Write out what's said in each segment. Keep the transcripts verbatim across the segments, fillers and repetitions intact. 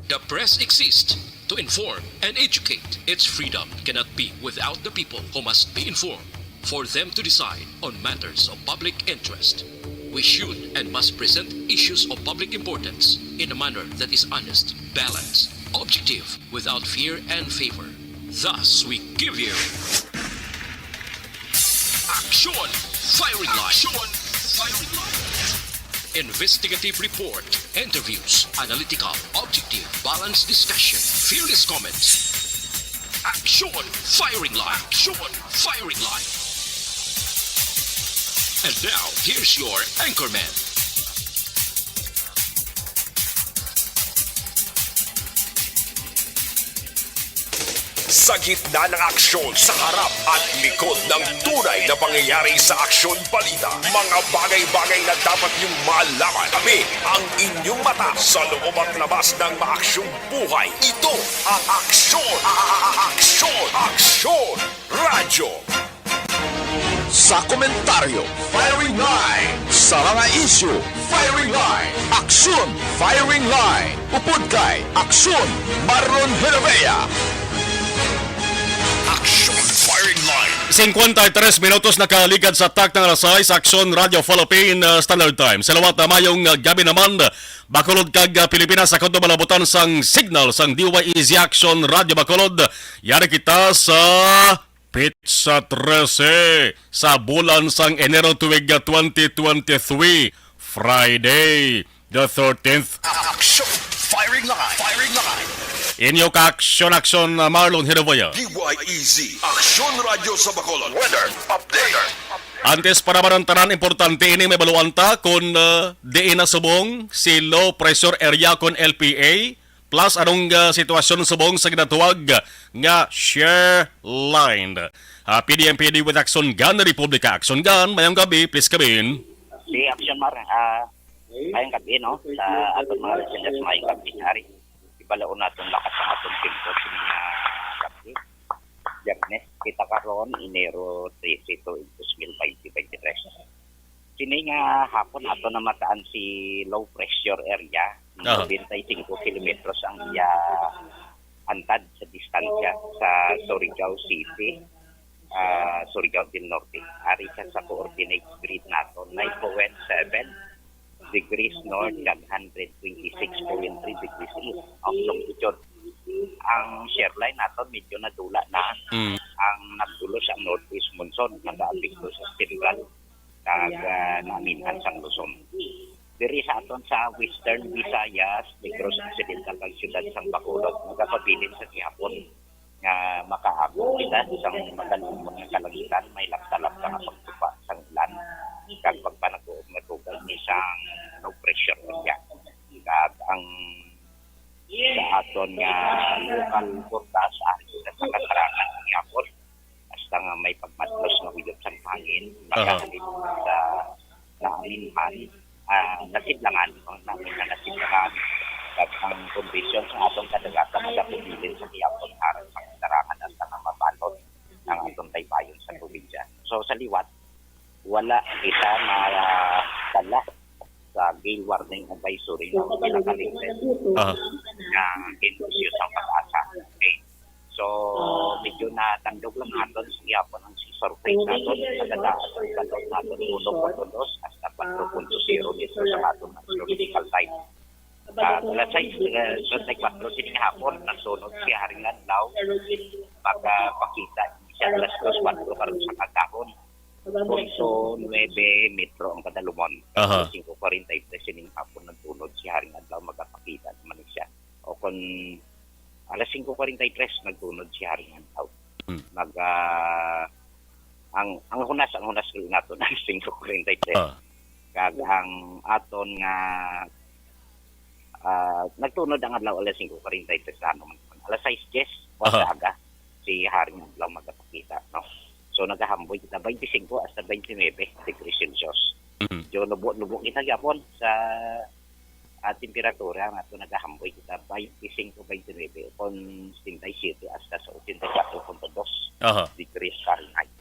The press exists to inform and educate. Its freedom cannot be without the people, who must be informed for them to decide on matters of public interest. We should and must present issues of public importance in a manner that is honest, balanced, objective, without fear and favor. Thus, we give you Action Firing Line. Action Firing Line. Investigative report, interviews, analytical, objective, balanced discussion, fearless comments. Action Firing Line. Action Firing Line. And now, here's your anchorman. Sa gitna ng aksyon, sa harap at likod ng tunay na pangyayari sa Aksyon Balita, mga bagay-bagay na dapat niyong malaman, kami ang inyong mata sa loob at labas ng maaksyong buhay. Ito ang Aksyon, a- a- a- Aksyon, Aksyon Radyo. Sa komentaryo, Firing Line. Sa mga isyu, Firing Line. Aksyon, Firing Line. Upod kay Aksyon, Marlon Genovea. Aksyon Firing Line. Singkwenta y tres minutos nakaligad sa takna nga alas sais, Aksyon Radyo Philippine, uh, Standard Time. Sa liwat na mayong, uh, gabi naman, Bacolod kag, uh, Pilipinas, sa kutob nga kalibutan sang signal sang D Y E Z Aksyon Radyo Bacolod. Yari kita sa petsa trese sa bulan sang Enero tuig, uh, twenty twenty-three, Friday the thirteenth. Action Firing Line. Firing Line. Inyo ka Aksyon, Aksyon, uh, Marlon Genovea. D Y E Z Aksyon Radyo sa Bacolod. Weather update. Antes pa naman ang tanan, importante ini, may baluan ta kung, uh, diin na subong si low pressure area kon L P A, plus anong, uh, sitwasyon subong sa ginatawag nga shear line. Uh, P D M P D with Action Gun, Republika Action Gun, mayong gabi, please come in. Si Action Mar, ah, mayong gabi, no? Sa aton mga listeners, mayong gabi. Ari, ibalaon naton lakat sa aton tempo sa mga gabi. Biyernes, kita karon, Enero trese, tuig dos mil baynte baynte tres. Sini nga hapon ato namataan si low pressure area, Aha. nobenta y singko kilometros ang iya antad sa distansya sa Surigao City, ah, Surigao del Norte. Ari siya sa coordinate grid nato, nine point seven degrees north kag hundred twenty-six point three degrees east of longitude. Ang shear line nato medyo nadula na. Mm. Ang nagbulos ang northeast monsoon, nagaapekto sa central kag, ah, naminhan sang Luzon. Diri sa aton sa Western Visayas, Negros Occidental kag siyudad sang Bacolod, nagapabilin sa gihapon nga makaabot kita sang magalumon nga kalangitan, may lapta-lapta nga pagtupa sang ulan kag pagpanaguom nga tubig ni sang low pressure area. Kag ang sa aton nga local forecast, ari kita sa katarangan gihapon, hasta nga may pagmadnos nga uyop sang hangin, Aha. makahalin sa naaminhan, ah, nasidlangan, no? Namin nga nasidlangan. Kag ang kondisyon sa atong kadagatan nagapabilin sa gihapon aron sa katarangan hasta nga mabalot ang atong baybayon sa probinsya. So, sa liwat, wala kita madala sa gale warning advisory nga pinakalatest Aha. nga gin-issue sang PAGASA. Okay. So, medyo natandog lang naton sa gihapon ang sea surface naton. Nagadaas ang balot naton uno punto dos hasta kwatro punto zero metro sa aton astrological time. Ah, alas sais, eh, treinta y cuatro sining hapon, nagtunod si Haring Adlaw. Magapakita siya alas dos kwatro karon sa kagahon. Punto nuebe metro ang kadalumon. Aha. Alas singko kwarenta y tres sining hapon nagtunod si Haring Adlaw, magapakita naman siya. O kung alas singko kwarenta y tres nagtunod si Haring Adlaw. Hmm. Mag, ah, ang, ang hunas, ang hunas nato na singko kwarenta y tres. Ah. Kag ang aton nga, ah, nagtunod ang adlaw alas singko kwarenta y tres, ano man. Alas sais diyes, Aha. sa aga, si Haring Adlaw magapakita, no? So, nagahamboy kita, baynte singko hasta baynte nuebe degrees Celsius. Mhm. So, nubo-nubo kita gyapon sa, ah, temperatura nga ato nagahamboy kita, baynte singko, baynte nuebe, kon setenta y siete hasta sa ochenta y cuatro punto dos Aha. degrees Fahrenheit.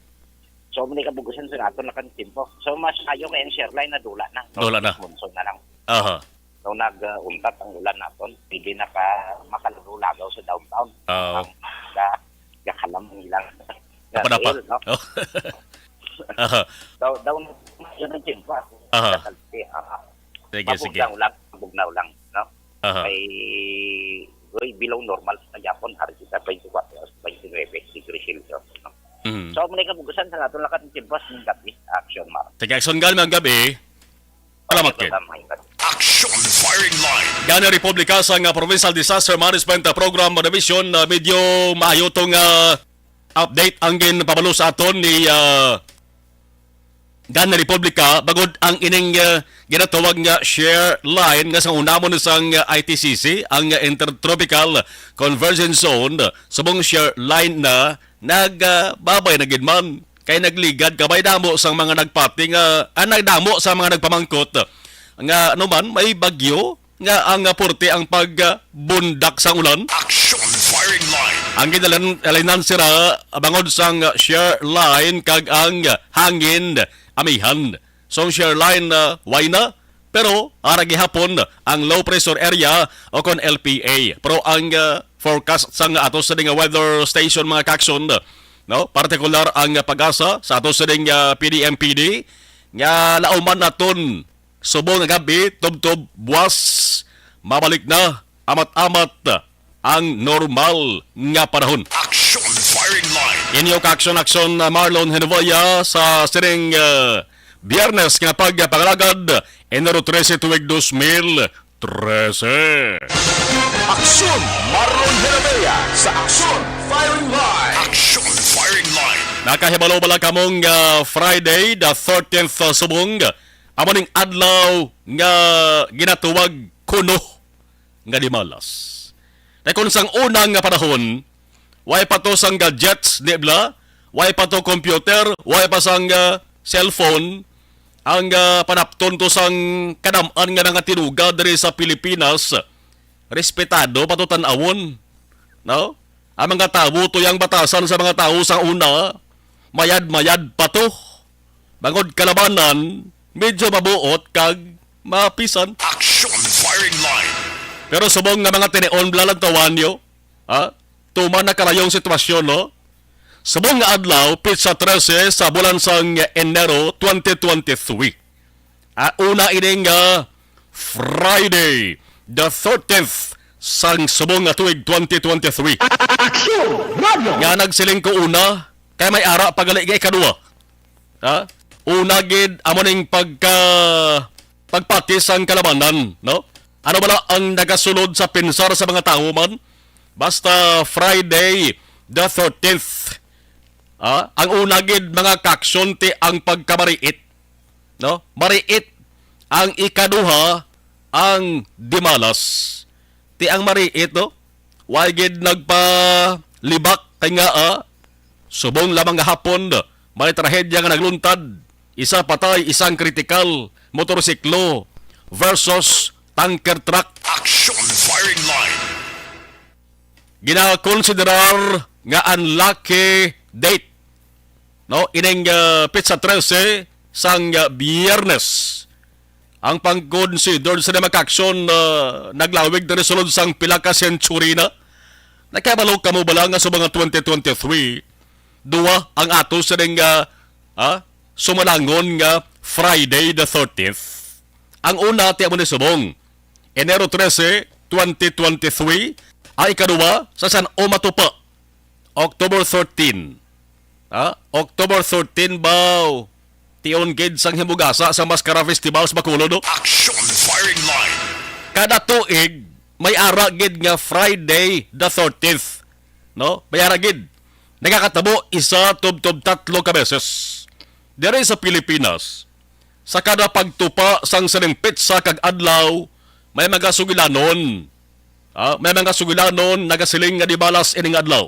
So, muna kabugusan sa nato na kan tempo. So, mas ayo kay ang shear line na dula na. No? Dula na. Monsoon na lang. Aha. So, nag-untat ang ulan naton. Pwede na ka makalagaw-lagaw sa downtown. Oo. Ang ga-, gakalam ang ilang Napanapa. Gabriel, no? Oh. Aha. Daw, daw, yun ang tiyempo. Aha. Sa kalye, ah, Sige, sige. Mabugnaw lang, mabugnaw lang, no? Aha. Kay, uy, below normal sa Japon, hari kita twenty-four, twenty-nine degrees Celsius, no? Mhm. So, muna yung kabugasan sa natin lakat ng tiyempo sa gabi, action, Mar. Sige, action, gal, mga gabi. Salamat, Ken. Action Firing Line. Gani Republika sa nga Provincial Disaster Management Program Division, ah, medyo maayo tong, ah, update ang ginpabalo sa aton ni, ah, gani Republika, bagod ang ining, ah, ginatawag nga share line nga sa unamon sang, ah, I T C C, ang, ah, Intertropical Convergence Zone, subong share line na nagbabay na gid man. Kay nagligad kabay damo sang mga nagpati nga, ah, nagdamo sa mga nagpamangkot nga ano man, may bagyo nga ang, ah, porte ang pagbundak sang ulan. Action Firing Line. Ang ginalinan sira bangod sang share line kag ang hangin amihan. So, ang share line, ah, way na, pero ara gihapon ang low pressure area o kon L P A. Pero ang, ah, forecast sang ato sa ding weather station, mga kakson, no? Partikular ang PAGASA sa ato sa ding, ah, P D M P D nga lauman naton subong nga gabi, tubtob buwas, mabalik na amat-amat ang normal nga panahon. Action Firing Line. Inyo ka-action-action, uh, Marlon Henovia sa sining, uh, Biyernes nga pagpangalagad, Enero trese, tuig dos mil trese. Aksyon, Marlon Henovia sa Aksyon Firing Line. Action Firing Line. Nakahibalo bala kamo nga Friday the thirteenth, uh, subong, amo ning adlaw nga ginatuwag kuno nga dimalas. Kay kung sang una nga panahon, way pa to sang gadgets, di bala? Way pa to computer, way pa sang, ah, cellphone, ang, ah, panapton to sang kadam-an nga nangatinuga diri sa Pilipinas, respetado pa to tan-awon, no? Ang mga tawo to, ang batasan sa mga tawo sa una, mayad-mayad pa to. Bangod kalabanan, medyo mabuot kag mapisan. Action Firing Line. Pero subong nga mga tinion, bala lang tawanyo, ha? Tuman na karayong sitwasyon, no? Subong nga adlaw, petsa trese sa bulan sang Enero twenty twenty-three. Ah, una ini nga Friday, the thirteenth sang subong nga tuig twenty twenty-three. Action Radio! Nga nagsiling ko una, kay may ara pa gali nga ikaduha. Ha? Una gid, amo ning pagka-, pagpati sang kalabanan, no? Ano bala ang nagasulod sa pensar sa mga tawo man? Basta Friday the thirteenth, ha? Ang una gid, mga ka-aksyon, ti ang pagkamariit, no? Mariit. Ang ikaduha, ang dimalas. Ti ang mariit, no? Way gid nagpalibak kay nga, ah, subong lamang nga hapon, may trahedya nga nagluntad. Isa patay, isang kritikal, motorsiklo versus tanker truck. Action Firing Line. Ginakonsiderar nga unlucky date, no? Ining, ah, petsa trese sang, ah, Biyernes. Ang pang-consider sa mga aksyon, ah, naglawig diri sulod sang pila ka sentury na. Nakabalo kamo bala nga sa mga twenty twenty-three, duwa ang ato sa ning, ah, ah, sumalangon nga Friday the thirteenth? Ang una, ti amo ni subong, Enero trese, twenty twenty-three. Ang ikaduha, sa San Omatupa, October thirteen. Ha? October thirteen ba? Tion gid sang Himugasa sa Mascara Festival sa Bacolod, no? Action Firing Line. Kada tuig, may ara gid nga Friday the thirteenth, no? May ara gid. Nagakatabo isa tubtob tatlo ka beses. Diri sa Pilipinas, sa kada pagtupa sang sining petsa kag adlaw, may mga sugilanon. Ah, may mga sugilanon nagasiling nga dibalas ining adlaw.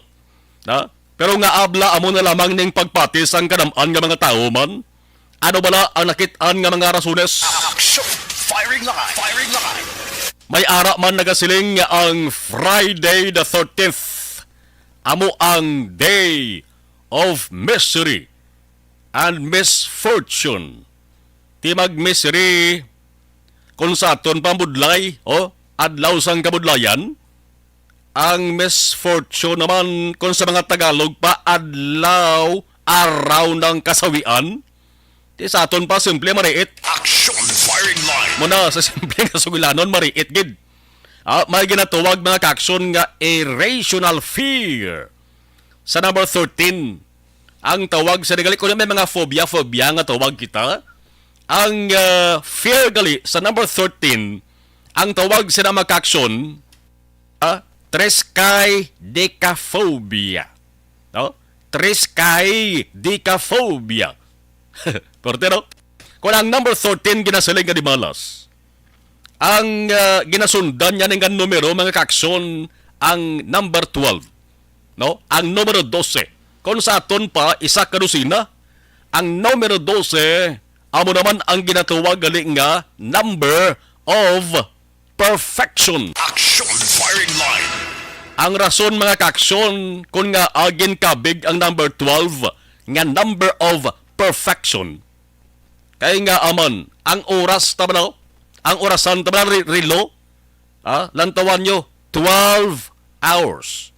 Ha? Pero nga abla amo na lamang ning pagpati sang kadam-an nga mga tawo man. Ano bala ang nakit-an nga mga rasones? Action! Firing line! Firing line! May ara man nagasiling nga ang Friday the thirteenth amo ang day of misery and misfortune. Ti mag-misery Kung sa aton pa budlay, oh, adlaw sang kabudlayan, ang misfortune naman, kung sa mga Tagalog pa, adlaw, araw ng kasawian. Di sa aton pa, simple, mariit. Action firing line. Muna, sa simple nga sugilanon, mariit gid. Ah, may ginatawag, mga kaaksyon, nga irrational fear. Sa number thirteen, ang tawag sa gali, kung may mga phobia, phobia nga tawag kita, ang, ah, fear gali sa number thirteen, ang tawag sa mga kaaksyon, ah, triskaidekaphobia. No? Triskaidekaphobia. Porte, no? Kung ang number thirteen ginasiling nga di malas, ang, ah, ginasundan niya nga numero, mga kaaksyon, ang number twelve, no? Ang numero dose. Kung sa aton pa, isa ka dosina, ang numero dose, amo naman ang ginatawag gali nga number of perfection. Action firing line. Ang rason, mga kaaksyon, kung nga agin kabig ang number twelve nga number of perfection, kay nga aman, ang oras ta ba na, ang orasan ta ba na, re-, relo, ah, lantawan nyo, twelve hours.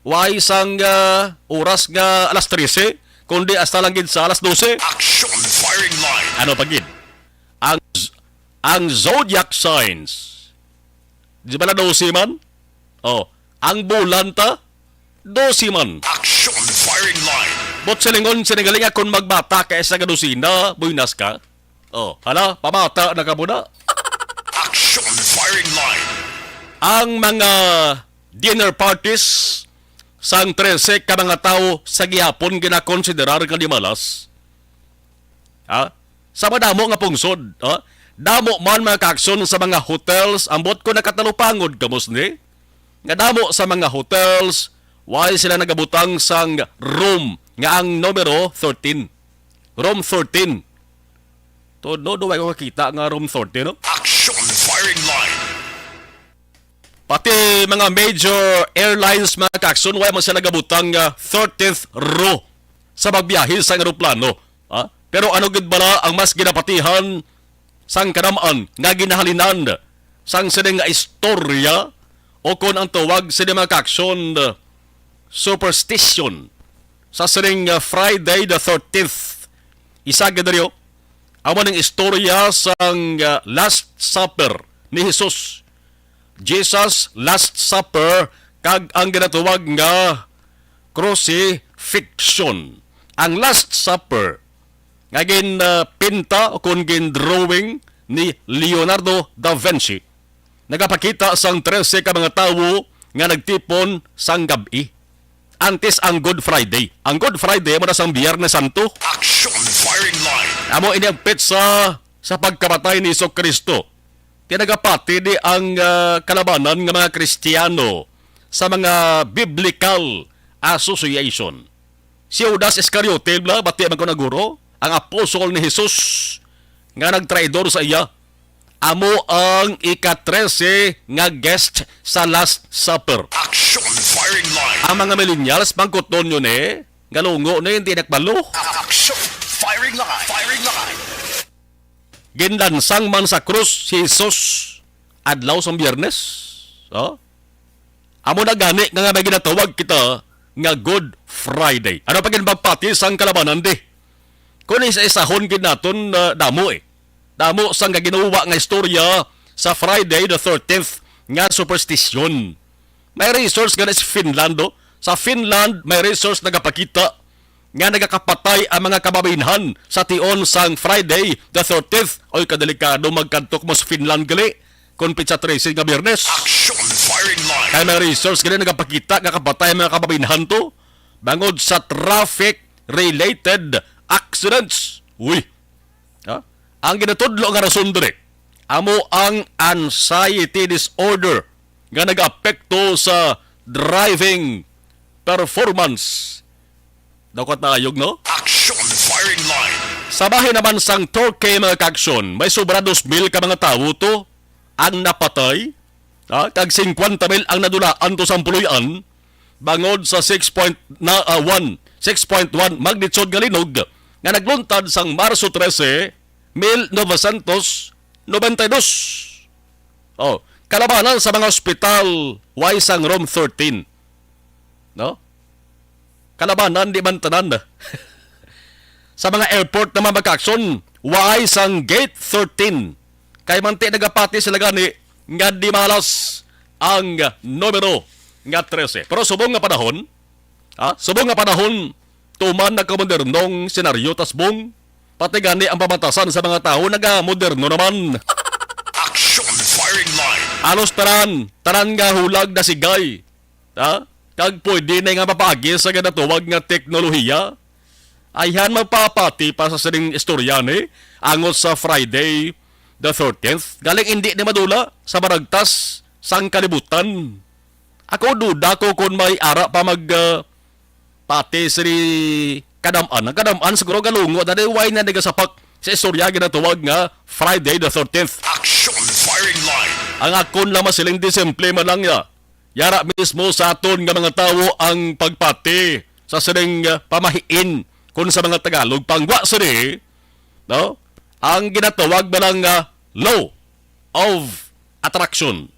Why sang, ah, oras nga alas trese, kundi hasta lang gid sa alas dose? Action firing line. Ano pa gid? Ang z-, ang zodiac signs. Di ba na dose man? Oh, ang bulan ta, dose man. Action firing line. But silingon, sinigaling nga kung magbata ka isa ka dosina, buenas ka. Oh, hala, pamata na ka muna. Action firing line. Ang mga dinner parties sang trese ka mga tawo sa gihapon ginakonsiderar nga di malas. Ha? Sa madamo nga pungsod, ha? Damo man, mga kaaksyon, sa mga hotels, ambot ko nakatalupangod kamo sini, nga damo sa mga hotels, why sila nagabutang sang room nga ang numero thirteen? Room thirteen. Todo, do, wala ko kakita nga room thirteen, no? Action firing line. Pati mga major airlines, mga kaaksyon, wala man sila nagabutang nga thirteenth row sa pagbiyahe sa eroplano. Ha? Pero ano gid bala ang mas ginapatihan sang kadamaan nga ginahalinan sang sining nga istorya, o kon ang tawag sini, mga kaaksyon, superstition sa sining, uh, Friday the thirteenth? Isa gid diri, oh, amo ning istorya sang, uh, Last Supper ni Jesus. Jesus Last Supper kag ang ginatawag nga crucifixion. Ang Last Supper nga gin, ah, pinta o kon gin-drawing ni Leonardo da Vinci, nagapakita sang trese ka mga tawo nga nagtipon sang gab-i, antes ang Good Friday. Ang Good Friday amo na sang Biyernes Santo. Action firing line. Amo ini ang petsa sa pagkamatay ni Jesu-Cristo. Kaya nagapati di ang, ah, kalabanan nga mga Kristiyano sa mga biblical association. Si Judas Iscariote, bala, bati man ko na guro, ang apostol ni Jesus nga nagtraidor sa iya, amo ang ika-trese nga guest sa Last Supper. Action firing line. Ang mga millennials, bangkuton nyo ni, galungo ni, hindi nakbalo. Action firing line. Firing line. Ginlansang man sa krus si Jesus adlaw sang Biyernes. Oh? Amo na gani nga, nga may ginatawag kita nga Good Friday. Ano pa gid magpati sang kalabanan di? Kung isa-isahon gid naton, ah, damo eh. Damo sang ginawa nga istorya sa Friday the thirteenth nga superstition. May research gani sa Finland, oh. Sa Finland, may research nagapakita nga nagakapatay ang mga kababainhan sa tion sang Friday the thirteenth. Oy, kadelikado magkadto mo sa Finland gali kon petsa trese nga Biyernes. Action firing line. Kay may research gali nagapakita nga kapatay ang mga kababainhan to bangod sa traffic-related accidents. Uy. Ha? Ang ginatudlo nga rason diri, amo ang anxiety disorder nga nag-apekto sa driving performance. Daw katayog, no? Action firing line. Sa bahin naman sang Turkey, mga kaaksyon, may sobra dos mil ka mga tawo to ang napatay, ha? Kag singkwenta mil ang nadulaan to sang puloy-an bangod sa six point na, ah, one, six point one magnitude nga linog nga nagluntad sang Marso trese, mil novecientos nobenta y dos. Oh, kalabanan sa mga ospital, way sang room thirteen. No? Kalabanan, di man tanan. Sa mga airport naman, mga kaakson, way sang gate thirteen. Kay manti nagapati sila gani nga di malas ang numero nga trese. Pero subong nga panahon, ha? Subong nga panahon, tuman nagkamodernong senaryo, tasbong. Pati gani ang pamatasan sa mga tawo nagamoderno naman. Action firing line. Alos tanan, tanan nga hulag nasigay. Ha? Kag pwede na nga mapaagi sa ginatawag nga teknolohiya. Ayhan, magpapati pa sa sining istorya ni angot sa Friday the thirteenth. Galing indi ni madula sa maragtas sang kalibutan. Ako, duda ko kung may ara pa mag, ah, pati sini kadam-an. Ang kadam-an siguro galungo na di, way na nagasapak sa istorya ginatawag nga Friday the thirteenth. Action firing line. Ang akon lang masiling, di simple man lang ya. Yara mismo sa aton nga mga tawo ang pagpati sa sining, ah, pamahiin, kung sa mga Tagalog, pangwa sini, no? Ang ginatawag ba lang nga law of attraction.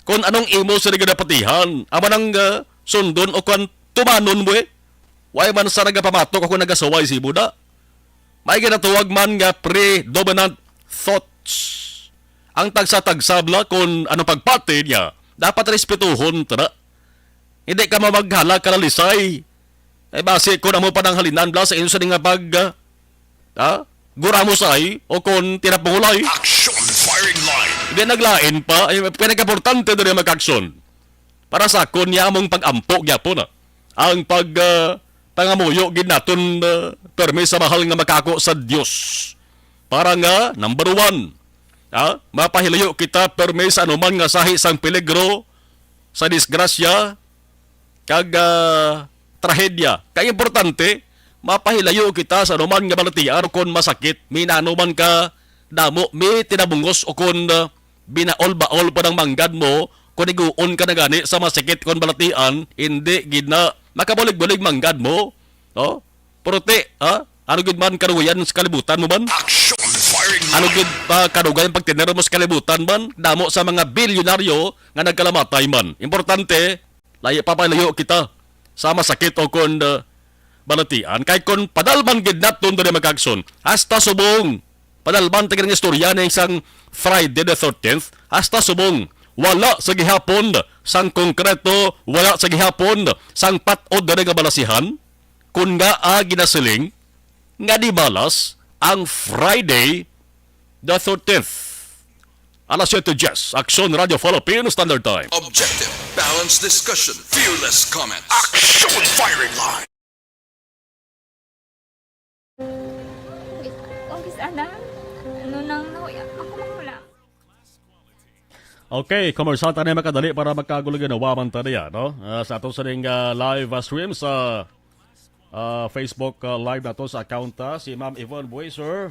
Kung anong imo sa ginapatihan, amo nang, ah, sundon o kung tumanon mo eh. Way man sa nagapamatok ako nagasuway si Buda. May ginatawag man nga predominant thoughts. Ang tagsa-tagsa bala kung ano pagpati niya, dapat respetuhon ta na. Hindi ka mamaghala ka lalisay. Ay basi kung amo pananghalinan bala sa inyo sa nga pag, ah, ha? Guramusay o kung tinapungulay. Action firing line. Hindi naglain pa. Ay, pinakaimportante diri, mga kaakson. Para sa akon, niya among pag-ampo gyapon, ah. Ang pag, ah, pangamuyo gid naton, ah, permi sa mahal nga makako sa Dios. Para nga, number one, ah, mapahilayo kita permi sa anuman nga sahi sang peligro, sa disgrasya, kag, ah, trahedya. Kay importante, mapahilayo kita sa anuman nga balatian o kon masakit, minano man ka damo, mi tinabungos o kon, ah, binaol-baol pa ng manggad mo, kon iguon ka na gani sa masakit kon balatian, hindi gid na makabulig-bulig manggad mo, no? Puruti, ha? Ano gid man karugayan sa kalibutan mo man? Action firing Ano line. Gid pa karugayan pagtiner mo sa kalibutan man? Damo sa mga bilyonaryo nga nagkalamatay man. Importante, layo pa palayo kita sa masakit o kon, uh, balatian. Kay kon padalman gid naton diri, mga kaakson, hasta subong padalman ta gid ang istorya ning sang Friday the thirteenth, hasta subong wala sa gihapon sang konkreto, wala sa gihapon sang pat-od diri nga balasihan, kun ngaa ginasiling nga di malas ang Friday the thirteenth. Alas siyete diyes, Aksyon Radio Philippine Standard Time. Objective, balanced discussion, fearless comments. Action firing line. Ang gis-, ang gis-, ano? Ano nang nahuya? Ako lang wala. Okay, commercial ta na makadali para magkagulo ginawa man ta niya, no? Ah, sa ato sa ning, ah, live, ah, stream sa, ah, Facebook, ah, live nato sa account ta, si Ma'am Yvonne Buiser,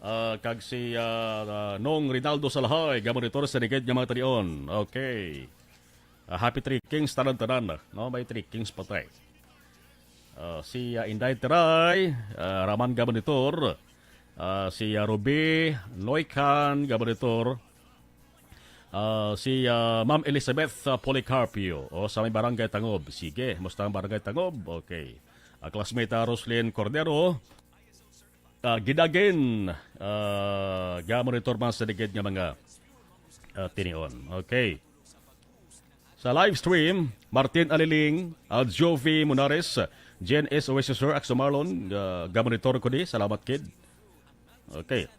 ah, kag si, ah, ah, Nong Rinaldo Salhay, ga-monitor sa ligid nga mga talion. Okay. Ah, happy Three Kings, tanan-tanan, no? May Three Kings patay. Ah, si, ah, Inday Teray, ah, Raman ga-monitor. Ah, si, ah, Ruby Noykan ga-monitor. Ah, si, ah, Ma'am Elizabeth, ah, Policarpio, o, sa may Barangay Tangob. Sige, musta ang Barangay Tangob? Okay. Ah, classmate, ah, Roslyn Cordero, ah, Gidagin, ah, ga-monitor man sa ligid nga mga, ah, tinion. Okay. Sa live stream, Martin Aliling, ah, Jovi Munares, Jen S. Oasis, Sir Axel Marlon, ah, ga-monitor ko di. Salamat, kid. Okay.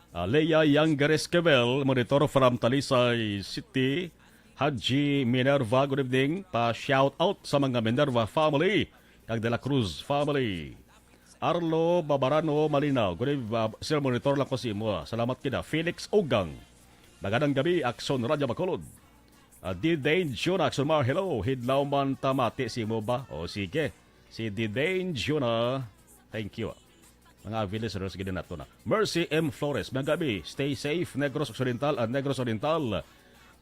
Ah, Leia Yangares Quevel, monitor from Talisay City. Haji Minerva, good evening. Pa shout out sa mga Minerva family kag De La Cruz family. Arlo Babarano Malinaw, good eve-, ah, sir, monitor lang ko sa imo, ah. Salamat kina. Felix Ugang, maganang gabi, Aksyon Radyo Bacolod. Ah, Didane Juna, Aksyon Mar, hello. Hidlaw man ta mati sa imo ba? O, sige. Si Didane Juna, thank you. Mga avid listeners, gid nato na. Mercy M. Flores, mga gabi, stay safe, Negros Occidental and Negros Oriental.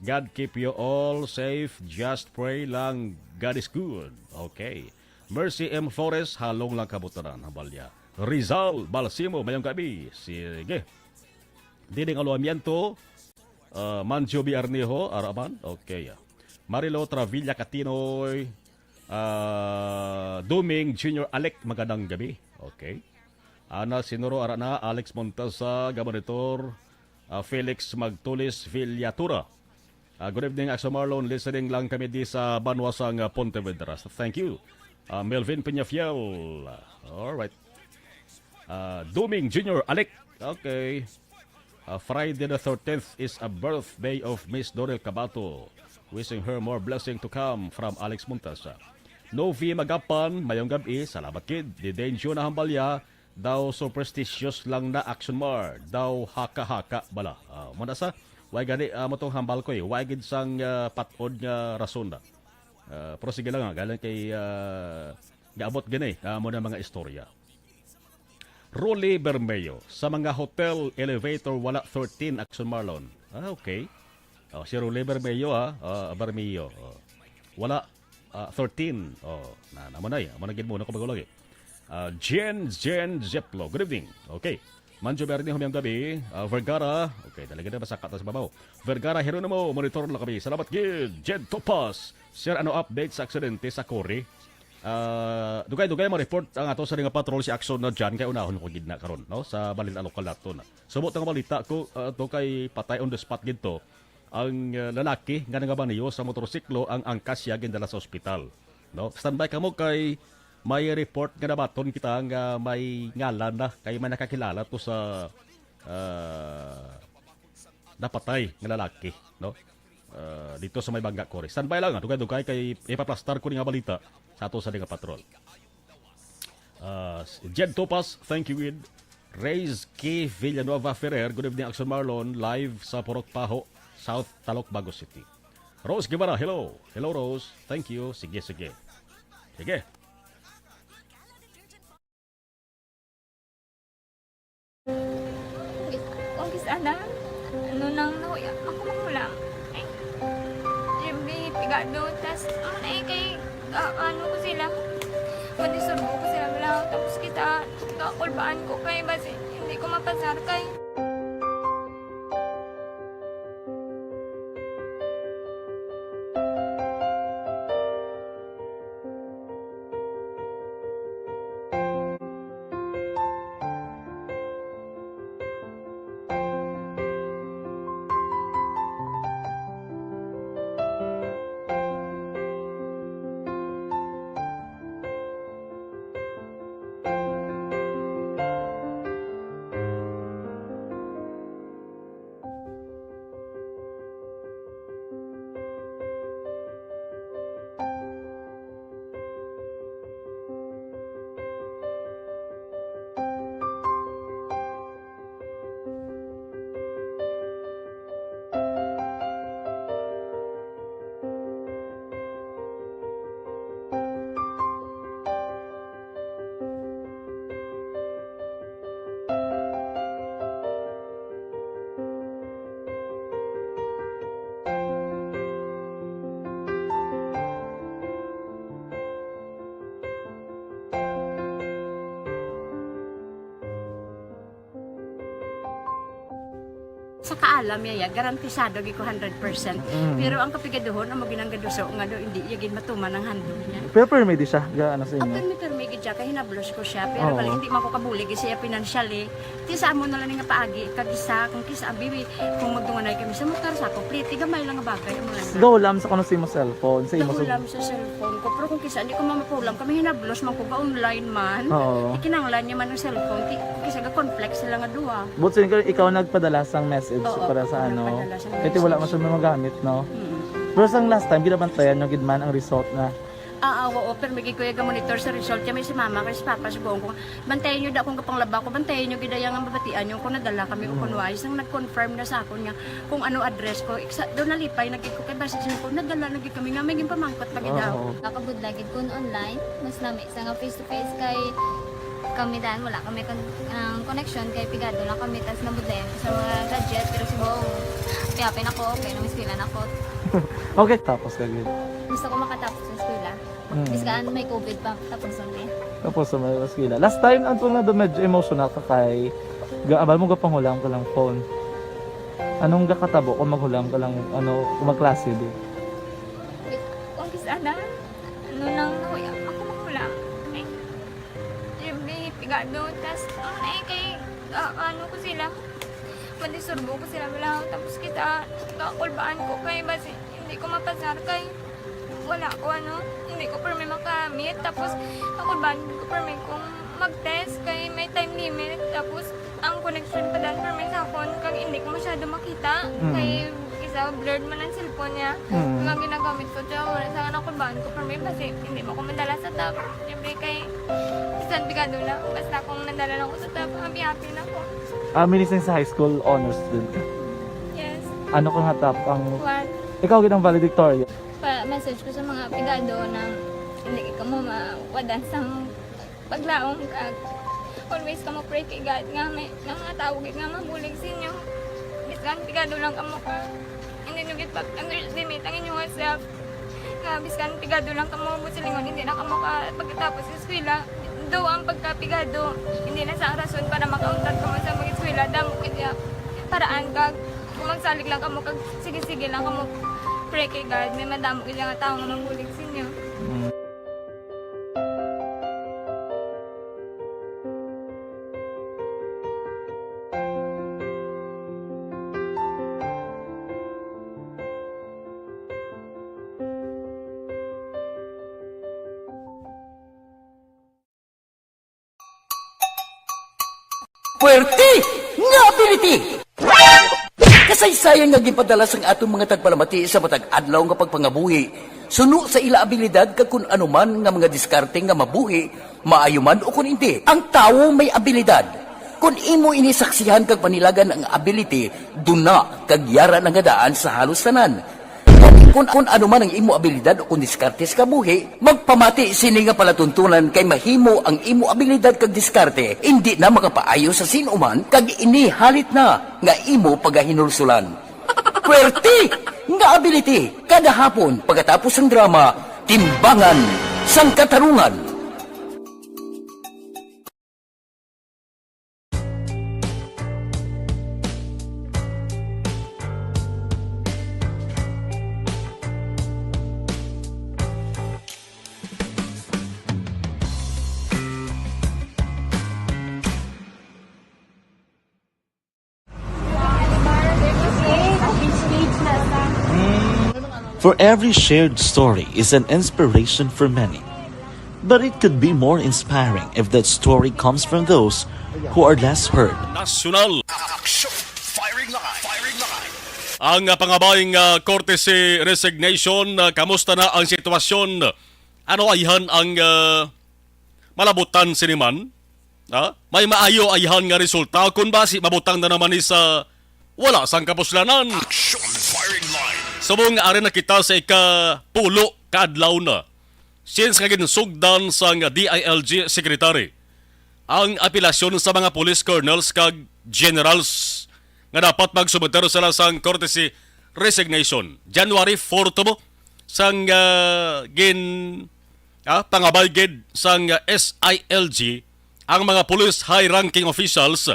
God keep you all safe. Just pray lang, God is good. Okay. Mercy M. Flores, halong lang kabutanan, hambalya. Rizal Balsimo, mayong gabi. Sige. Diding Aluamiento, ah, Manjo B. Arnejo, ara man. Okay. Marilo Travilla Catinoy, ah, Duming Junior Alec, magandang gabi. Okay. Ana Sinuro, ara na, Alex Montasa, Gabonitor, ah, Felix Magtulis Villatura. Ah, good evening, Action Marlon. Listening lang kami di sa banwa sang, ah, Pontevedra. Thank you. Ah, Melvin Peñafiel. All right. Ah, Duming Junior Alec. Okay. Ah, Friday the thirteenth is a birthday of Miss Dorel Cabato. Wishing her more blessing to come from Alex Montasa. Novi Magapan, mayong gabi. Salamat gid. Ni Denjo na hambalya, daw superstitious lang na Action Mar. Daw haka-haka bala. Ah, mo na sa, way gani, ah, mo tong hambal ko eh. Way gid sang, ah, patod nga rason na. Ah, pero sige lang, ah, galing kay, ah, gaabot gani, ah, mo na mga istorya. Rolly Bermeo, sa mga hotel elevator wala thirteen, Action Marlon. Ah, okay. Oh, si Rolly Bermeo, ah, ah, Bermeo. Oh. Wala, ah, thirteen. Oh, na, namo na, eh. Amo na gid mo, no, kabago lagi. Ah, Jen, Jen Zeplo. Good evening. Okay. Manjo Bernie, humayang gabi. Ah, Vergara. Okay, talaga na masaka ta sa babaw. Vergara, Jeronimo, monitor na kami. Salamat gid. Jen Topas. Sir, ano update sa aksidente sa Cory? Ah, dugay-dugay mo report ang ato sa nga patrol si Action na dyan kay unahon ko gid na karon, no, sa balita lokal nato na. Subo nga balita ko, ah, to kay patay on the spot gid to ang, ah, lalaki nga nangabaniyo sa motorsiklo, ang angkas siya gindala sa ospital, no? Standby kamo kay may report nga nabaton kita nga may ngalan na kay may nakakilala to sa, ah, napatay nga lalaki, no? Ah, dito sa may Bangga Cory. Standby lang, ah, dugay-dugay kay ipaplastar ko ni nga balita sa ato sa nga patrol. Ah, Jed Topas, thank you, Id. Reyes K. Villanueva Ferrer, good evening, Action Marlon, live sa Purok Paho, South Talukbago City. Rose Guevara, hello. Hello, Rose. Thank you. Sige, sige. Sige. Kung kis-, ana, ano nang nahuya, ako mahulam. Ay, Jimmy, pigado, tas, ano na eh, kay, ah, ano ko sila, madisturbo ko sila, wala, tapos kita, kakulbaan ko kay, basi, hindi ko mapasar kay. Sa kaalam niya, ya, garantisado gid ko hundred percent. Mm. Pero ang kapigaduhon, amo ginang gaduso nga do, hindi iya gid matuman ang handog niya. Pero permi di siya, ga, ano sa inyo? Ah, permi, permi gid siya, kay hinablos ko siya. Pero Oo. bali, hindi man ko kabulig siya financially. Ti sa amo na lang nga paagi, kag isa, kung kisa, bibi, kung magdunganay kami sa motor, sa ako, pliti, gamay lang nga bagay, amo lang. Gahulam sa kuno sa imo cellphone, sa imo sa Gahulam sa cellphone ko. Pero kung kisa, hindi ko mamapulam, kami hinablos man ko, ga-online man. Oo. Ikinanglan niya man ang cellphone, ki-, kung kisa, ga-conflict sila nga duha. But so, ikaw, ikaw nagpadala sang message Oo, para sa ako ano? nagpadala sang Kasi wala message. man siya magamit, no? Mm. Pero sang last time, ginabantayan nyo gid man ang result na. Ah, ah, oo, pero may gid ko yung monitor sa result. Kami si mama, kay si papa, si buong ko. Bantayan nyo da kung kapanglaba ko, bantayan nyo gid ang mabatian nyo kung nadala kami o Mm. kung wala. Isang nag-confirm na sa akon nga kung ano address ko. Iksa, doon nalipay na gid ko kay basta siya ko, nadala na gid kami nga may ginpamangkot pa gid Oo. ako. Nakabudlay gid kun online, mas lami sa nga face to face kay kami dan wala kami kon-, ang connection kay pigado lang kami tas nabudlayan ko sa mga gadget pero si Bong, kaya pin ako, okay, nang eskwela na ako. Okay, tapos ka gid. Gusto ko makatapos sa eskwela. Mm. Biskaan may covid pa, tapos na eh. Tapos sa may eskwela. Last time, ang tunga doon medyo emotional ka kay ga-, abal mo gapangulang ka lang phone. Anong gakatabo kung maghulam ka lang, ano, kung magklase, di? Kung kis-a na, ano nang nahuya ako maghulam? Ay, siyempre, pigado. Tas, ano na eh, kay, ah, ano ko sila, madisturbo ko sila, wala. Tapos kita, kakulbaan ko kay basi, hindi ko mapasar kay wala ko, ano, hindi ko permi makamit. Tapos, kakulbaan ko permi kung mag-test kay may time limit. Tapos, ang connection pa dan permi sa akon, kag hindi ko masyado makita. Mm. Kay, isa, blurred man ang cellphone niya. Mm. Ang ginagamit ko, tsaka wala sa akin, nakulbaan ko permi, basi hindi mo ko madala sa top. Siyempre, kay, bisan pigado lang, basta kung nadala lang ko sa top, happy-happy na ko. Ah, minising sa high school, honors student ka? Yes. Ano ka nga top ang One. Ikaw gid ang valedictorian? Pa-message ko sa mga pigado na hindi kamo mawadan sang paglaom, kag always kamo pray kay God nga may, nga mga tawo gid nga mabulig sa inyo. Bisan pigado lang kamo ka, hindi nyo gid pag-underestimate ang inyong self. Nga bisan pigado lang kamo, buot silingon, hindi na kamo ka pagkatapos sa eskwela. Though ang pagkapigado, hindi na sa rason para makauntat kamo sa mag-eskwela. Damo gid ya paraan kag kung magsalig lang kamo kag sige-sige lang kamo pray kay God, may madamo gid nga tawo nga mabulig sa inyo. Mm. Puwerte nga ability! Kasaysayan nga ginpadala sang aton mga tagpalamati sa matag adlaw nga pagpangabuhi, suno sa ila abilidad kag kun ano man nga mga diskarte nga mabuhi, maayo man o kun indi. Ang tawo may abilidad. Kun imo ini saksihan kag panilagan ang ability, duna kag yara na nga daan sa halos tanan. Kon, kon ano man ang imo abilidad o kon diskarte sa kabuhi, magpamati sini nga palatuntunan kay mahimo ang imo abilidad kag diskarte indi na makapaayo sa sin-o man kag ini halit na nga imo pagahinulsulan. Puwerte nga ability! Kada hapon, pagkatapos sang drama, Timbangan sang Katarungan. For every shared story is an inspiration for many. But it could be more inspiring if that story comes from those who are less heard. National Action Firing Line. Firing Line. Ang, ah, pangabayng, ah, courtesy resignation, ah, kamusta na ang sitwasyon? Ano ayhan ang, ah, malabutan sini man? Ha? May maayo ayhan nga resulta kon basi mabutang na naman ni sa wala sang kapuslanan. Action Firing Line. Subong ari na kita sa ika-pulo ka adlaw na since nga ginsugdan sang D I L G Secretary ang apelasyon sa mga police colonels kag generals nga dapat magsumiter sila sang courtesy resignation. January four to mo sang, ah, gin-, ah, pangabay gid sang, ah, S I L G ang mga police high-ranking officials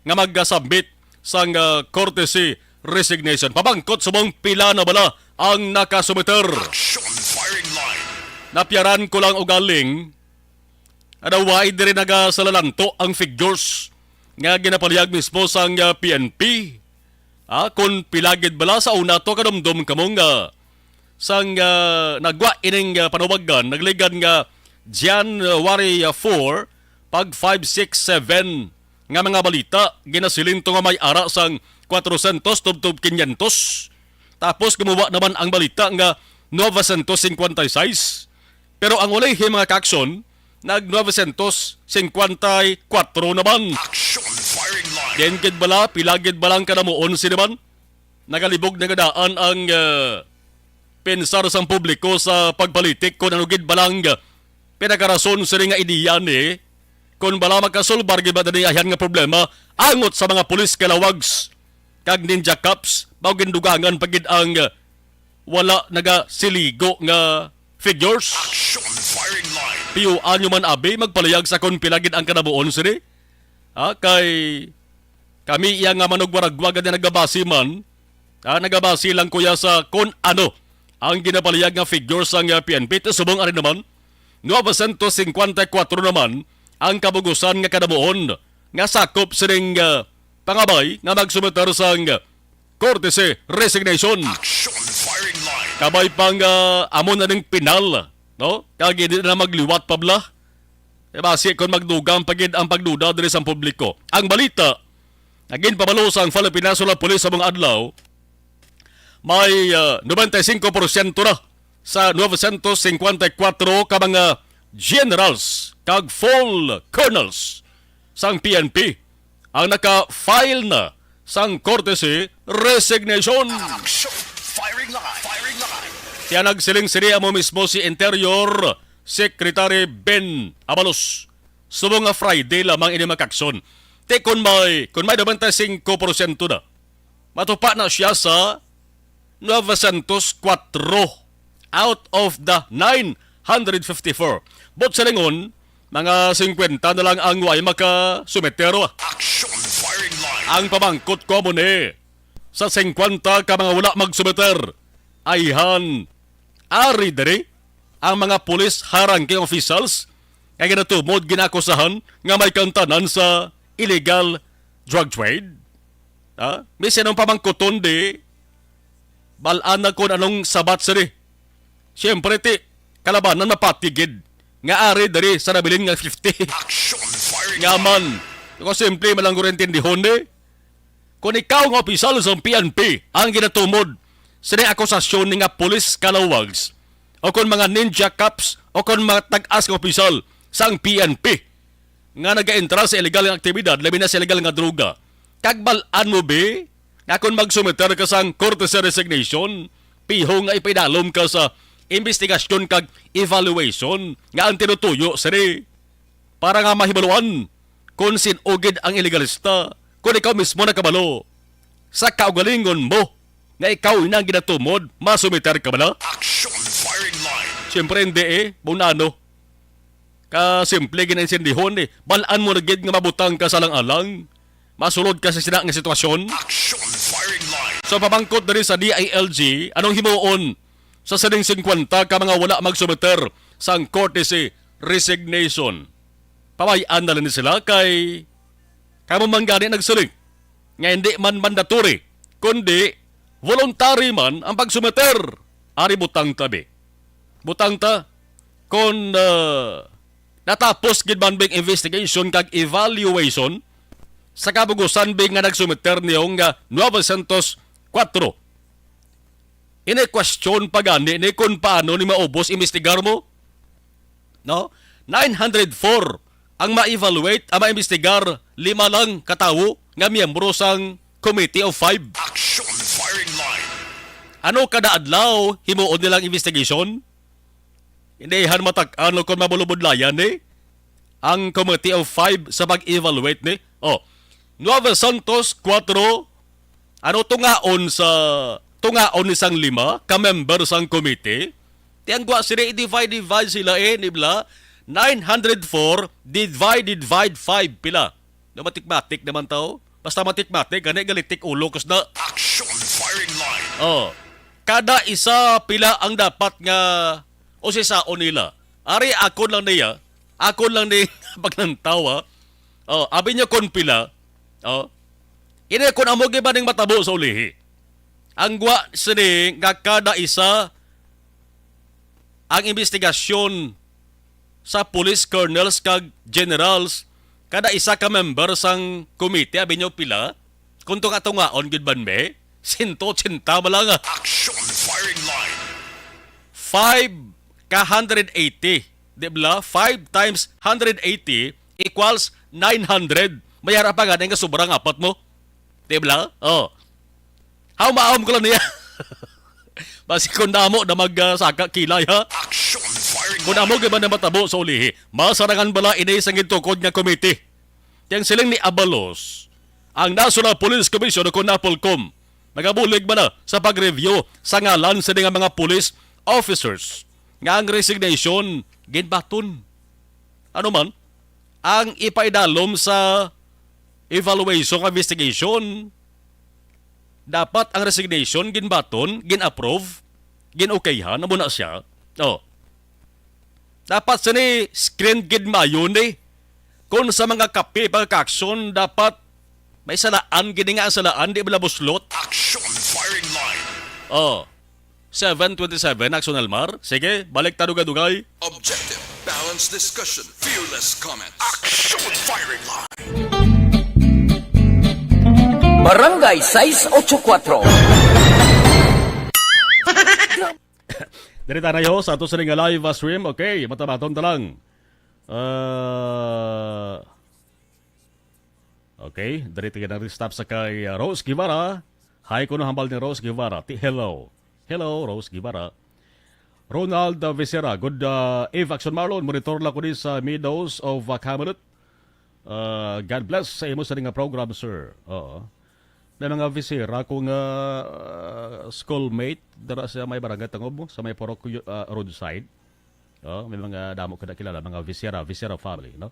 nga magasubmit sang, ah, courtesy resignation. Pamangkot subong pila na bala ang nakasumiter. Action Firing Line. Napiaran ko lang ugaling, ano, wa diri nagasalalanto ang figures nga ginapalihag mismo sang, ah, P N P. Ah, kung pila gid bala sa una to, kadumdom kamo nga sang, ah, nagwa ining, ah, panawagan, nagligan nga January, ah, four, pag five, six, seven nga mga balita, ginasiling to nga may ara sang kwatrosyentos tubtob kinyentos. Tapos gumuwa naman ang balita nga novecientos cincuenta y seis. Pero ang ulihi, mga ka-aksyon, nag novecientos cincuenta y cuatro naman. Action Firing Line. Diin gid bala, pila gid bala ang kadamuon sini man? Nagalibog na nga daan ang, ah, pensar sang publiko sa pagpalitik kon ano gid bala ang, ah, pinakarason sini nga ideya ni, kon bala makasolbar gid ba dani ayhan nga problema angot sa mga pulis kalawags kag ninja cops, mao gindugangan pa gid ang, ah, wala nagasiligo nga figures. Action Firing Line. Piyuan nyo man abi magpalihag sa kon pila gid ang kadamuon sini. Ha, kay Kami iya nga manugwaragwag nga nagabasi man, ah, nagabasi lang kuya sa kon ano ang ginapalayag nga figure sang, ah, P N P. Ti subong ari naman, novecientos cincuenta y cuatro naman ang kabugusan nga kadamuon nga sakop sining, ah, pangabay nga magsumiter sang courtesy resignation. Action firing line. Kabay pang, ah, amo na ning penal, no? Kag hindi na magliwat pa bala. Eh, basi kon magdugang pa gid ang pagduda diri sa publiko. Ang balita, nga ginpabalo sang Philippine National Police sa mga adlaw, may, ah, noventa y cinco porsyento na sa novecientos cincuenta y cuatro ka mga generals kag full colonels sang P N P ang naka-file na sang courtesy resignation. Action! Firing line! Firing line! Kaya nagsiling sini amo mismo si Interior Secretary Ben Abalos. Subong nga Friday lamang ini makakson. Ti kon may, kon may noventa y cinco porsyento na, matupa na siya sa novecientos cuatro out of the nine hundred fifty-four. But sa lingon, mga singkwenta na lang ang way makasumiter. Action firing line. Ang pamangkot ko amo ni, sa singkwenta ka mga wala magsumiter, ayhan, ari diri ang mga police high-ranking officials nga ginatumod ginakusahan nga may kaangtanan sa illegal drug trade. Ha? Bisan ang pamangkuton di, bal-an na kung anong sabat sini. Siyempre, ti, kalabanan mapatigid nga ari diri sa nabilin nga fifty. Action firing. Nga man, kung simple man lang guro intindihon ni, kung ikaw nga opisyal sa P N P ang ginatumod sa akusasyon ni nga police scalawags, o kung mga ninja cops, o kung mga tag-as nga opisyal sang P N P, nga nagaentra sa illegal nga aktibidad, labi na sa illegal nga droga. Kag bal-an mo, bi, nga kon magsumiter ka sang courtesy resignation, pihong nga ipaidalom ka sa investigasyon kag evaluation nga ang tinutuyo sini para nga mahibaluan kon sin-o gid ang ilegalista, kon ikaw mismo nakabalo sa kaugalingon mo nga ikaw ina ang ginatumod, masumiter ka bala? Action firing line. Siyempre, hindi eh. Bunano. Kasimple gid ang intindihon, eh. Bal-an mo na gid nga mabutang ka sa alang-alang. Masulod ka sa sina nga sitwasyon. Action firing line. So, pamangkot diri sa D I L G, anong himuon sa sining singkwenta ka mga wala magsumiter sang courtesy resignation? Pabay-an na lang ni sila kay kamo man gani nagsiling nga hindi man mandatory, kundi voluntary man ang pagsumiter. Ari butang ta, bi. Butang ta, kon, ah, natapos gid man bing investigation kag evaluation sa kabugusan bing nga nagsumiter niyo nga novecientos cuatro. Ini question pa gani ni kung paano ni maubos imbestigar mo? No? Nine hundred four ang ma-evaluate, ang maimbestigar, lima lang ka tawo nga miyembro sang Committee of Five. Action firing line. Ano kada adlaw himuon nilang investigation? Hindi han matak-an o kung mabulubudlayan ni ang Committee of Five sa pag-evaluate ni. Oh, novecientos cuatro, ano, tungaon sa, tungaon ni sang lima ka member sang committee. Ti ang gwa sila i-divide, divide sila eh, ni bla? Nine hundred four divide, divide five, pila? No, matik-matik naman tao. Basta matik-matik, gani galitik ulo, kus na. Action firing line. Oh. Kada isa pila ang dapat nga usisaon nila. Ari, akon lang niya. Akon lang ni paglantaw, ha. Oh, abi niya kon pila. Oh. Ini kon amo gid ba ning matabo sa ulihi. Ang gwa sini nga kada isa ang investigasyon sa police colonels kag generals, kada isa ka member sang komite, abi niyo pila? Kung tunga-tungaon gid man, be, sento ochenta ba lang, ah. Action firing line. Five ka hundred eighty, di ba? Five times hundred eighty equals nine hundred. May ara pa gani nga sobrang apat mo. Di ba? Oh. Haw maahom ko lang niya. Basi kung damo na mag, ah, saka kilay, ha? Action firing. Kung amo gyud man na matabo sa ulihi, masarangan bala ini sa gintukod nga komite. Tiyang siling ni Abalos, ang National Police Commission o kon NAPOLCOM, nagabulig man na sa pag-review sa ngalan sa mga police officers nga ang resignation ginbaton. Ano man, ang ipaidalom sa evaluation, investigation. Dapat ang resignation ginbaton, gin-approve, gin-okayhan, amo na siya. Oh. Dapat sini screen gid maayo ni. Kung sa mga kape, pagka-action, dapat may salaan gid nga ang salaan, di bala buslot. Action firing line. Oh. Seven twenty-seven, Action Almar. Sige, balik ta dugay-dugay. Objective, balanced discussion, fearless comment. Action firing line. Barangay sais ocho kuwatro. Diri ta na, yo, sa ato sa nga live, ah, stream. Okay, matabaton ta lang. Ah, okay, diri ta na stop sa kay, ah, Rose Guevara. Hi, kuno hambal ni Rose Guevara. Ti hello. Hello, Rose Guevara. Ronald, ah, Vicera, good, ah, eve, Action Marlon. Monitor lang ko din sa Meadows of, ah, Camelot. Ah, God bless sa imo sa nga program, sir. Oo. May mga Visera ko nga, ah, schoolmate dira sa may barangay Tangob mo, sa may Purok, ah, roadside. Oh, may mga damo ka na kilala, mga Visera, Visera family, no?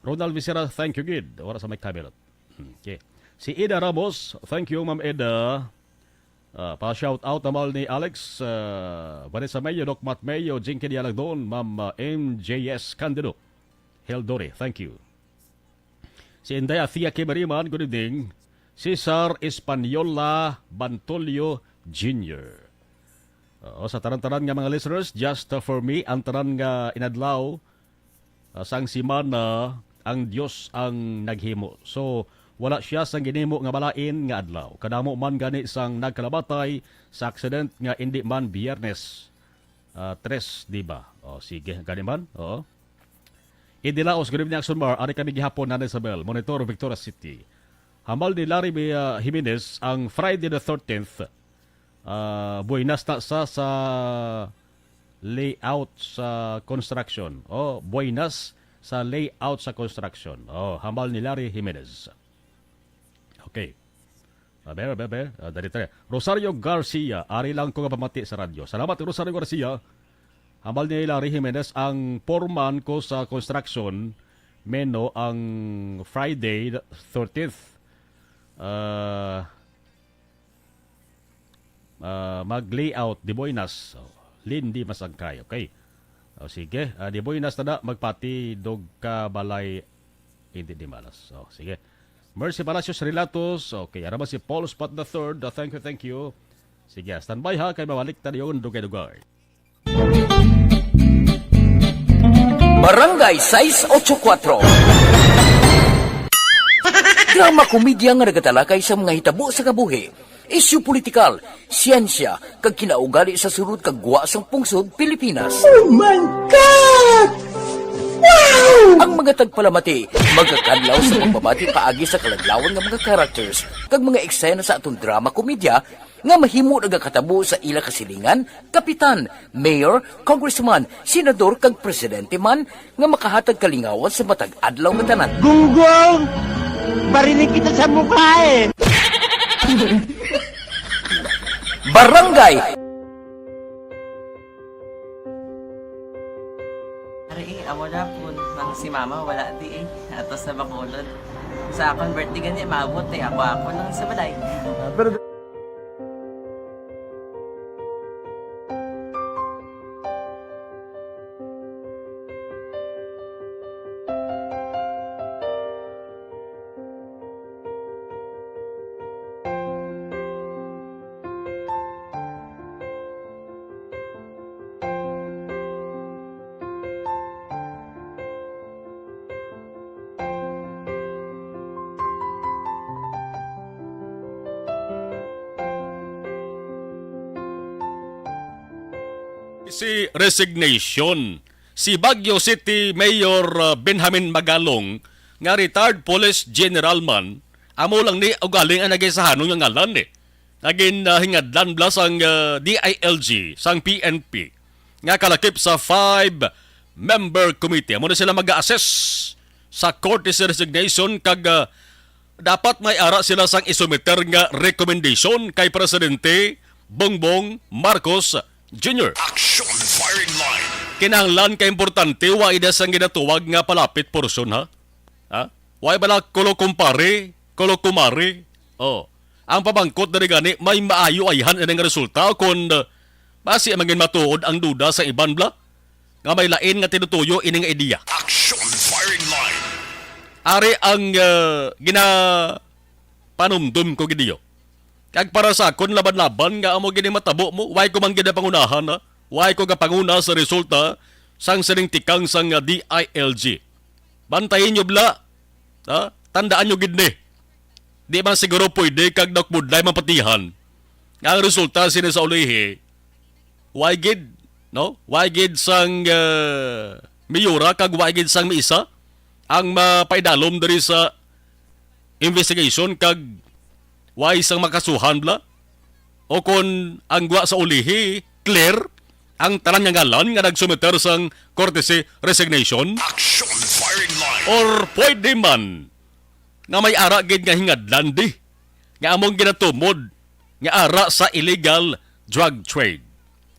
Ronald Visera, thank you gid. Wala sa may Camelot. Hmm, okay. Si Ida Ramos, thank you, Ma'am Ida. Ah, pa-shout out naman ni Alex, ah, Vanessa Mayo, Doc Matt Mayo, Jinky Dialagdon, Ma'am, ah, M J S Candido. Heldori, thank you. Si Inday Athea Kibariman, good evening. Cesar Española Bantolio Junior. Oo, sa tanan-tanan nga mga listeners, just, uh, for me, ang tanan nga inadlaw, uh, sang semana, ang Dios ang naghimo. So, wala siya sang ginhimo nga malain nga adlaw. Kadamo man gani sang nagkalabatay sa accident nga indi man Biyernes, uh, tres, di ba? O, sige, gani man. Oo. Idilaos, good evening, Action Mar. Ari kami gihapon, Nanay Isabel. Monitor, Victoria City. Hambal ni Larry Mi-, ah, Jimenez, ang Friday the thirteenth, ah, buenas na sa, sa layout sa construction. Oh, buenas sa layout sa construction. Oh, hambal ni Larry Jimenez. Okay. A ver, a ver, a ver. Ah, dali tayo. Rosario Garcia, ari lang ko nga pamati sa radyo. Salamat, Rosario Garcia. Hambal ni Larry Jimenez, ang foreman ko sa construction, meno ang Friday the thirteenth. Ah, ah, mag-layout, di buenas. Oh, Lindy Masangkay, okay. Oh, sige. Ah, di buenas na na, magpati dog ka balay, hindi di malas. Oh, sige. Mercy Palacios Relatos, okay. Ano ba si Paul Spot the third? Ah, thank you, thank you. Sige, standby ha, kay mabalik ta yun, dugay-dugay. Barangay sais ocho kuwatro. Drama komedya nga nagatalakay sa mga hitabo sa kabuhi, isyu politikal, siyensya, kag kinaugali sa sulod kag gwa sang pungsod Pilipinas. Oh my God! Wow! Ang mga tagpalamati magakadlaw sa pagbabati paagi sa kaladlawan nga mga characters kag mga eksena sa atong drama komedya nga mahimo nagakatabo sa ila kasilingan, kapitan, mayor, congressman, senador, kag presidente man nga makahatag kalingawan sa matag adlaw nga tanan. Gunggong! Barinig kita sa mukha eh! Barangay Ari, eh, amo na po, nang si mama wala di eh. Ato sa Bacolod. Sa akon birthday gani, maabot eh. Ako, ako lang sa balay. Ah, pero Si resignation, si Baguio City Mayor, uh, Benjamin Magalong, nga retired police general man, amo lang ni ugaling ang nagisahanon nga ngalan, eh. Nga gin, ah, hingadlan bala sang, ah, D I L G, sang P N P, nga kalakip sa five-member committee. Amo na sila mag-assess sa courtesy resignation kag, ah, dapat may ara sila sang isumiter nga recommendation kay Presidente Bongbong Marcos Junior. Action firing line. Kinahanglan ka importante, wa ida sang ginatuwag nga palapit portion, ha? Ha? Why bala kulo kumpare, kulo kumare? Oh, ang pamangkot diri gani, may maayo ayhan ini nga resulta kon, uh, basi man gid matuod ang duda sa iban bala nga may lain nga tinutuyo ini nga ideya. Action firing line. Ari ang, uh, ginapanumdum ko gid iyo. Kag para sa akon, laban-laban nga amo gini matabo mo, why ko man gid pangunahan, ha? Why ko gapanguna sa resulta sang sining tikang sang, uh, D I L G? Bantayin nyo bala. Ha? Tandaan nyo gid ni. Di man siguro pwede kag nakbudlay mapatihan nga ang resulta sini sa ulihi, why gid, no? Why gid sang, ah, miyura kag why gid sang miisa ang mapaidalom diri sa investigation kag why sang makasuhan bala? O kon ang gwa sa ulihi, clear ang tanan nga ngalan nga nagsumiter sang courtesy resignation? Action firing line. Or pwede man nga may ara gid nga hingadlan di nga among ginatumod nga ara sa illegal drug trade.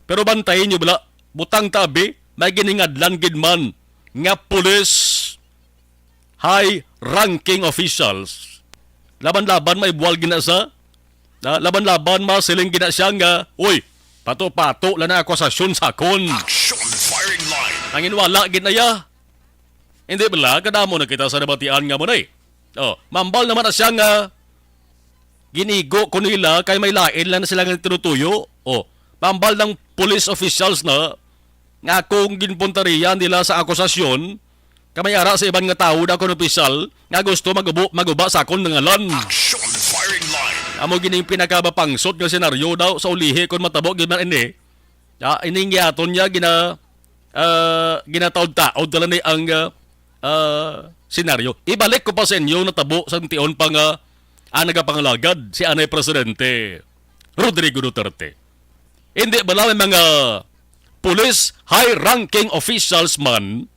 Pero bantayin nyo bala, butang tabi, may ginhingadlan gid man nga police high-ranking officials. Laban-laban may buwal gina sa, na, laban-laban masiling gina siya nga, "Uy, pato-pato lang na akusasyon sa akon." Action firing line. Nanginwala gid na ya. Hindi bala, kadamo na kita sa nabatian nga mo na eh. Oh, mambal naman na siya nga ginigo ko nila kay may lain lang na sila nga tinutuyo. Oh, mambal ng police officials na nga akong ginpuntariya nila sa akusasyon, kamay ara sa iban nga tawo na akon opisyal nga gusto magubo, maguba sa akon nga ngalan. Action firing line. Amo gini yung pinakabapangsot nga senaryo daw sa ulihi kung matabo gid man ini. Ah, ining giaton niya gina, ah, ginataod-taod tala ni ang, ah, ah, senaryo. Ibalik ko pa sa inyo natabo sa tion pa nga ang nagapangalagad si anay Presidente Rodrigo Duterte. Hindi bala may mga police high-ranking officials man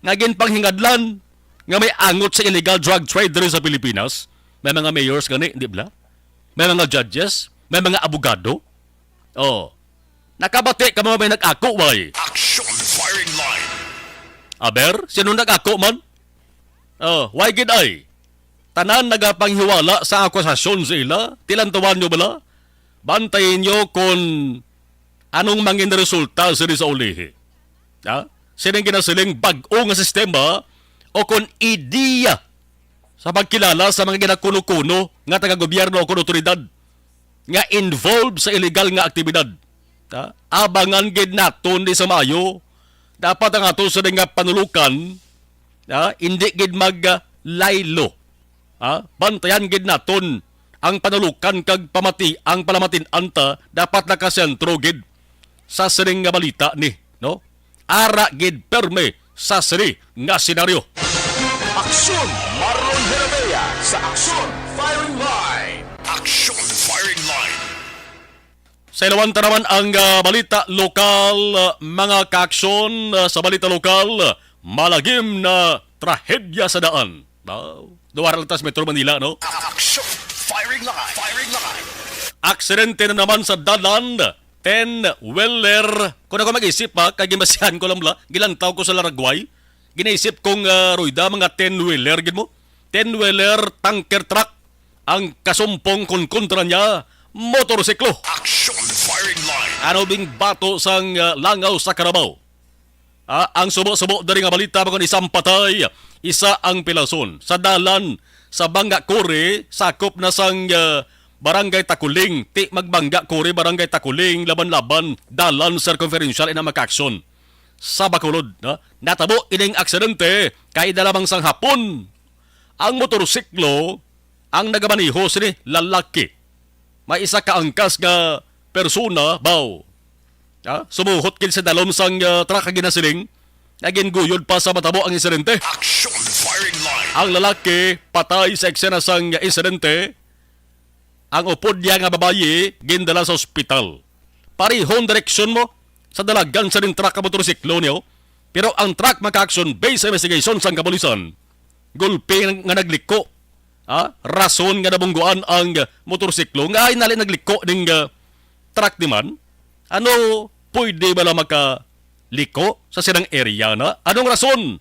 nga ginpanghingadlan nga may angot sa illegal drug trade diri sa Pilipinas? May mga mayors gani, hindi bala? May mga judges, may mga abogado. Oh. Nakabati ka mo may nag-ako, way? Action firing line. Aber, sino nag-ako man? Oh, why gid ay? Tanan nagapanghiwala sa akusasyon sa ila, tilantawan nyo bala? Bantayin nyo kung anong mangin resulta sini sa ulihi. Ha? Sining ginasiling bag-o nga sistema o kung ideya sa pagkilala sa mga ginakuno-kuno nga taga-gobyerno o kon otoridad nga involved sa illegal nga aktibidad. Ha? Abangan gid naton di sa maayo. Dapat ang ato sa nga panulukan, ha, hindi gid maglaylo. Ha? Bantayan gid naton ang panulukan kag pamati ang palamatin-an ta dapat nakasentro gid sa sining nga balita ni, no? Ara gid perme sa sini nga senaryo. Aksyon, Marlon Herabea sa Aksyon Firing Line. Aksyon Firing Line. Sa ilawan ta naman ang, ah, balita lokal, ah, mga kaaksyon, ah, sa balita lokal, malagim na trahedya sa daan. Wow. Duha ra lang ta sa Metro Manila, no? Action! Firing line! Firing line! Aksidente na naman sa dalan, ten-wheeler. Kung ako mag-isip pa, kay ginbasihan ko lang bala, gilantaw ko sa laragway. Ginaisip kong, ah, ruyda, mga ten-wheeler, gid mo. Ten-wheeler, tanker truck, ang kasumpong kon kontra niya, motorsiklo. Action! Firing line! Ano bing bato sang, ah, langaw sa karabaw? Ah, ang subo-subo diri nga balita, mga isang patay, isa ang pilason. Sa dalan sa Banga Kuri, sakop na sang, ah, Barangay Takuling, ti Magbanga Kuri, Barangay Takuling, Laban-Laban, dalan circumferential ina makaaksyon sa Bacolod, no? Natabo ining aksidente kay da lamang sang hapon. Ang motorsiklo ang nagamaneho sini lalaki. May isa ka angkas nga persona, baw. Ha? Sumuhot gid sa dalom sang, ah, truck nga ginasiling. Naginguyod pa sa matabo ang insidente. Action firing line. Ang lalaki patay sa eksena sang insidente. Ang upod niya nga babayi gindala sa ospital. Parehong direksyon mo sa dalagan sa ning truck nga motorsiklo niyo. Pero ang truck makaaksyon based sa investigation sang kapulisan. Gulpi nga nagliko. Ha? Rason nga nabungguan ang motorsiklo nga ay nali nagliko ning, ah, truck ni man. Ano, pwede bala makaliko sa silang area na? Anong rason?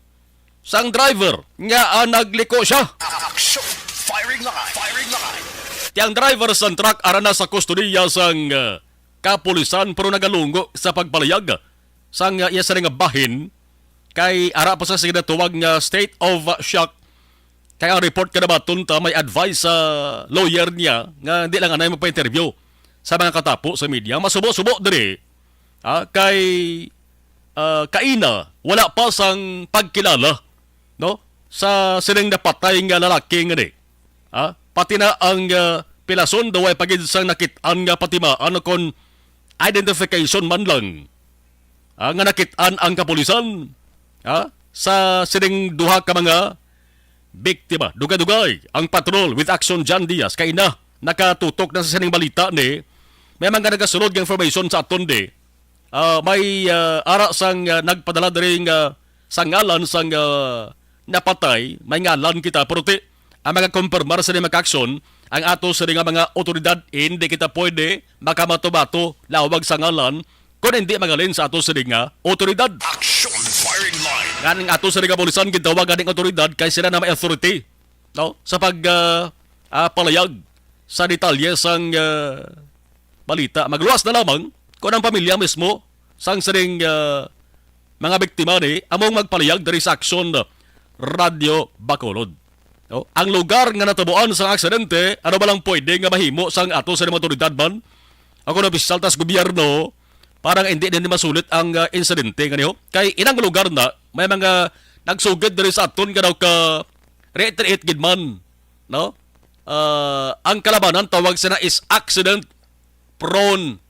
sang driver nga, ah, nagliko siya. Action! Firing line! Firing line! Ti ang driver sang truck ara na sa kustodiya sang, ah, kapulisan, pero nagalungo sa pagpalayag sang, ah, iya sila nga bahin kay ara pa sa ginatawag nga state of, ah, shock. Kay ang report nga nabaton ta, may advice sa lawyer niya nga di lang anay magpa-interview sa mga katapo sa media. Masubo-subo diri, ah, kay, ah, kaina, wala pa sang pagkilala, no, sa sining napatay nga lalaki nga ni. Ah, pati na ang, ah, pilason daw ay pagid sang nakit-an nga patimaan kon identification man lang, ah, nga nakit-an ang kapulisan, ah, sa sining duha ka mga biktima. Dugay-dugay ang patrol with Action John Diaz. Kay ina, nakatutok na sa sining balita ni. May mga nagasulod nga information sa aton di. Ah, may, ah, ara sang, ah, nagpadala diri nga sa ngalan sang, ah, napatay, may ngalan kita, pero ti, ang mga kumpirmar sa mga aksyon, ang ato sa nga mga otoridad, hindi kita pwede makamato-bato lawag sa ngalan kung hindi magalin sa ato sa nga otoridad. Action firing line. Nga ang ato sa nga kapulisan, gitawag aning otoridad kay sila na may authority, no? Sa pag, ah, ah, palayag sa detalye sang, ah, balita. Magluwas na lamang kung ang pamilya mismo sang sining, ah, mga biktima ni among magpalayag diri sa Aksyon Radyo Bacolod. No? Ang lugar nga natabuan sang aksidente, ano ba lang pwede nga mahimo sang ato sa mga otoridad man? Ako na opisyal tas gobyerno, parang hindi din masulit ang, ah, insidente nga niyo. Kay inang lugar na, may mga nagsugid diri sa aton nga daw ka riit-riit gid man, no? Ah, ang kalabanan tawag sina is accident prone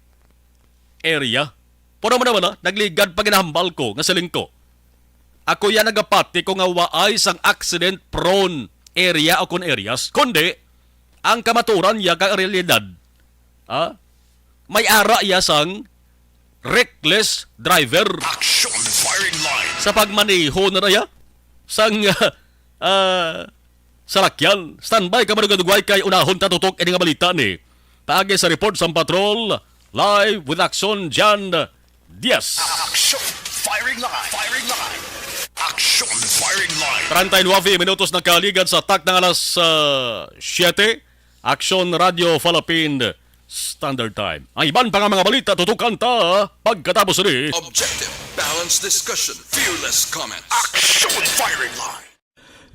area. Pero mo naman, ah, nagligad pa ginahambal ko nga siling ko. Ako yan nagapati ko nga waay sang accident prone area o kon areas, kundi ang kamaturan niya kag realidad, ah, may ara iya sang reckless driver. Action firing line. Sa pagmaneho na niya sang, ah, salakyan. Standby ka, madugay-dugay, kay unahon ta tutok ini nga balita ni. Paagi sa report sang patrol, live with Action John Diaz. Action! Firing line! Firing line! Action! Firing line! Treinta y nueve minutos na kaligad sa takna nga alas, ah, siyete. Action Radio Philippine Standard Time. Ang iban pa nga mga balita, tutukan ta pagkatapos ni. Objective, balanced discussion, fearless comments. Action! Firing line!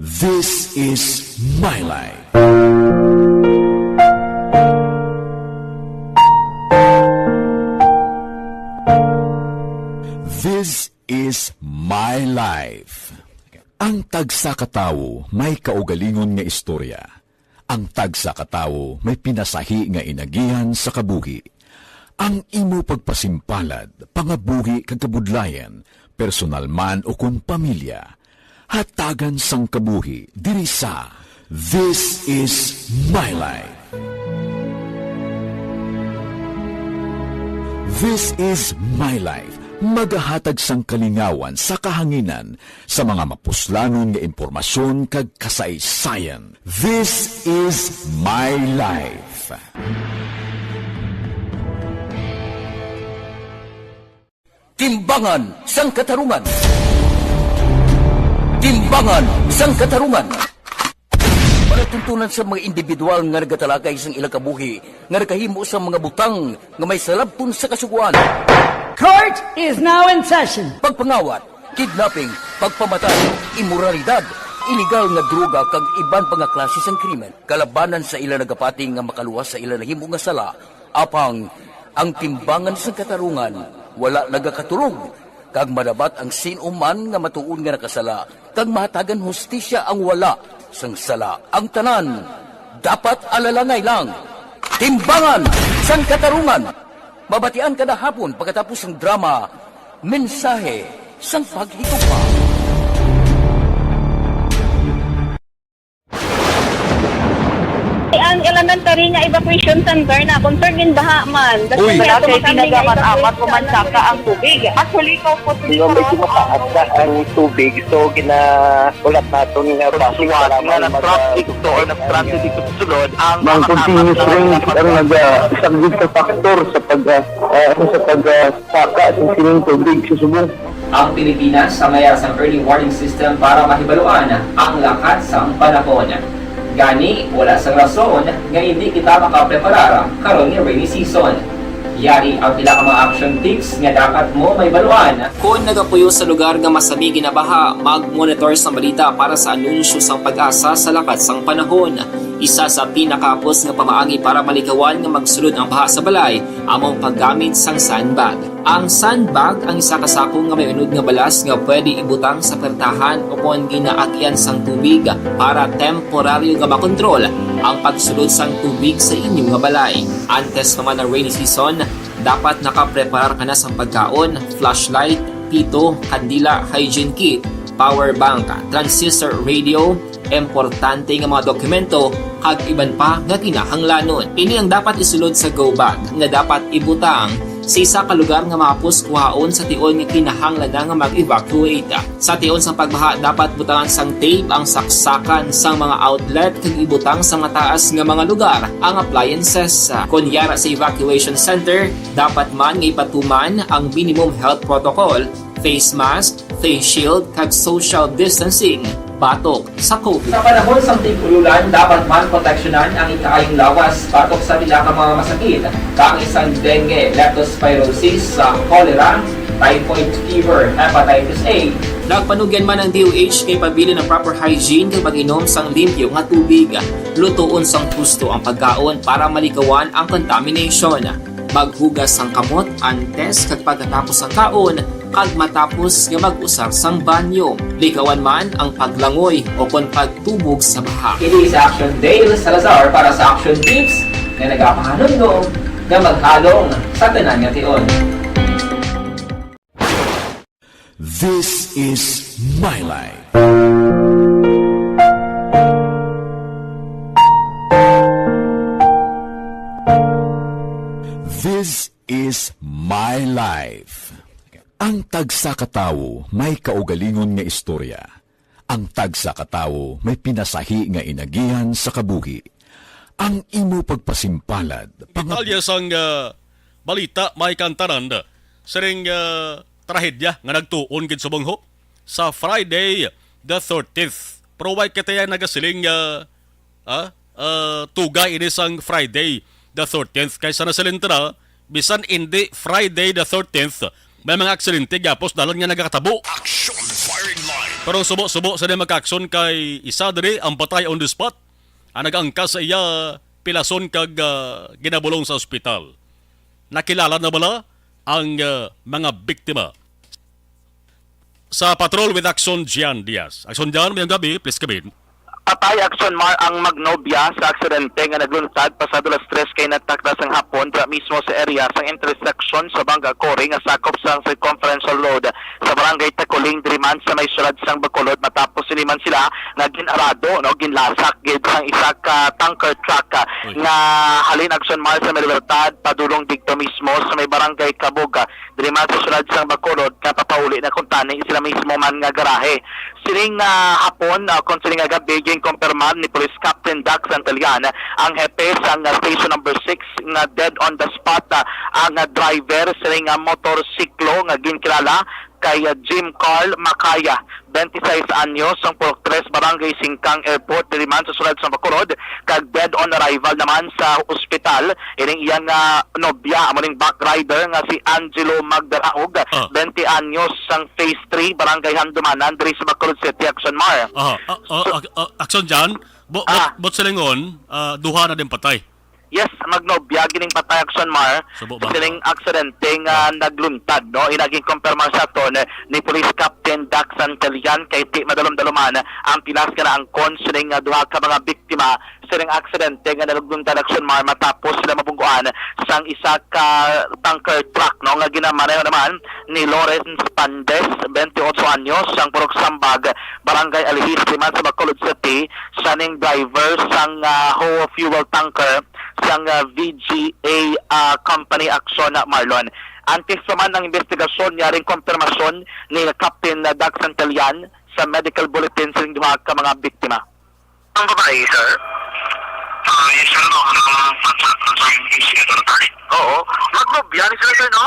This is My Life. This is My Life. Ang tagsa ka tawo may kaugalingon nga istorya. Ang tagsa ka tawo may pinasahi nga inagihan sa kabuhi. Ang imo pagpasimpalad, pangabuhi kag kabudlayan, personal man o kon pamilya, hatagan sang kabuhi diri sa This Is My Life. This Is My Life, magahatag sang kalingawan sa kahanginan sa mga mapuslanon nga impormasyon kag kasaysayan. This Is My Life. Timbangan sang Katarungan. Timbangan sang Katarungan. Palatuntunan sa mga individual nga nagatalakay sang ilang kabuhi nga nakahimo sang mga butang nga may salabton sa Kasugoan. Court is now in session. Pagpangawat, kidnapping, pagpamatay, imoralidad, iligal nga droga kag iban pa nga klase sang krimen kalabanan sa ila nagapati nga makaluwas sa ila nahimo nga sala. Apang ang timbangan sang katarungan wala nagakatulog, kag madabat ang sin-o man nga matuod nga nakasala, kag mahatagan hustisya ang wala sang sala. Ang tanan dapat alalangay lang. Timbangan sang Katarungan. Mabatian kada hapon pagkatapos sang drama, Mensahe sang Paghigugma. Ang elementary nga evacuation center na concern gin baha man. Uy. Malaki, tinaga man, amat ko man saka ang tubig. Actually, ko po. Di ba, medyo mataas na ang tubig, so ginaulat naton nga basi suwat nga nag-transit to or nag-transit dito sa sulod ang mga continuous rain ang naga-, isa gid ka factor sa pag, ah, ah, sa pag, ah, saka sa sining tubig sa subong. Ang Pilipinas sa mayar sang early warning system para mahibaluan ang lakat sang panahon. Gani, wala sang rason nga hindi kita makapreparar karon nga rainy season. Yari ang pila ka mga action tips nga dapat mo mahibaluan. Kon nagapuyo sa lugar nga masami ginabaha, mag-monitor sang balita para sa anunsyo sang PAGASA sa lakat sang panahon. Isa sa pinakahapos nga pamaagi para malikawan nga magsulod ang baha sa balay amo ang paggamit sang sandbag. Ang sandbag ang isa ka sako nga may unod nga balas nga pwede ibutang sa pertahan ukon ginaagian sang tubig para temporaryo nga makontrol ang pagsulod sang tubig sa inyo nga balay. Antes pa man ang rainy season, dapat nakapreparar ka na sang pagkaon, flashlight, pito, kandila, hygiene kit, power bank, transistor radio, importante nga mga dokumento, kag iban pa nga kinahanglanon. Ini ang dapat isulod sa go bag nga dapat ibutang sa isa ka lugar nga mahapos kuhaon sa tion nga kinahanglan na nga mag-evacuate. Sa tion sang pagbaha, dapat butangan sang tape ang saksakan sang mga outlet kag ibutang sa mataas nga mga lugar ang appliances. Kon yara sa evacuation center, dapat man nga ipatuman ang minimum health protocol, face mask, face shield, kag social distancing batok sa COVID. Sa panahon sang tig-ululan, dapat man proteksyonan ang ikaayong lawas batok sa pila ka mga masakit, kaangay sang dengue, leptospirosis, sa cholera, typhoid fever, hepatitis A. Nagpanugyan man ang D O H kay pabilin ang proper hygiene kag pag-inom sang limpyo nga tubig. Lutoon sang husto ang pagkaon para malikawan ang contamination. Maghugas sang kamot antes kag pagkatapos sang kaon kag matapos nga mag-usar sang banyo. Likawan man ang paglangoy o kon pagtubog sa baha. Ini si Action Dale Salazar para sa Action Tips nga nagapahanumdom nga maghalong sa tanan nga tion. This is my life. This is my life. Ang tagsa ka tawo may kaugalingon nga istorya. Ang tagsa ka tawo may pinasahi nga inagihan sa kabuhi. Ang imo pagpasimpalad, pangab- Detalye sang, ah, balita may kantanan sining, ah, trahedya nga nagtuon gid subong ho sa Friday the thirteenth. Pero why kita yan nagasiling, ah, ah, ah, tugay ini sang Friday the thirteenth? Kay sa nasiling ta na, bisan indi Friday the thirteenth, may mga aksidente gyapos dalan nga nagakatabo. Action firing line. Pero subo-subo sa di magka-aksyon kay isa diri ang patay on the spot. Ang nag-angkas sa iya, pilason kag, ah, ginabulong sa ospital. Nakilala na bala ang, ah, mga biktima? Sa Patrol with Action Jan Diaz. Action Jan, mayong gabi, please come in. Patay, Action Mar, ang magnobya sa aksidente nga naglunsad pasado las tres kay natakda sang hapon dira mismo sa area sang intersection sa Banga Cory nga sakop sang Circumferential Road sa Barangay Taculing diri man sa may siyudad sang Bacolod, matapos sini man sila nga gin-arado, no, ginlasak gid sang isa ka tanker truck, ah, Uy. nga halin, Action Mar, sa may Libertad padulong didto mismo sa may Barangay Cabog, ah, diri man sa siyudad sang Bacolod, nga papauli na kuntani sila mismo man nga garahe. Sining, ah, hapon, ah, kon sining nga gabi, ginkumpirmar ni Police Captain Dax Santillan, ang hepe sang, ah, Station Number Six, nga dead on the spot, ah, ang, ah, driver sining, ah, motorsiklo nga ginkilala kay, ah, Jim Carl Macaya, twenty-six anyos, sang Purok Tres, Barangay Singkang Airport, diri man sa siyudad sang Bacolod, kag dead on arrival naman sa ospital ining iya nga nobya, amo ning back rider nga si Angelo Magdaraog, Ah. twenty anyos, sang Phase Three, Barangay Handumanan, diri sa Bacolod City, Action Mar. Aha. Ah, ah, So ak-, ah, Action Jan, bu-, but, Ah. but silingon, ah, duha na din patay. Yes, magnobya gining patay, Action Mar. Subo ba? Sining aksidente nga Ah. nagluntad, no? Ina ginkumpirmar sa aton ni Police Captain Dax Santillan kay di madalom-daloman ang pilas ka naangkon sining, ah, duha ka mga biktima sining aksidente nga nagluntad, Action Mar, matapos sila mabungguan sang isa ka tanker truck, no, nga ginamaneho naman ni Lawrence Pandes, twenty-ocho anyos, sang Purok Sambag, Barangay Alihis, diri man sa Bacolod City, siya ning driver sang, ah, Ho fuel tanker sang, ah, V G A, ah, company, Action Mar. Antes pa man ang investigasyon, yaring kumpirmasyon ni Captain, ah, Dax Santillan sa medical bulletin sining duha ka mga biktima. Ang babae, sir? Ah, yes, sir. No, ano, ano, ano, ano, ano, ano, ano, ano, Oo. Magnobya ni sila, sir, no?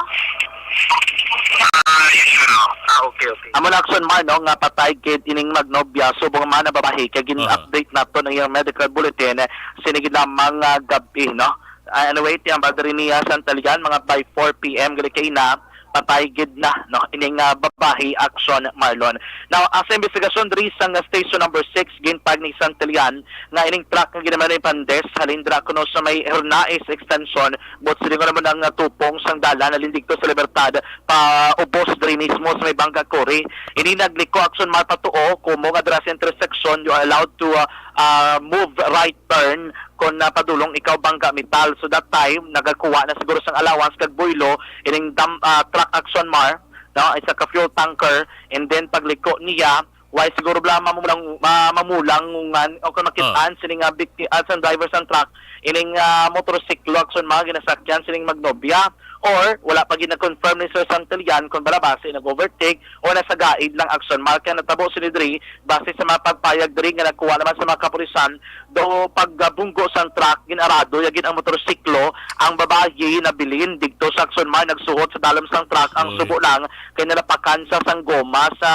Ah, yes, sir. Ah, okay, okay. Amo na, Action Mar, no, nga patay gid ining magnobya subong man ang babayi kay Aha. gin-update nato ang iyang medical bulletin, eh, sini gid lamang nga gab-i, no? Ah, anyway, ti ang diri niya sa Antalian, mga by four p m gali kay na, patay gid na, no, ining, ah, babayi, Action Marlon. Now, ah, sa investigasyon diri sa nga station number six, gintag ni Santelian nga ining truck nga ginamay ni Pandes halin dira kuno sa may Hernaez Extension, but sila nga naman ang, ah, tupong sang dalan halin dito sa Libertad pa ubos diri mismo sa may Bangka Kuri. Ini nagliko, Action Mar, patuo kumo nga dira sa intersection you are allowed to, ah, ah, move right turn kon, ah, padulong ikaw Bangka Metal. So that time nagakuha na siguro sang allowance kag buylo ining dam, ah, truck, Action Mar, no, isa ka fuel tanker, and then pagliko niya, why siguro bala mamulang, ma-, mamulang ngan o kung Ah. makitaan sini nga bikti-, ah, sang driver sang truck, ining, ah, motorsiklo, Action Mar, ginasakyan sining magnobya, or wala pa gid na-confirm ni Sir Santelian kung bala basi nag-overtake o nasagaid lang, Action Mar. Kaya natabo sini diri base sa mga pagpayag diri nga nakuha naman sa mga kapulisan, do pagbunggo sang truck, gin-arado ya gid ang motorsiklo. Ang babayi nabilin didto sa Action Mar, nagsuot sa dalom sang truck, ang Oy. subo lang kay nalapakan sa sang goma sa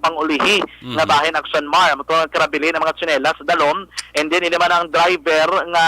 pangulihi nga Mhm. bahin, Action Mar. Amo to nga karabilin ang mga tsinelas sa dalom. And then, ini man ang driver nga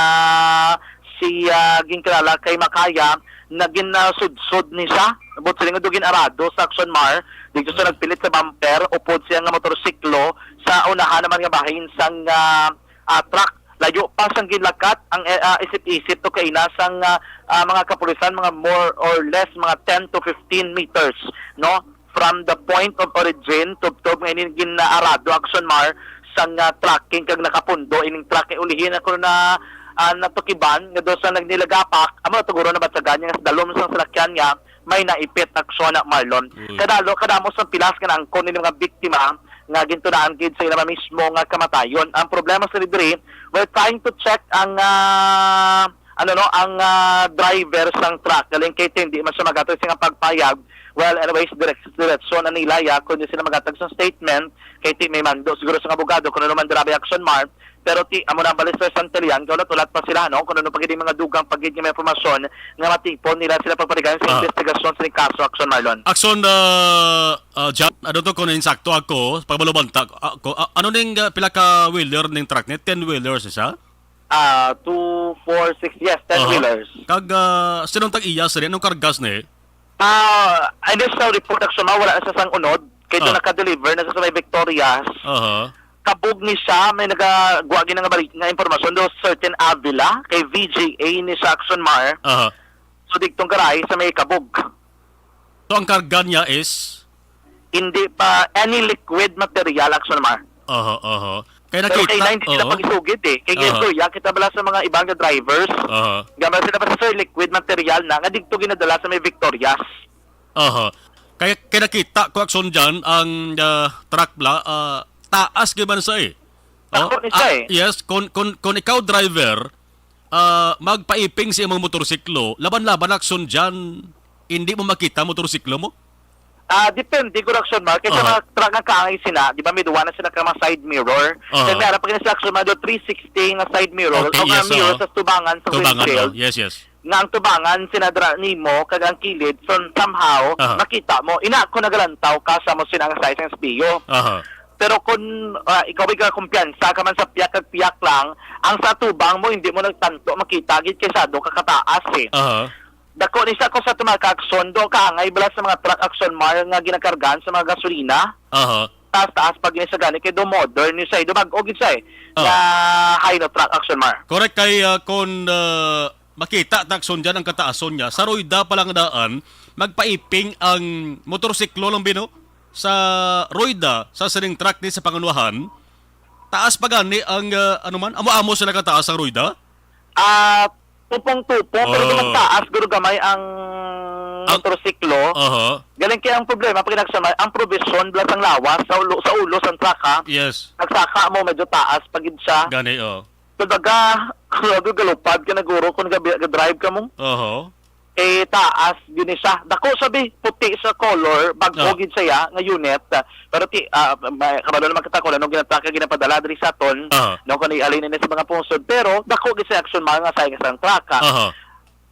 si, ah, ginkilala kay Makaya, nagin, ah, sudsod ni siya. But siling do gin-arado sa Action Mar, dito sa Mm. nagpilit sa bumper, upod siya nga motorsiklo sa unahan naman nga bahin sang, ah, ah, truck. Layo pa sang ginlakat ang, eh, ah, isip-isip to kaina sang, ah, ah, mga kapulisan, mga more or less mga ten to fifteen meters, no? From the point of origin, tubtob nga ini gin-arado, Action Mar, sang, ah, trucking kag nakapundo ining truck kay ulihi na kuno na, ah, natukiban nga daw sa nagnilagapak, amo na tuguro na batyagan niya nga sa dalom sang salakyan niya may naipit, Action Marlon. Uy. Kadalo, kadamo sang pilas nga naangkon ini mga biktima nga gintunaan gid sa ila mismo nga kamatayon. Ang problema sa diri, we're trying to check ang, ah, ano, no, ang, ah, driver sang truck. Galing kay hindi man siya maghatag sa iyang pagpayag. Well, anyways, direk-, direksyon ang nila, ya, kung di sila maghatag sa statement, kay ti may mando siguro sa abogado kung ano man grabe, Action Mar. Pero ti, amo na ang bali, Sir Santelian, kaulat-ulat pa sila, no, kung ano pa gid ang mga dugang pa gid nga mga impormasyon nga matipon nila sila pagpatigayon sa Ah. investigasyon sa kaso, Action Marlon. Action, ah, ah, John, ano to, kung insakto ako, pagbalubanta ako, ah, ano ning, ah, pila ka wheeler ning truck ni? Ten wheelers siya? Ah, two, four, six, yes, ten Aha. wheelers. Kag, ah, sinong tag-iya sini? Anong kargas ni? Ah, initial report, Action Mar, wala na sa sang unod. Kay doon Ah. naka-deliver na sa may Victorias. Aha. Kabog ni siya, may nagagwa gid nga balik nga impormasyon do, certain Avila, kay V G A ni siya, Action Mar. Aha. So, digtong garahe sa may kabog. So, ang karga niya is? Hindi pa any liquid material, Action Mar. Aha, aha. Kay Pero nakita, kay na hindi sila oo. pag-isugid eh. Kay Aha. Gildoya, kita bala sa mga ibang nga drivers. Aha. Gamay sila basta, sir, liquid material na nga dito ginadala sa may Victorias. Aha. Kay, kay nakita ko, Action, dyan, ang, ah, truck bala, ah, taas gid man sa eh. Dako Oh, ni siya ah, eh. Yes, kung, kung, kung ikaw driver, ah, magpaiping sa imong motorsiklo, laban-laban, Action, dyan, hindi mo makita motorsiklo mo? Ah, depende, good, Action Mar. Kay sa Aha. mga truck nga kaangay sina, di ba, may duwa na sila ka mga side mirror. Aha. Then may ara pa gani sa, Action Mar, do three sixty nga side mirror, Okay, o nga yes, mirror oo. sa tubangan sa Tubangan, windshield. oh. Yes, yes. Nga ang tubangan, sinadra nimo, kag ang kilid, from somehow, Aha. makita mo. Ina, kung nagalantaw ka sa mo sina nga size ng S P U. Aha. Pero kung, ah, ikaw ay kakumpiyansa ka man sa piyak kag piyak lang, ang sa tubang mo, hindi mo nagtanto, makita gid kay sado ka kataas eh. Aha. Dako ni siya ko sa tumakakson, do kaangay bala sa mga truck, Action Mar, nga ginakargahan sa mga gasolina. Aha. Taas-taas pag ni siya gani, kay do modern ni siya, eh. Do bag-o gid siya eh. Ah. Nga high no truck, Action Mar. Correct kay, ah, kung, ah, makita, Action, dyan ang kataason niya. Sa rueda pa lang daan, magpaiping ang motorsiklo lang bino sa rueda sa sining truck ni sa pangunahan. Taas pa gani ang, ah, ano man, amo-amo sila kataas ang rueda? Ah, tupong-tupong, pero Oh. di magtaas, guro gamay ang Ang motorsiklo. Aha. Galing kaya ang problema, pag nagsamay, ang provision, blas ang lawas, sa ulo, sa ulo, sa truck, ha? Yes. Nagsaka mo, medyo taas, pag siya. Gani, oh. Kumbaga, grabe, galupad ka na, guro, kung gabi, drive ka mo. Oho. Eh, taas, yun siya. Dako, sabi, puti sa color, bago Oh. gid siya, nga unit. Pero ti, ah, may, kabalo naman kita kung anong ginataka, ginapadala diri sa aton, Aha. no, kung alin ini sa mga pungsod. Pero, dako gid sa Action Mar nga sa isang truck, ah. Aha.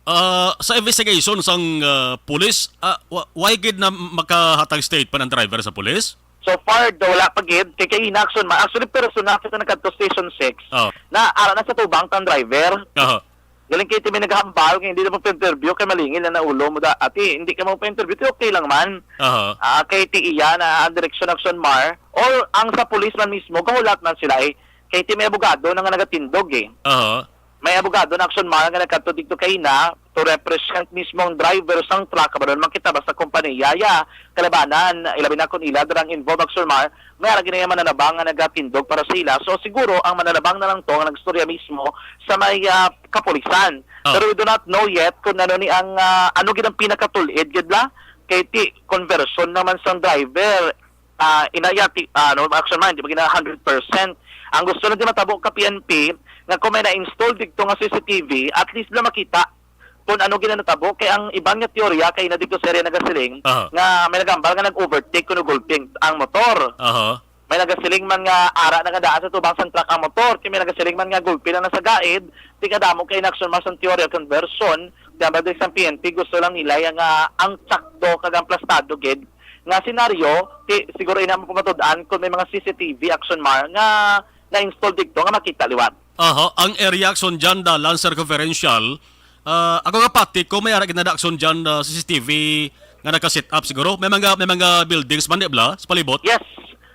Ah, sa investigation sang, ah, pulis, ah, wa-, why gid na makahatag statement ang driver sa pulis? So far, daw wala pa gid. Kay kaina, Action Mar, actually, personal kita nagkadto Station six. Oh. Na ara na sa tubang tang driver. Aha. Galing kay ti may naghambal nga hindi na magpa-interview kay malingil na naulo mo da. Ati, hindi ka magpa-interview, ti okay lang man. Aha. Ah, kay ti iya na ang direksyon, Action Mar, or ang sa pulis man mismo, gahulat man sila eh. Kay ti may abogado na nga nagatindog eh. Aha. May abogado na, Action Mar, nga nagkadto dito kaina to represent mismo ang driver sang truck, kabalo naman kita, basta kompanya ya kalabanan, ilabi na kung ila darang involved, Action Mar, may ara gid na mananabang nga nagatindog para sa ila. So siguro ang mananabang na lang to nga nagstorya mismo sa may, ah, kapulisan. Oh. Pero we do not know yet kung ano ni ang, ah, ano gid ang pinakatulid gid la kay ti conversion naman sang driver. Ah, inaya ti, ah, no, Action Mar, di ba gina hundred percent? Ang gusto na di matabo ka P N P nga kung may na-install dito nga C C T V, at least na makita kung ano gina natabo. Kay ang iban nga teorya kay na dito sa area nagasiling Aha. nga may nagambal nga nag-overtake kuno gulping ang motor. Aha. May nagasiling man nga ara na nga daan sa tubang sang truck ang motor. Kay may nagasiling man nga gulpi lang na sa gaid. Di kadamo kay Action Mar sang teorya conversion. Kaya ba sa P N P gusto lang nila ya nga ang tsakdo kag ang plastado gid nga senaryo, ti, siguro ina mo pamatud-an kung may mga C C T V, Action Mar, nga na-install dito nga makita liwat. Aha, ang area, Action Mar, dalan circumferential. Ah, ako nga pati ko may ara gid na, Action Mar, ah, C C T V nga naka-set up siguro. May mga, may mga buildings man, di ba, sa palibot? Yes.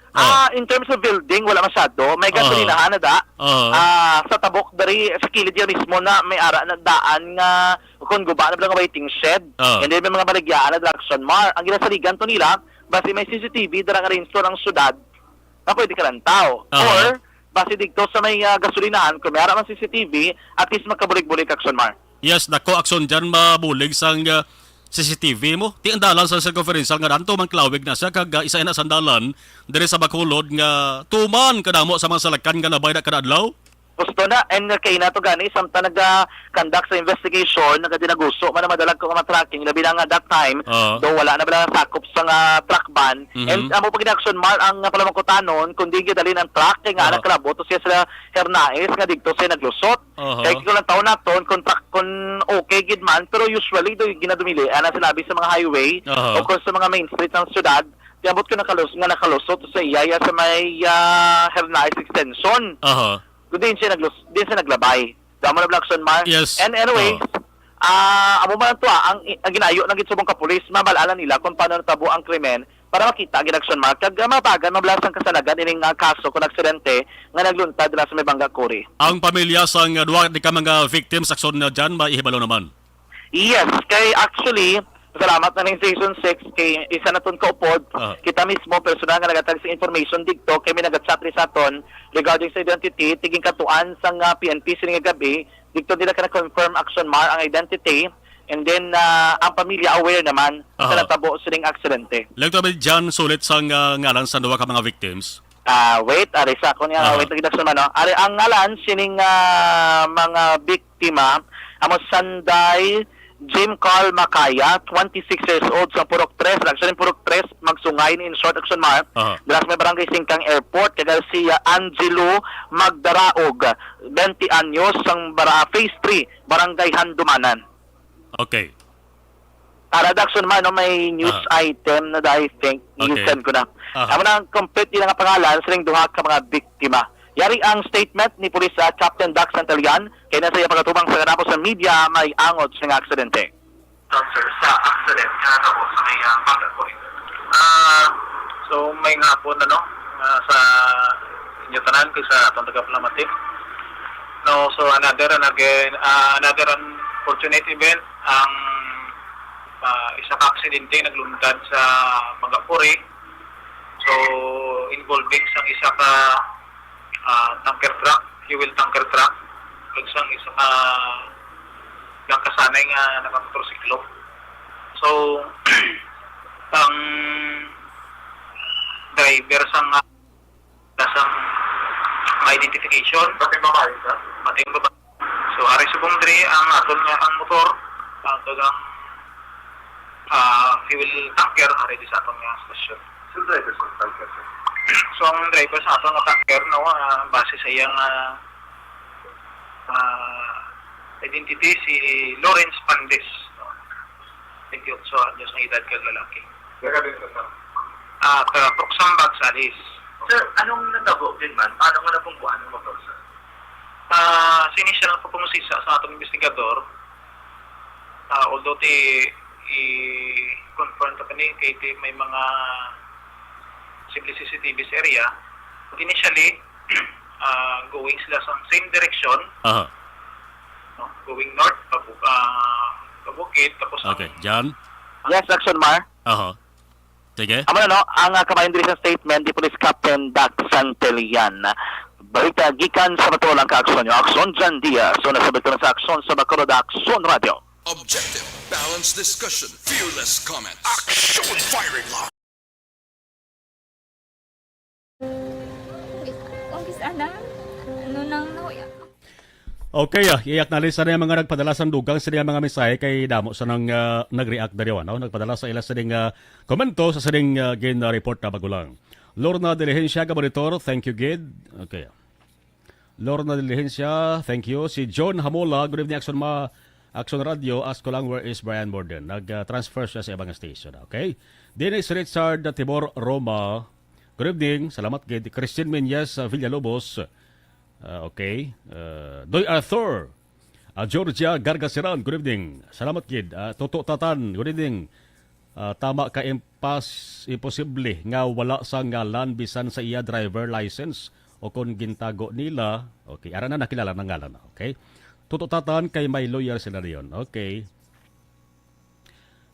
Ah. Ah, in terms of building, wala masyado. May Aha. gasolinahan na da. Aha. Ah, sa tabok dari sa kilid yan mismo na may ara na daan nga kung guba na lang waiting shed. Ah. And then may mga baligyaan na, Action Mar. Ang ginasaligan to nila, basi may C C T V dara nga rin sa syudad na pwede kalantaw. Aha. Or basi dito sa may, ah, gasolinahan, kung may ara man C C T V, at least makabulig-bulig, Action Mar. Yes, dako, Action Mar, mabulig sang, ah, C C T V mo. Ti ang dalan sa circumferential nga danto man klawig na siya kag, ah, isa ina sang dalan diri sa Bacolod nga tuman kadamo sa mga salakan nga nabay na kada adlaw. Gusto na, and kay nato gani, samtang naga-conduct sa investigation, nagadinaguso man ang madalag ko nga mga tracking, labi na nga that time, Oo. daw wala na bala sakop sa nga truck ban. Mhm. And amo pa gid, Action Mar, ang palamangkutanon, kung di gidalin ang truck, kay nga Oo. nagkalabot to siya sa Hernaez, nga dito siya naglusot. Oho. Kay kung ang taon naton, kung truck, kung okay gid man, pero usually, do, ginadumili, ana sinabi sa mga highway, Oho. o kung sa mga main street ng syudad, tiabot ko nakalus-, nga nakalusot sa iyaya sa may, ah, Hernaez Extension. Oho. Kung diin siya naglus-, diin siya naglabay. Damo na, Action Mar. Yes. And anyway, Oho. ah, amo man to, ah, ang, ang ginayo ng gitsubong kapulis, mabalalan nila kung paano natabo ang krimen para makita ang Action Mar. Kag, ah, mabagan, mablas ang kasanagan ining, ah, kaso kung aksidente nga nagluntad na sa may Bangga Kuri. Ang pamilya sang, ah, duha di ka mga victims, Action Mar, dyan, maihibalo naman. Yes, kay actually, salamat na ning Station six, kay isa na ton kaupod. Ah. Kita mismo, personal nga nagatag sa information dito, kay may nag-chat rin sa aton regarding sa identity, tiging katuan sang, ah, P N P sini nga gabi, dito nila ka na-confirm, Action Mar, ang identity, and then, ah, ang pamilya aware naman sa Aha. natabo sining aksidente. Lang to, John, sulit sang, ah, ngalan sa duha ka mga victims? Ah, wait, ari sa ako niya, Ah. wait, lagi na sa mano. Ari, ang ngalan sining, ah, mga biktima, amo Sanday Jim Carl Macaya, twenty-six years old, sa Purok Tres. Actually, Purok Tres, magsungay ni, in short, Action Mar. Aha. Dira sa may barangay Singkang Airport, kag si, ah, Angelo Magdaraog, twenty anyos, sang bara-, Phase three, Barangay Handumanan. Okay. Para, Action Mar, no, may news Ah. item na, I think, Okay. i-send ko na. Aha. Amo na ang complete nila nga pangalan sa duha ka mga biktima. Yari ang statement ni Police, ah, Captain Dax Santalian, kay nasa iya pagkatubang sa kanapos sa media, may angot sa nga aksidente. Sir, sa aksidente nga natabo sa may, ah, Bangga Kuri. Ah, so, may nga po na, no, ah, sa inyo tanan, kay sa atong tagapalamati. No, so, another, and again, ah, another unfortunate event, ang, ah, isa ka aksidente nagluntad sa Bangga Kuri. So, involving sang isa ka, ah, tanker truck, fuel tanker truck, kag sang isa ka, lang kasanay nga nakamotorsiklo. So, ang driver sang, ah, sang identification. Pati babae ka? Pati yung babae. So, ari subong diri ang aton nga ang motor, ang aton nga, ah, fuel tanker, ari di sa aton nga stasyon. Sino driver sa tanker, sir? So, ang driver sa aton nga tanker, no, ah, base sa iyang, ah, ah, Identity si Lawrence Pandes, no? Twenty-eight anyos ang edad kag lalaki. Taga din ka sa? Ah, taga Proxamba, Salis. Sir, anong natabo din man? Paano nga nabungkuan ang motor, sir? Ah, sa initial nga pagpangusisa sa atong investigador, ah, although ti i-confirm ta kani kay ti may mga simple C C T V sa area, but initially, ah, going sila sa same direction, Aha. No? Going north, pabu-, ah, pabukid, tapos ang Okay, Jan? Yes, Action Mar. Aha. Sige. Amo na, no? Ang, ah, kabayan diri sa statement ni Police Captain Dax Santillan. Balita gikan sa Matulang ka Aksyon, yung Aksyon Jan Diaz. So, nasa Biktima sa Aksyon sa Bacolod, Aksyon Radio. Objective, balanced discussion, fearless comments. Action firing line. Kung kis-, kung kis-, ana, ano nang nahuya? Okay, ah, iyak na lista na yung mga nagpadala sang dugang sa mga mensahe kay damo sa nang, ah, nag-react na diwa, no? Nagpadala sa ila sa ding, ah, komento sa sining, ah, gin-report na bago lang. Lorna Diligencia, ka monitor, thank you, gid. Okay. Lorna Diligencia, thank you. Si John Hamola, good evening, Action Ma-, Action Radio. Ask ko lang, where is Brian Morden? Nag, ah, transfer siya sa ibang station, okay? Dennis Richard Tibor Roma, good evening. Salamat gid. Christine Menyes, ah, Villalobos. Ah, okay. Ah, Doy Arthur. Ah, Georgia Gargasiran, good evening. Salamat gid. Ah, Toto Tatan, good evening. Ah, tama ka, impas-, imposible nga wala sa ngalan bisan sa iya driver license o kon gintago nila. Okay, ara na, nakilala na ngalan na. Okay. Toto Tatan, kay may lawyer sila diyon. Okay.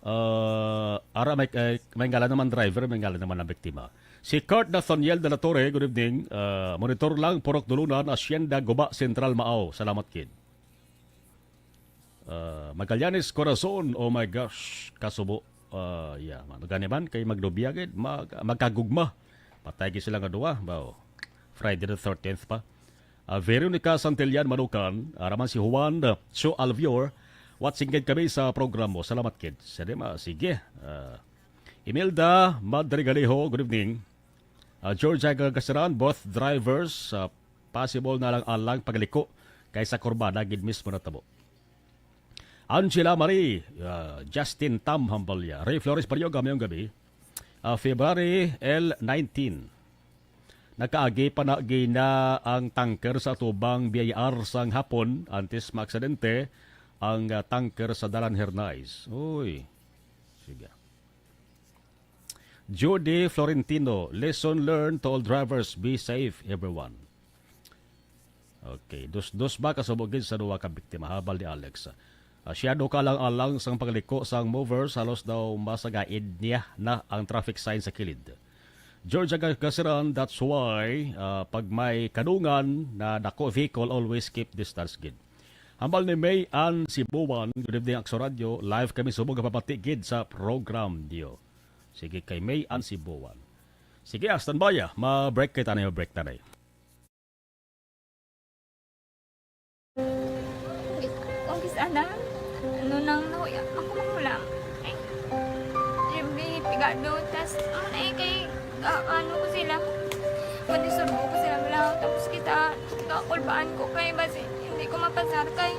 Ah, ara may, eh, may ngalan naman driver, may ngalan naman ang biktima. Si Kurt Nathaniel de la Torre, good evening. Ah, monitor lang, Purok Dulunan, Hacienda, Guba, Central, Mao. Salamat, kid. Ah, Magallanes Corazon, oh my gosh, kasubo. Ah, yeah, man, gani man kay magnobya gid, mag-, magkagugma. Patay gid sila nga duha, ba, oh. Friday the thirteenth pa. Ah, Veronica Santillan Manukan, ara man si Juan, uh, Sio Alvior, watching gid kami sa program mo. Salamat, kid. Sa Dima, sige. Ah, Imelda Madrigalejos, good evening. Ah, Georgia Gagasaran, both drivers, ah, possible na lang alang pagliko kay sa kurbada gid mismo natabo. Angela Marie, ah, Justin Tam Hambalya, Ray Flores Baryoga, mayong gabi. Ah, February L nineteen. Nakaagi pa na gina ang tanker sa atubang B I R sang hapon antes maaksidente ang, ah, tanker sa Dalan Hernais. Uy. Sige. Judy Florentino, lesson learned to all drivers, be safe, everyone. Okay, dos-dos ba kasubo gid sa duha ka biktima, habal ni Alex. Ah, siya do ka lang alang sang pagliko sang movers, halos daw masagaid niya na ang traffic sign sa kilid. Georgia Ga-, Gasiran, that's why, ah, pag may kadungan na dako vehicle, always keep distance gid. Hambal ni May Ann Sibuan, good evening, Akso Radio. Live kami subong kapapati gid sa program niyo. Sige, kay May Ann Sibuan. Sige, ah, standby, ah. Ma-break kita na yung break na na eh. Kung kis-, ana, ano nang nahuya, ako magulang. Ay, yung pigado, tas, ano na eh, kay, ah, ano ko sila, mandisturbo ko sila, wala, tapos kita, kakulbaan ko kay, basi, hindi ko mapasar kay.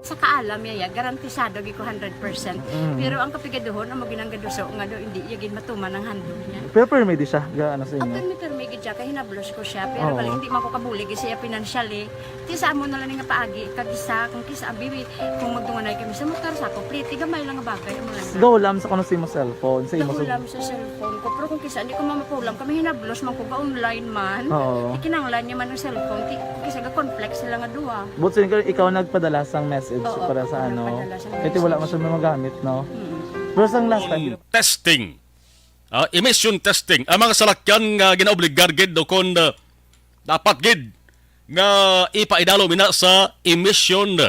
Sa kaalam niya, ya, garantisado gid ko hundred percent. Mm. Pero ang kapigaduhon, amo ginanggaduso nga do, hindi iya gid matuman ang handog niya. Pero permi di siya, ga ano sa Ang inyo. Permi-permi gid siya, kay hinablos ko siya. Pero Oo. Bali, hindi man ko kabulig siya financially. Ti sa amo na lang nga paagi, kag isa, kung kisa, abi, kung magdunganay kami sa motor, sa complete, gamay lang nga bagay, amo lang. Gaw lang sa kuno sa imo cellphone, sa imo Nahulam sa cellphone ko. Pero kung kisa, hindi ko mamapulam. Kami hinablos man ko ga online man. Oo. Ikinanglan niya man ang cellphone. Ti, kung kisa, ga-conflict sila nga duha. But sin ikaw nagpadala sang message Oo, para sa ako ano. nagpadala sang Kaya wala man message. siya magamit, no? Mm. Pero sang last time, Testing. Ah, emission testing. Ang mga salakyan nga ginaobligar gid o kon ah, dapat gid nga ipaidalom ina sa emission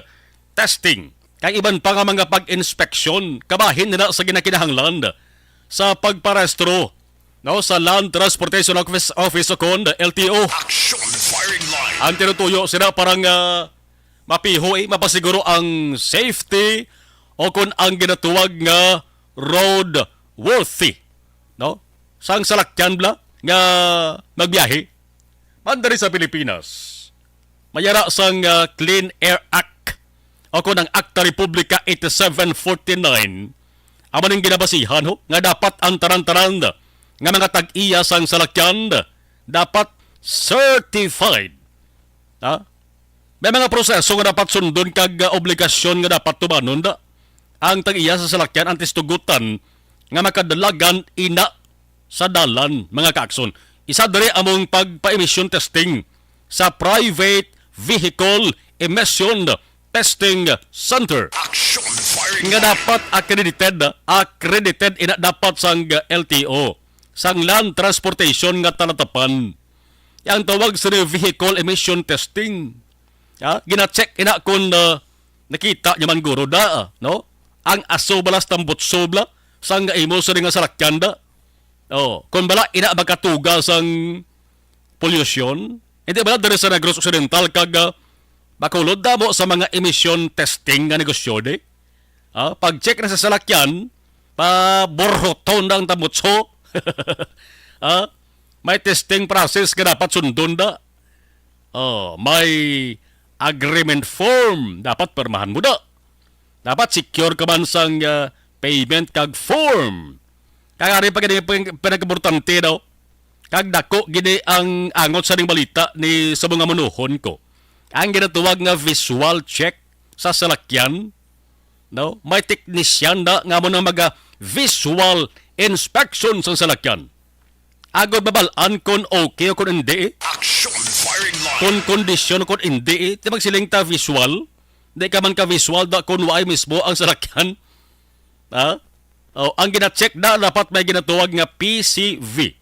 testing. Kag iban pa nga mga pag-inspeksyon kabahin nila sa ginakinahanglan sa pagparehistro, no, sa Land Transportation Office, Office o kon L T O. Action firing line. Ang tinutuyo sila para nga mapihoy, mapasiguro ang safety o kon ang ginatuwag nga roadworthy, no? Sang salakyan bla nga magbiyahe. Man diri sa Pilipinas, may ara sang ah, Clean Air Act o kon ang Akta Republika eighty-seven forty-nine, amo ning ginabasihan ho nga dapat ang tanan-tanan nga mga tag-iya sang salakyan dapat certified. Ha? May mga proseso nga dapat sundon kag ah, obligasyon nga dapat tumanon da ang tag-iya sa salakyan antes tugutan nga makadalagan ina sa dalan, mga kaakson. Isa diri among pagpa-emission testing sa Private Vehicle Emission Testing Center Action firing nga line. dapat accredited, accredited ina dapat sang L T O, sang Land Transportation nga talatapan. Ang tawag sa vehicle emission testing. Ha? Gina-check ina kung ah, nakita niya man guro da, no? Ang aso bala sa tambutso bala, sang imo sa nga salakyan da. Oh, kung bala ina makatuga sang polusyon, hindi bala diri sa Negros Occidental kag ah, makulod na mo sa mga emission testing nga negosyo di? Ah, pag-check na sa salakyan, pa borhoton na ang tambutso. Ah, may testing process nga dapat sundon da. Oh, may agreement form dapat pirmahan mo da. Dapat secure ka man sang ah, payment kag form. Kag ari pa gani pin- pinakaimportante daw. Kag dako gini ang angot sa ning balita ni sa mga manuhon ko. Ang ginatuwag nga visual check sa salakyan, no? May teknisyan na nga mo na maga visual inspection sa salakyan. Agod mabal-an kon okay o kon hindi. Action firing line. Kon kondisyon o kon hindi, eh. Ti magsiling ta visual. Di ka man ka visual da kon waay mismo ang salakyan. Ha? Oh, ang gina-check na dapat may ginatuwag nga P C V.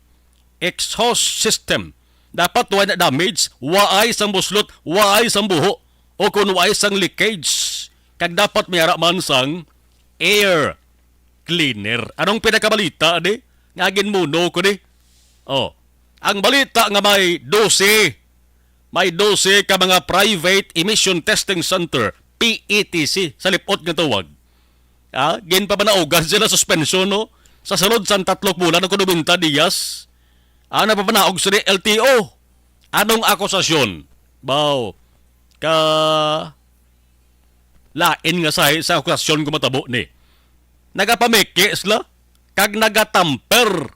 Exhaust system. Dapat waay na damage, waay sang buslot, waay sang buho, o kung waay sang leakage. Kag dapat may ara man sang air cleaner. Anong pinakabalita di? Nga ginmuno ko di? Oh, ang balita nga may dose, may dose ka mga private emission testing center, P E T C, sa lipot nga tawag. Ah, ginpapanaugan sila suspensyon, no? Sa sulod sang tatlo ka bulan o nobenta diyas. Ah, napapanaog sa L T O. Anong akusasyon? Baw, ka lain nga sahi sa akusasyon kung matabo ni. Nagapamiki sila kag nagatamper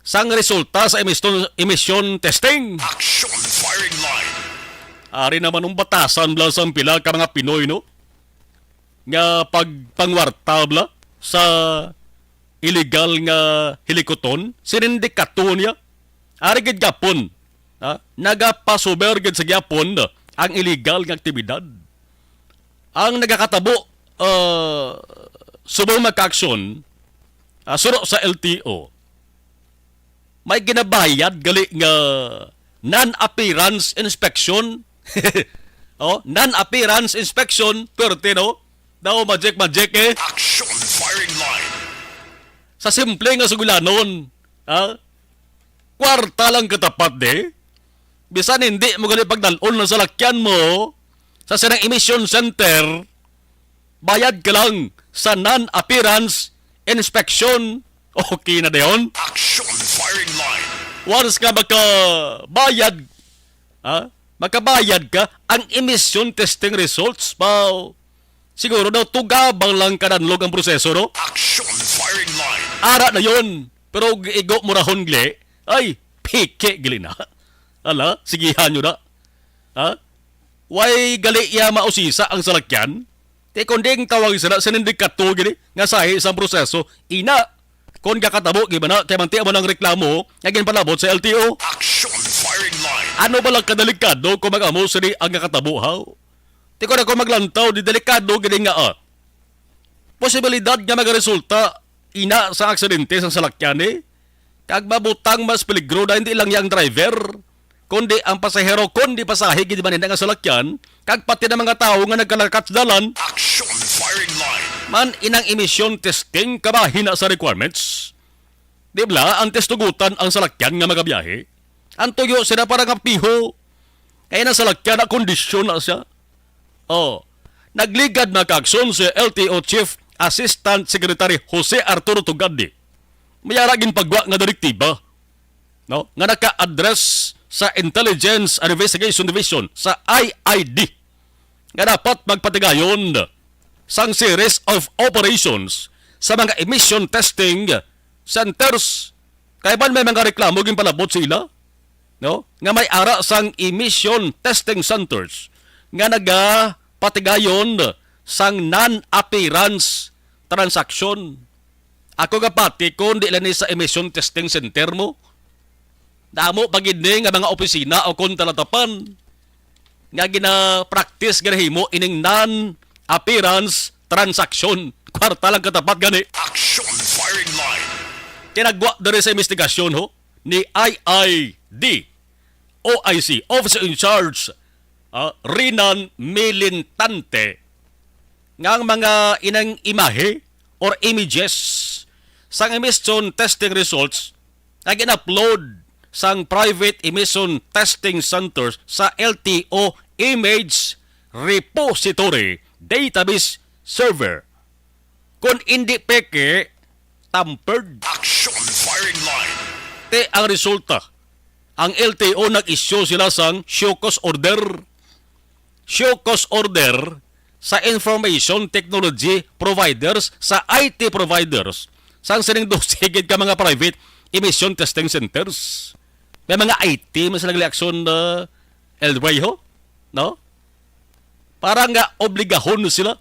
sang resulta sa emission, emission testing. Action firing line. Ari naman ang batasan bala sang pila ka mga Pinoy, no? Nga pagpangwarta bala sa illegal nga hilikuton, sinindikato niya. Ari gid gapon, ha? Nagapasumer gid sa gyapon ang illegal nga aktibidad. Ang nagakatabo, uh, subong magkaaksyon, ah, suro sa L T O, may ginabayad gali nga non-appearance inspection. Oh, non-appearance inspection, perti, no? Daw magic-magic eh. Action firing line. Sa simple nga suglanon, ha? Kwarta lang katapat di. Bisan hindi mo gali pagdalon ang salakyan mo sa sinang emission center, bayad ka lang sa non-appearance inspection. Okay na dayon. Action firing line. Once ka makabayad, ha? Makabayad ka, ang emission testing results pa. Siguro daw tugabang lang kadanlog ang proseso, no? Action firing line. Ara na yon. Pero og igo mo ra hon gali, ay, peke gali na. Ala, sigihan nyo na. Ha? Way gali iya mausisa ang salakyan? Ti kon ding tawag sila sindikato gini nga sahi sang proseso, ina, kon gakatabo gid ba na, kay manti mo nang reklamo nga ginpalabot sa L T O. Action firing line. Ano ba lang kadelikado kung mag-amo sini ang gakatabo, ha? Ti kon ako maglantaw, di delikado gid nga, ah, posibilidad nga magaresulta ina sa aksidente sang salakyan, eh, kag mabutang mas peligro na hindi lang yang driver, kundi ang pasahero, kundi pasahe gid man ina nga salakyan, kag pati na mga tawo nga nagkalakat sa dalan. Action firing line. Man inang emission testing kabahin na sa requirements. Di bala, antes tugutan ang salakyan nga magabiyahe, ang tuyo sila para nga piho. Kaya na salakyan na kondisyon na siya. Oh, nagligad na kaagson si L T O Chief Assistant Secretary Jose Arturo Tugadi. May ara ginpagwa nga direktiba, no, nga naka-address sa Intelligence and Investigation Division sa I I D nga dapat magpatigayon sang series of operations sa mga emission testing centers. Kay man may mga reklamo ginpalabot sa ila, no, nga may ara sang emission testing centers nga nagapatigayon sang non-appearance transaction. Ako gapati kon di lang ni sa emission testing center mo. Damo pa gid ni nga mga opisina o kon talatapan nga gina-practice, ginahimo ining non-appearance transaction. Kwarta lang katapat gani. Action firing line. Kinagwa diri sa investigasyon, ho, ni I I D, O I C, Officer in Charge, ah, Rinan Milintante, nga ang mga inang imahe or images sang emission testing results nga gin-upload sang private emission testing centers sa L T O Image Repository Database Server. Kung indi peke, tampered. Action firing line. Te ang resulta, ang L T O nag-issue sila sang show cause order. Show cause order sa information technology providers, sa I T providers, sang sining dose gid ka mga private emission testing centers. May mga I T man sila reaksyon na, El Rey, ho? No? Para nga obligahon sila.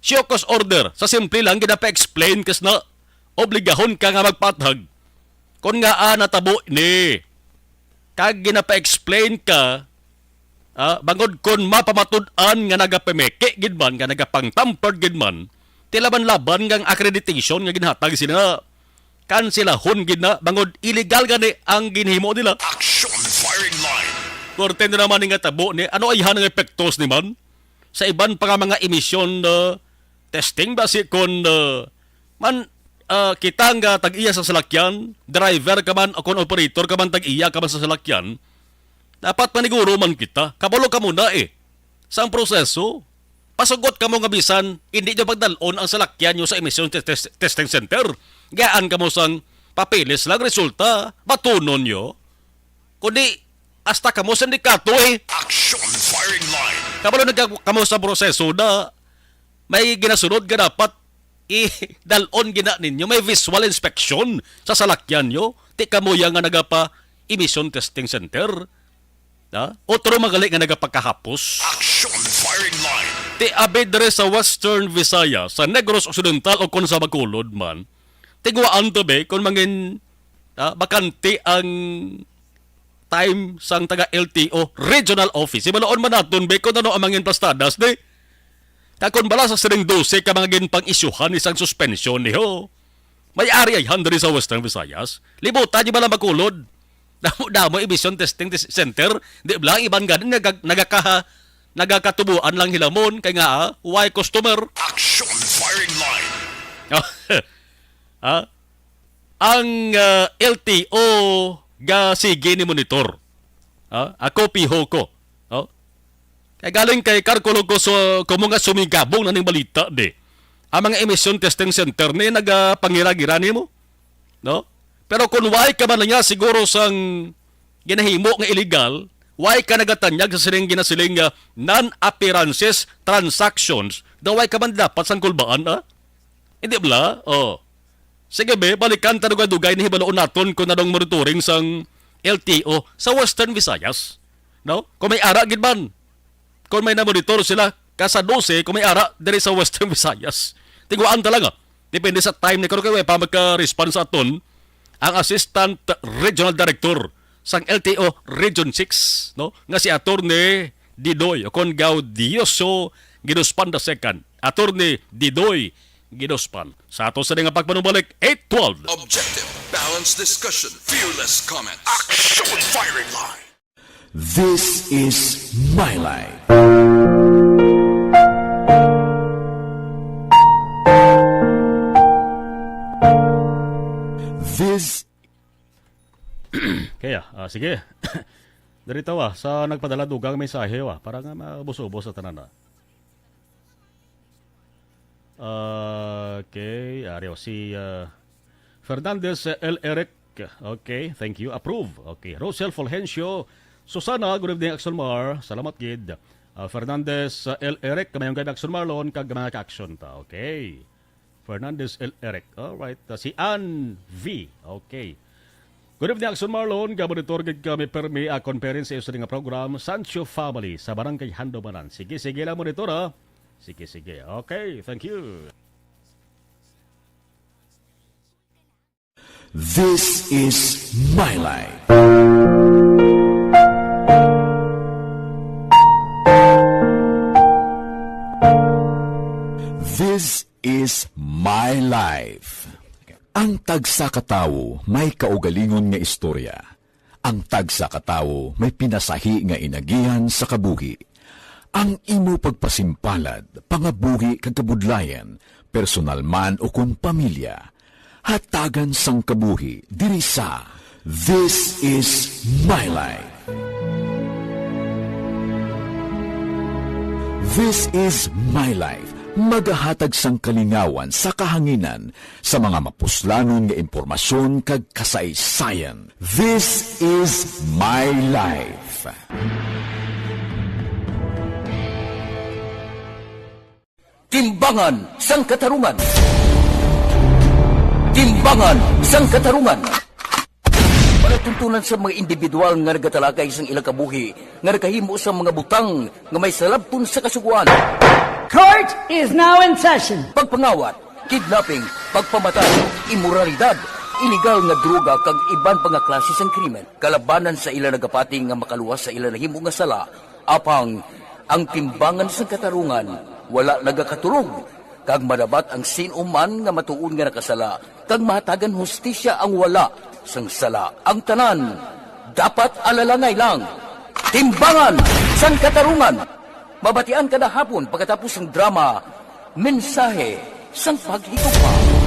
Show cause order, sa simple lang, ginapa-explain kas na obligahon ka nga magpatag. Kon nga, ah, natabo ni, kag ginapa-explain ka, ah, bangod kon mapamatud-an nga nagapameke gid man, nga nagapang-tampered gid man, ti laban-laban nga ang accreditation nga ginhatag sila, kansilahon gid na, bangod illegal gani ang ginhimo nila. Action firing line. Korte na naman nga tabo ni, ano ayhan ang epektos ni man sa iban pa nga mga emission, uh, testing ba si kon, uh, man, uh, kita nga tag-iya sa salakyan, driver ka man o kon operator ka man, tag-iya ka man sa salakyan, dapat maniguro man kita. Kabalo ka muna, eh, sang proseso. Pasugot kamo nga bisan hindi nyo pagdalon ang salakyan nyo sa emission tes-, tes-, testing center. Gaan kamo sang papeles lang resulta, batunon nyo. Kundi, hasta kamo sindikato, eh. Action firing line. Kabalo na kamo sa proseso na may ginasunod nga dapat idalon gina ninyo. May visual inspection sa salakyan nyo. Ti kamo ya nga nagapa emission testing center. Ha? Otro magali nga nagapakahapos. Action firing line. Ti abi diri sa Western Visayas, sa Negros Occidental o kon sa Bacolod man, tigwaan to be kung mangin, ha, bakante ang time sang taga L T O regional office. Ibaloon man naton be kung ano ang mangin plastadas di. Kag kon bala sa sining dose ka mga ginpang-isyuhan ni sang suspensyon ni ho. May ari ayhan diri sa Western Visayas. Libutan niyo bala Bacolod. Damo-damo emission testing tes-, center. Di bala ang iban gani naga-, nagakaha-, nagakatubuan lang hilamon kay nga, ah, why customer? Action firing line. Ah, ang, ah, L T O ga sige ni monitor. Ah, ako piho ko. Oh. Kay galing kay kalkulo ko so, kumo nga sumigabong na ning balita di. Ang mga emission testing center ni nagapangira-gira nimo, no? Pero kung why ka man niya siguro sang ginahimo nga illegal, Why ka nagatanyag sa sining ginasiling nga non-appearances transactions? Daw why ka man dapat sang kulbaan, ah? Hindi bala? Oh. Sige, be, balikan ta dugay-dugay ni hibaloon naton kung anong monitoring sang L T O sa Western Visayas. No? Kung may ara gid man. Kung may namonitor sila, kasa dose, kung may ara diri sa Western Visayas. Tiguan ta lang, ah. Depende sa time ni karon kay way pa magka-respond sa aton ang Assistant Regional Director sang L T O Region six, no? Nga si Attorney Didoy o kon Gaudioso Giduspan the second. Attorney Didoy Giduspan. Sa ato sa nga pagpanumbalik, eight twelve. Objective, balanced discussion, fearless comment. Action firing line. This is my life. This Kaya, ah, sige. Dari tawa sa nagpadala dugang mensahe, wa, para nga maubos-ubos sa tanan na. Okay, ari, o, si, ah, Fernandez, ah, L. Eric. Okay, thank you. Approve. Okay, Rosel Fulgencio. Susana, good evening, Axel Mar. Salamat gid. Ah, Fernandez, ah, L. Eric, kamayong gabi, Axel Marlon, kag mga ka-action ta. Okay. Fernandez L. Eric. Alright. Ah, si Ann V. Okay. Good evening, Axel Marlon. Gabonitor gid kami permi, ah, conference sa iyo sa nga program, Sancho Family, sa Barangay Handumanan. Sige, sige lang, monitor, ha? Sige, sige. Okay, thank you. This is my life. This is my life. Ang tagsa ka tawo may kaugalingon nga istorya. Ang tagsa ka tawo may pinasahi nga inagihan sa kabuhi. Ang imo pagpasimpalad, pangabuhi kag kabudlayan, personal man o kon pamilya, hatagan sang kabuhi diri sa This Is My Life. This Is My Life, magahatag sang kalingawan sa kahanginan sa mga mapuslanon nga impormasyon kag kasaysayan. This Is My Life. Timbangan sang Katarungan. Timbangan sang Katarungan. Palatuntunan sa mga individual nga nagatalakay sang ilang kabuhi nga nakahimo sang mga butang nga may salabton sa kasugoan. Court is now in session. Pagpangawat, kidnapping, pagpamatay, imoralidad, iligal nga droga kag iban pa nga klase sang krimen kalabanan sa ila nagapati nga makaluwas sa ila nahimo nga sala. Apang ang timbangan sang katarungan wala nagakatulog, kag madabat ang sin-o man nga matuod nga nakasala, kag mahatagan hustisya ang wala sang sala. Ang tanan dapat alalangay lang. Timbangan sang Katarungan, mabatian kada hapon pagkatapos sang drama Mensahe sang Paghigugma.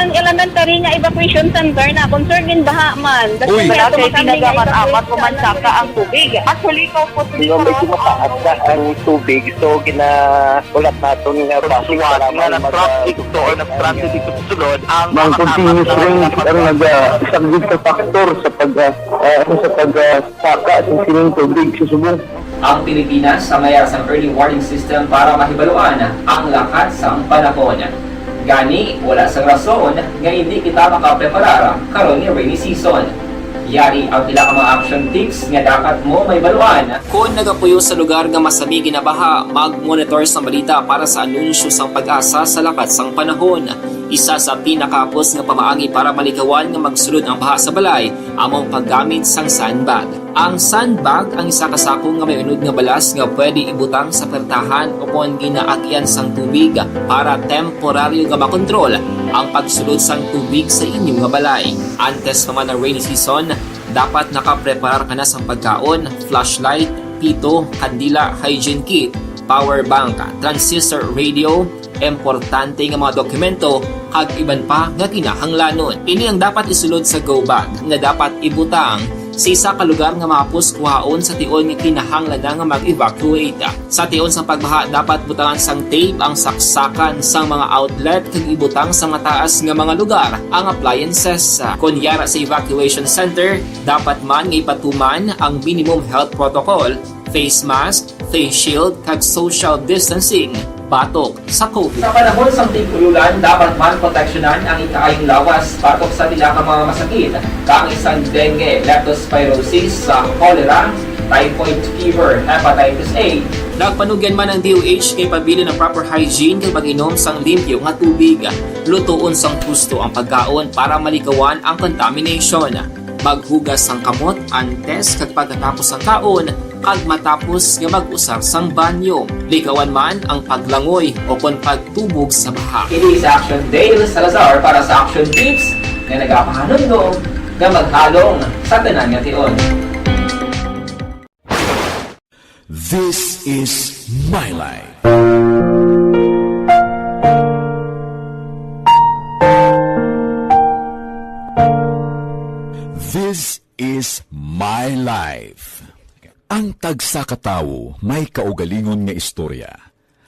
Ang elementary nga evacuation center na concern in baha man. Uy. Wala kay ginagamit-amat o mansaka ang tubig. Actually, ikaw po, Hindi, medyo mataas na ang tubig. So, ginahulat naton nga base Suwat para nga mag- nag-traffic to or nag-transit dito sa sulod ang Ang mga continuous kasama rain ang naga-, isang big factor sa pag, ah, ah, sa pag, ah, saka sa sining tubig sa subong. Ang Pilipinas sa mayar sang early warning system para mahibaluan ang lakat sang panahon. Gani, wala sang rason nga indi kita makapreparar karon nga rainy season. Yari ang pila ka mga action tips nga dapat mo mahibaluan. Kon nagapuyo sa lugar nga masami ginabaha, mag-monitor sang balita para sa anunsyo sang PAGASA sa lakat sang panahon. Isa sa pinakahapos nga pamaagi para malikawan nga magsulod ang baha sa balay amo ang paggamit sang sandbag. Ang sandbag ang isa ka sako nga may unod nga balas nga pwede ibutang sa pertahan o kon ginaagyan sang tubig para temporaryo nga makontrol ang pagsulod sang tubig sa inyo nga balay. Antes pa man ang rainy season, dapat nakapreparar ka na sang pagkaon, flashlight, pito, kandila, hygiene kit, power bank, transistor radio, importante nga mga dokumento, kag iban pa nga kinahanglanon. Ini ang dapat isulod sa go bag nga dapat ibutang Sa isa ka lugar nga mahapos kuhaon sa tion nga kinahanglan na nga mag-evacuate. Sa tion sang pagbaha, dapat butangan sang tape ang saksakan sang mga outlet kag ibutang sa mataas nga mga lugar ang appliances. Kon yara sa evacuation center, dapat man nga ipatuman ang minimum health protocol, face mask, face shield, kag social distancing batok sa COVID. Sa panahon sang tig-ululan, dapat man proteksyonan ang ikaayong lawas batok sa pila ka mga masakit, kaangay sang dengue, leptospirosis, sa cholera, typhoid fever, hepatitis A. Nagpanugyan man ang D O H kay pabilin ang proper hygiene kag pag-inom sang limpyo nga tubig. Lutoon sang husto ang pagkaon para malikawan ang contamination. Maghugas sang kamot antes kag pagkatapos sang kaon, kag matapos nga mag-usar sang banyo. Likawan man ang paglangoy o kon pagtubog sa baha. Ini si Action Dale Salazar para sa Action Tips nga nagapahanumdom nga maghalong sa tanan nga tion. This is my life. This is my life. Ang tagsa ka tawo may kaugalingon nga istorya.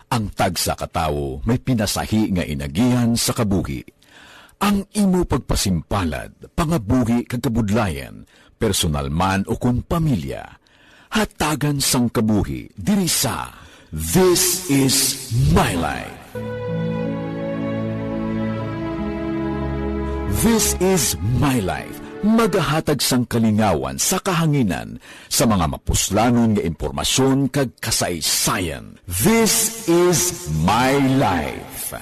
Ang tagsa ka tawo may pinasahi nga inagihan sa kabuhi. Ang imo pagpasimpalad, pangabuhi kag kabudlayan, personal man o kon pamilya, hatagan sang kabuhi diri sa This Is My Life. This Is My Life, magahatag sang kalingawan sa kahanginan sa mga mapuslanon nga impormasyon kag kasaysayan. This Is My Life.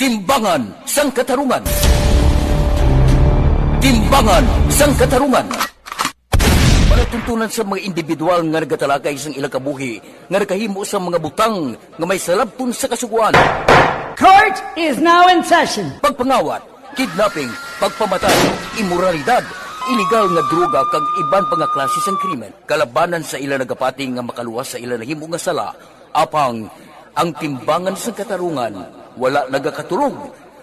Timbangan sang Katarungan. Timbangan sang Katarungan. Palatuntunan sa mga individual nga nagatalakay sang ilang kabuhi nga nakahimo sa mga butang nga may salabton sa Kasugoan. Court is now in session. Pagpangawat, kidnapping, pagpamatay, imoralidad, iligal nga droga kag iban pa nga klase sang krimen kalabanan sa ila nagapati nga makaluwas sa ila nahimo nga sala. Apang ang Timbangan sang Katarungan wala nagakatulog,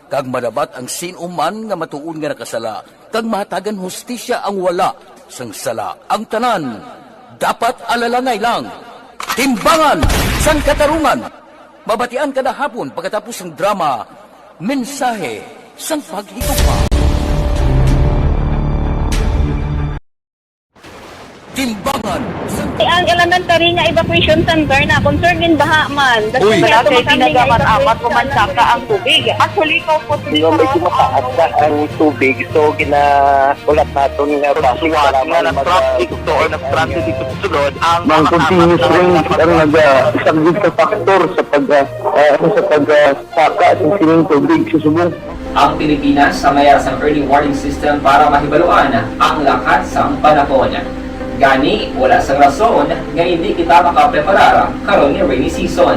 kag madabat ang sin-o man nga matuod nga nakasala, kag mahatagan hustisya ang wala sang sala. Ang tanan dapat alalangay lang. Timbangan sang Katarungan, mabatian kada hapon pagkatapos sang drama, Mensahe sang Paghigugma. Timbangan sa Ang elementary nga evacuation center na concerned in baha man. That's Uy. Why Wala ato kay makami nga tinaga man, evacuation amat ko man center. Saka ang tubig. Actually, ikaw po, Di ba, medyo mataas na ang tubig, so ginaulat naton nga Ang traffic suwat para nga man nag-traffic mag- to or nag-transit dito sa sulod, ang Ang mga continuous tapat na rain ang mga nag-, isang gid ka factor sa pag, ah, ah, ano, sa pag, ah, saka sa sining tubig sa subong. Ang Pilipinas sa mayara sang early warning system para mahibaluan ang lakat sang panahon. Gani, wala sang rason nga hindi kita makapreparar karon nga rainy season.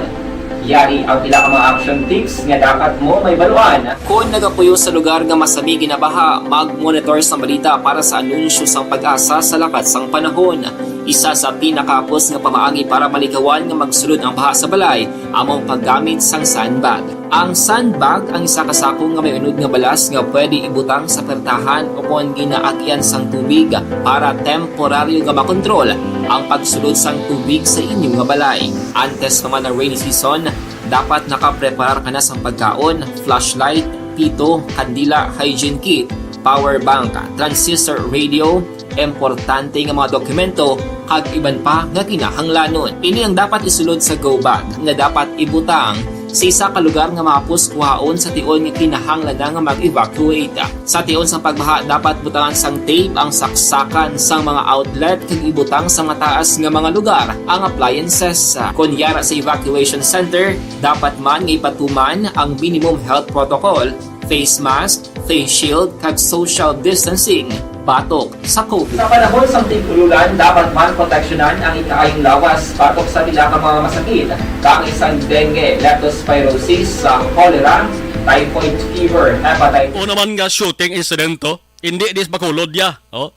Yari ang pila ka mga action tips nga dapat mo mahibaluan. Kon nagapuyo sa lugar nga masami ginabaha, mag-monitor sang balita para sa anunsyo sang PAGASA sa lakat sang panahon. Isa sa pinakahapos nga pamaagi para malikawan nga magsulod ang baha sa balay amo ang paggamit sang sandbag. Ang sandbag ang isa ka sako nga may unod nga balas nga pwede ibutang sa pertahan o kon ginaagian sang tubig para temporaryo nga makontrol ang pagsulod sang tubig sa inyo nga balay. Antes pa man ang rainy season, dapat nakapreparar ka na sang pagkaon, flashlight, pito, kandila, hygiene kit, power bank, transistor radio, importante nga mga dokumento, kag iban pa nga kinahanglanon. Ini ang dapat isulod sa go bag nga dapat ibutang sa isa ka lugar nga mahapos kuhaon sa tion nga kinahanglan na nga mag-evacuate. Sa tion sang pagbaha, dapat butangan sang tape ang saksakan sang mga outlet kag ibutang sa mataas nga mga lugar ang appliances. Kon yara sa evacuation center, dapat man nga ipatuman ang minimum health protocol, face mask, face shield, kag social distancing batok sa COVID. Sa panahon sang tig-ululan, dapat man proteksyonan ang ikaayong lawas batok sa pila ka mga masakit, kaangay sang dengue, leptospirosis, sa cholera, typhoid fever, hepatitis. O naman nga shooting incident to, hindi dis Bacolod ya, oh.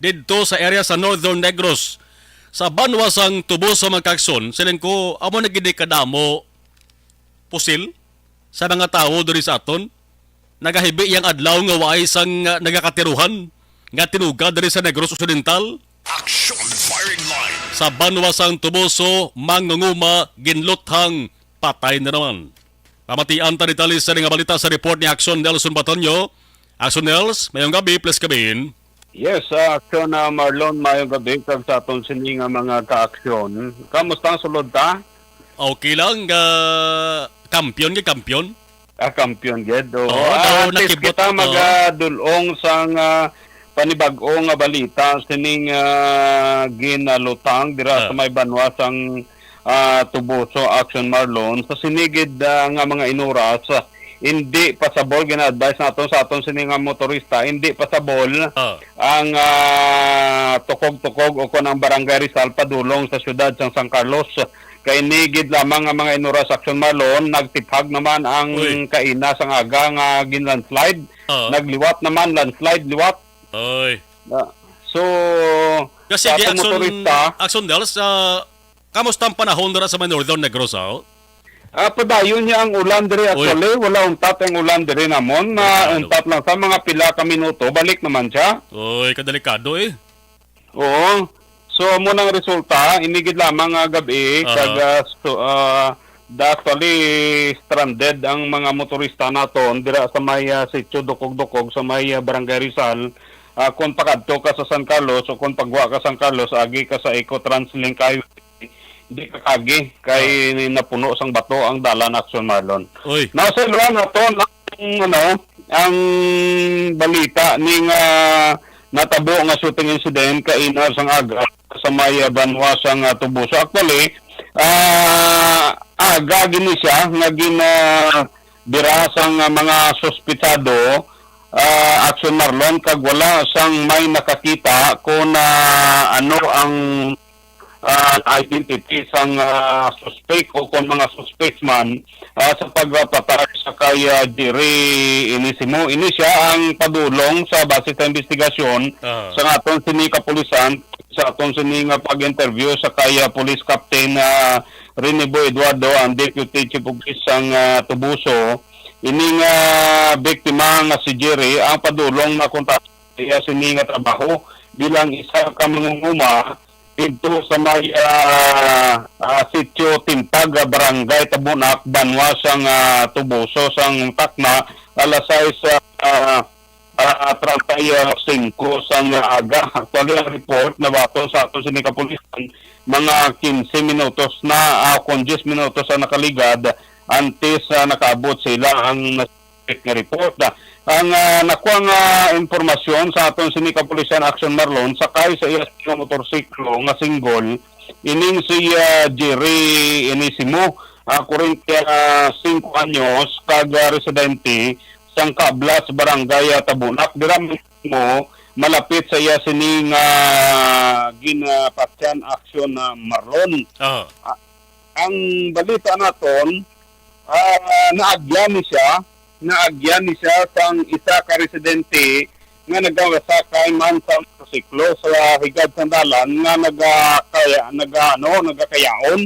Didto sa area sa Northern Negros, sa banwa sang Toboso, mga kaigsoon, siling ko, amo na gid kadamo pusil sa mga tawo diri sa aton. Nagahibi iyang adlaw nga waay sang, ah, nagakatiruhan nga tinugad diri sa Negros Occidental. Action firing line. Sa banwa sang Tubuso, mangunguma, ginluthang, patay na naman. Pamatian ta detalye sa nga balita sa report ni Action Nelson Batonyo. Action Nels, mayong gabi, please come in. Yes, uh, Action, uh, Marlon, mayong gabi kag sa aton sini nga mga ka-aksyon. Kamusta ang sulod ta? Okay lang, ah, kampiyon kay kampiyon. Ah, kampiyon gid. Oo. Oo, ah, daw antes nakibot, kita oo. Magadulong sang, ah, panibag-o nga balita sining, ah, ginalutang dira Ah. sa may banwa sang, ah, Tubuso, Action Marlon. Sa sinigid, ah, nga mga inuras, ah, hindi pasabol, gina-advise naton sa aton sini nga motorista, hindi pasabol Ah. ang, ah, tukog-tukog o kon ang Barangay Rizal padulong sa siyudad sang San Carlos. Kay nigid lamang nga mga inuras, Action Marlon, nagtiphag naman ang Uy. kaina sang aga nga gin-landslide. Oo. Nagliwat naman, landslide, liwat. Oy. Ah, so, Kasi sa di aton Action, motorista, Action Dels, ah, kamusta ang panahon dira sa may Northern Negros, ah? Ah, padayon niya ang ulan diri. Uy. Actually, wala untat ang ulan diri namon. Delikado. Mauntat lang sa mga pila ka minuto, balik naman siya. Uy, kadelikado eh. Oo. So, amo nang resulta, inigid lamang nga gab-i, Aha. kag, ah, sto-, ah, da-, actually, stranded ang mga motorista naton dira sa may, ah, sitio Dukog-Dukog, sa may, ah, Barangay Rizal. Ah, kung pakadto ka sa San Carlos o kung pagwa ka San Carlos, agi ka sa Eco Translink Highway, di ka kagi, kay Ah. napuno sang bato ang dalan, Action Marlon. Uy. Nasa iluan naton ang, ano, ang balita ning, ah, natabo nga shooting incident kaina sang aga sa may, ah, banwa sang, ah, Tubuso. Actually, ah, aga gini siya nga gin, ah, bira sang, ah, mga suspitsado, ah, Action Marlon, kag wala sang may nakakita kung, ah, ano ang, ah, identity sang, ah, suspect o kung mga suspects man, ah, sa pagpatay sa kay, ah, Jerry Inisimo. Ini siya ang padulong sa base sa investigasyon Aha. sa aton sini kapulisan, sa aton sini nga pag-interview sa kay, ah, Police Captain, ah, Renibo Eduardo, ang Deputy Chief of Police sang, ah, Tubuso. Ining, ah, biktima nga si Jerry ang padulong na kontak iya sini nga trabaho bilang isa ka mangunguma didto sa may, ah, ah, sitio Timpag, ah, Barangay Tabunak, banwa sang, ah, Tubuso sang Tacna, alas sais, ah, ah, treinta y cinco sang aga. Actually, ang report nabaton sa aton sini kapulisan, mga quince minutos na, ah, kung diyes minutos ang nakaligad, antes, ah, nakaabot sila ang nga report. Ang, ah, nakuha nga impormasyon sa aton sini kapulisan, Action Marlon, sakay sa iya nga motorsiklo nga single, ining si, ah, Jerry Inisimo, ah, kwarenta y cinco anyos, kag, ah, residente sang Kablas, Barangay, ah, Tabunak. Dira mismo, malapit sa iya sini nga ginapatyan, Action, ah, Marlon. Ah. Ah, ang balita naton, ah, naagyan ni siya, naagyan ni siya sang isa ka residente nga nagasakay man sa motorsiklo sa higad sang dalan nga nagakaya-, naga-, ano, nagakayaon.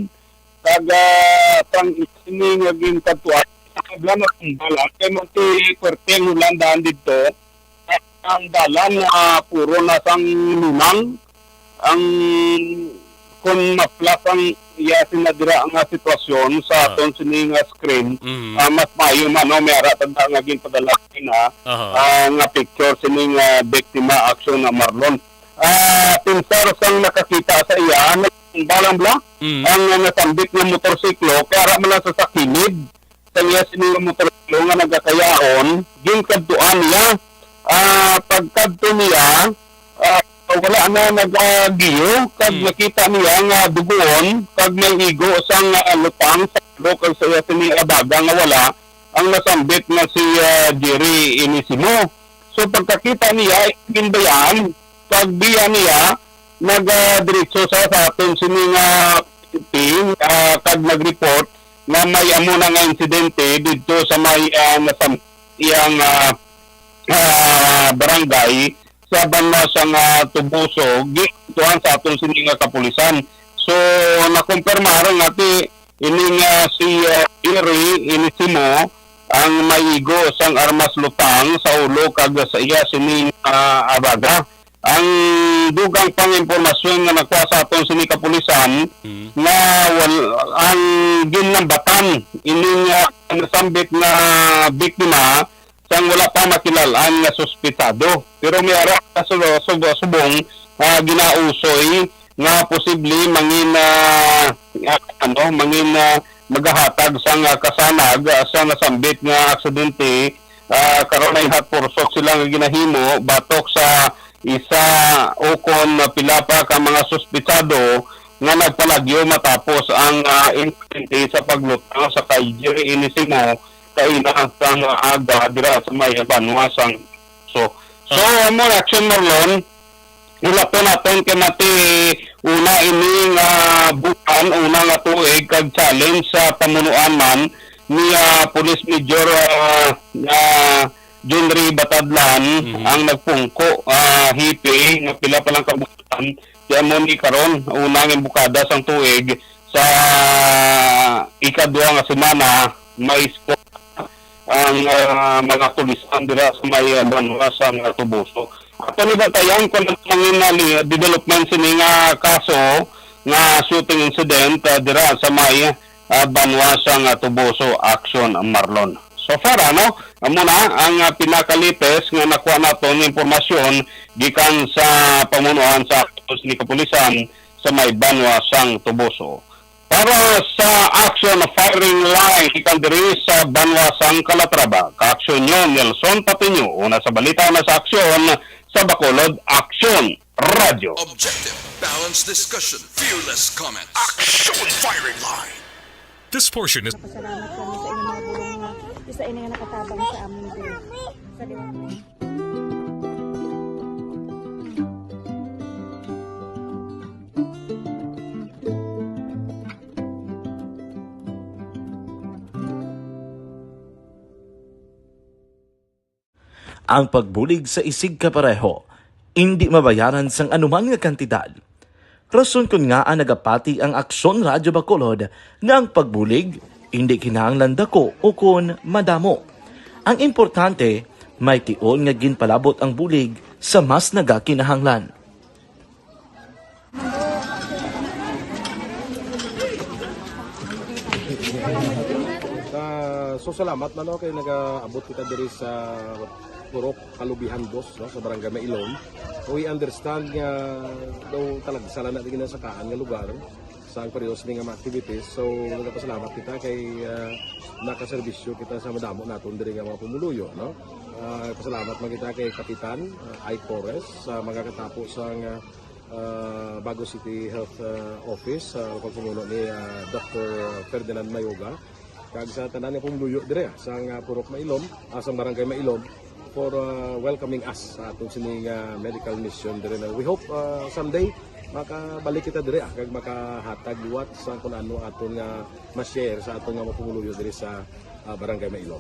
Kag, ah, sang ini nga ginkadtuan, wala na ang dalan, kay manti puwerte ang ulan daan didto. Ang dalan, ah, puro na sang lunang. Ang, kung ma-flash ang iya sina dira nga sitwasyon sa Ah. aton sini nga screen, Mhm. ah, mas maayo man, no? May ara tanda nga ginpadala na, Aha. ah, nga picture sini nga biktima, Action, na Marlon. Ah, pinsar sang nakakita sa iya, ang balang bla, Mm. ang, ah, nasambit nga motorsiklo, kay ara man lang sa, sa kilid, sa iya sini nga motorsiklo nga nagakayaon, ginkadtuan niya. Ah, pagkadto niya, ah, wala na nagagiyo, kag Mm. nakita niya nga dugoon, kag may igo sang, ah, lutang sa ulo kag sa iya sini nga baga nga wala ang nasambit nga si, ah, Jerry Inisimo. So, pagkakita niya, ginbayaan, pagbiya niya, nagadiretso sa, sa aton sini nga team, ah, kag nag-report nga may amo na nga insidente didto sa may, ah, nasam-, iyang, ah, ah, barangay sa banwa sang, ah, Tubuso, gituan sa aton sini nga kapulisan. So, nakumpirmar nga ti, ining, ah, si, ah, Iri Inisimo, ang maigo sang armas lutang sa ulo kag sa iya sini nga abaga. Ang dugang pang impormasyon nga nakuha sa aton sini kapulisan, mm, nga wal-, ang ginlambatan ining, ah, nasambit nga biktima sang wala pa makilal-an nga suspitsado. Pero may ara sa su-, sub-, subong, ah, ginausoy nga posible mangin, ah, ah, ano, mangin, ah, magahatag sang, ah, kasanag, ah, sa nasambit nga aksidente. Ah, karon ay hot pursuit sila nga ginahimo batok sa isa ukon pila pa ka mga suspitsado nga nagpalagyo matapos ang, ah, insidente sa paglutang sa kay Jerry Inisimo kaina sang aga dira sa may banwa sang. So, so, ah, amo na, Action Marlon, hulaton naton kay mati una ini nga bulan, una nga tuig kag challenge sa pamunuan man ni, ah, Police Major, ah, ah, John Ray Batadlan, mhm, ang nagpungko, ah, hipi nga pila pa lang ka bulan, kaya mo ni karon, una nga bukada sang tuig, sa ikadua nga semana, may score ang, ah, mga tulisan dira sa may, ah, banwa sa mga Tubuso. Ato ni bantayan kung ano ang mga li-, development sini nga kaso nga shooting incident, ah, dira sa may, ah, banwa sa nga Tubuso, Action Marlon. So far, ano, amo na ang, ah, pinakalites nga nakuha naton nga impormasyon gikan sa pamunuan sa aton sini kapulisan sa may banwa sang Tubuso. Para sa Action Firing Line, ikan diri sa banwa sang Calatrava, ka-aksyon nyo, Nelson Patiño, una sa balita na sa aksyon sa Bacolod, Aksyon Radyo. Objective, balanced discussion, fearless comments. Action Firing Line. This portion is Pasalamat kami sa inyong mga bulong nga isa ini nga nakatabang sa amon diri. Sa liwanag. Ang pagbulig sa isigkapareho indi mabayaran sang anuman nga kantidad. Rason kon ngaa nagapati ang Aksyon Radyo Bacolod nga ang pagbulig indi kinahanglan dako ukon madamo. Ang importante, may tion nga ginpalabot ang bulig sa mas nagakinahanglan. Ah, so, salamat man, no, kay nagaabot kita diri sa Purok Kalubihan Dos, no, sa Barangay Mailom. We understand nga daw talagsa lang na ginasakaan nga lugar sa ang periods ni nga mga activities. So, nagapasalamat kita kay, ah, nakaserbisyo kita sa madamo naton diri nga mga pumuluyo, no? Ah, pasalamat man kita kay Kapitan, ah, Ike Torres sa mga katapo sang, ah, ah, Bago City Health, ah, Office, sa lokal pumuno ni, ah, Doktor Ferdinand Mayoga, kag sa tanan nga pumuluyo dire, ah, sang, ah, Purok Mailom, ah, sang Barangay Mailom, for, ah, welcoming us sa aton sini nga medical mission dire na. We hope, ah, someday makabalik kita dire, ah, kag makahatag liwat sa kung ano aton nga ma-share sa aton nga mga pumuluyo dire sa, ah, Barangay Mailom.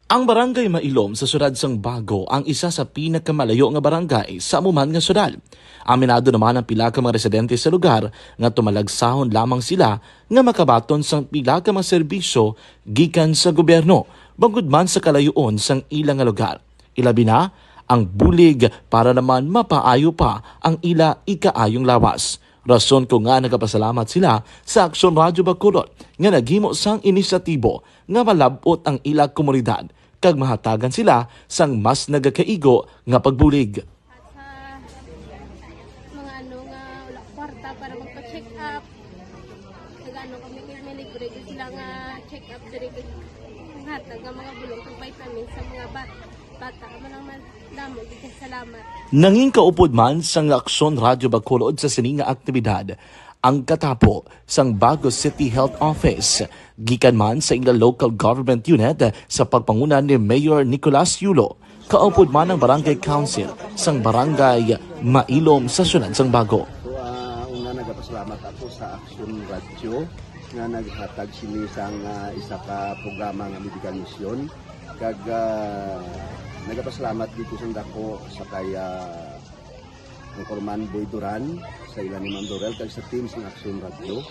Ang Barangay Mailom sa siyudad sang Bago ang isa sa pinakamalayo nga barangay sa amo man nga siyudad. Aminado naman ang pila ka mga residente sa lugar nga tumalagsahon lamang sila nga makabaton sang pila ka mga serbisyo gikan sa gobyerno, bangod man sa kalayoon sang ila nga lugar. Ilabi na ang bulig para naman mapaayo pa ang ila ikaayong lawas. Rason ko nga nagapasalamat sila sa Aksyon Radyo Bacolod nga naghimo sang inisyatibo nga malab-ot ang ila komunidad kag mahatagan sila sang mas nagakaigo nga pagbulig. At sa mga ano nga wala kwarta para magpa-check up, nag-ano kami, may, may libre gyud sila nga check up diri, kag hatag nga mga bulong kag vitamins sa mga bat-, bata. Amo lang man, damo gyud kay salamat. Nangin kaupod man sang Aksyon Radyo Bacolod sa sini nga aktibidad ang katapo sang Bago City Health Office, gikan man sa ila local government unit sa pagpanguna ni Mayor Nicolas Yulo, kaupod man ang Barangay Council sang Barangay Mailom sa siyudad sang Bago. So, ah, una, nagapasalamat ako sa Aksyon Radyo nga naghatag sini sang, ah, isa ka programa nga medical mission. Kag, ah, nagapasalamat dito sa dako sa kay, ah, Anchorman Boy Duran, sa ila ni Ma'am Dorel, kag sa team sa Aksyon Radyo.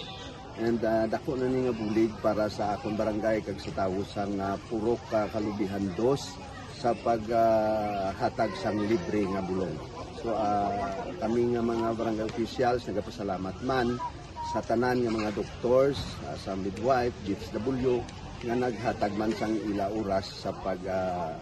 And, ah, dako na ni nga bulig para sa akon barangay kag sa tawo sang, ah, Purok, ah, Kalubihan Dos sa pag, ah, hatag sang libre nga bulong. So, ah, kami nga mga barangay officials nagapasalamat man sa tanan nga mga doctors, ah, sa midwife, D S W, nga naghatag man sang ila oras sa pag, ah,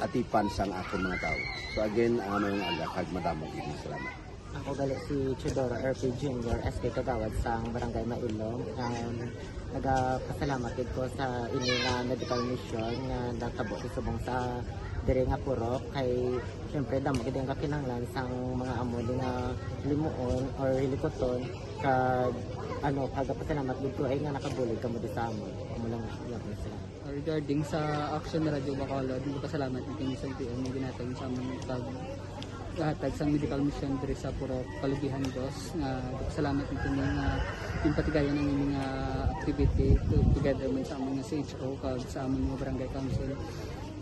atipan sang akon mga tawo. So again, ah, mayong aga kag madamo gid nga salamat. Ako gali si Teodoro R P Junior, S K Kagawad sang Barangay Mailong. Um, nagapasalamat gid ko sa ini nga medical mission nga natabo sa subong sa diri nga purok kay syempre damo gid ang kakinahanglan sang mga amo ni nga limuon or hilikuton kag ano, kagapasalamat gid ko ay nga nakabulig kamo di sa amon. Amo lang gyapon sila. Regarding sa Action Radio Bacolod, nagpasalamat kami sa L T O nga ginhatag sa amon pag hatag sang medical mission diri sa Purok Kalubihan Dos, nga nagpasalamat kami nga ginpatigayon ang ini nga activity to-, together man sa amon nga C H O kag sa amon nga barangay council.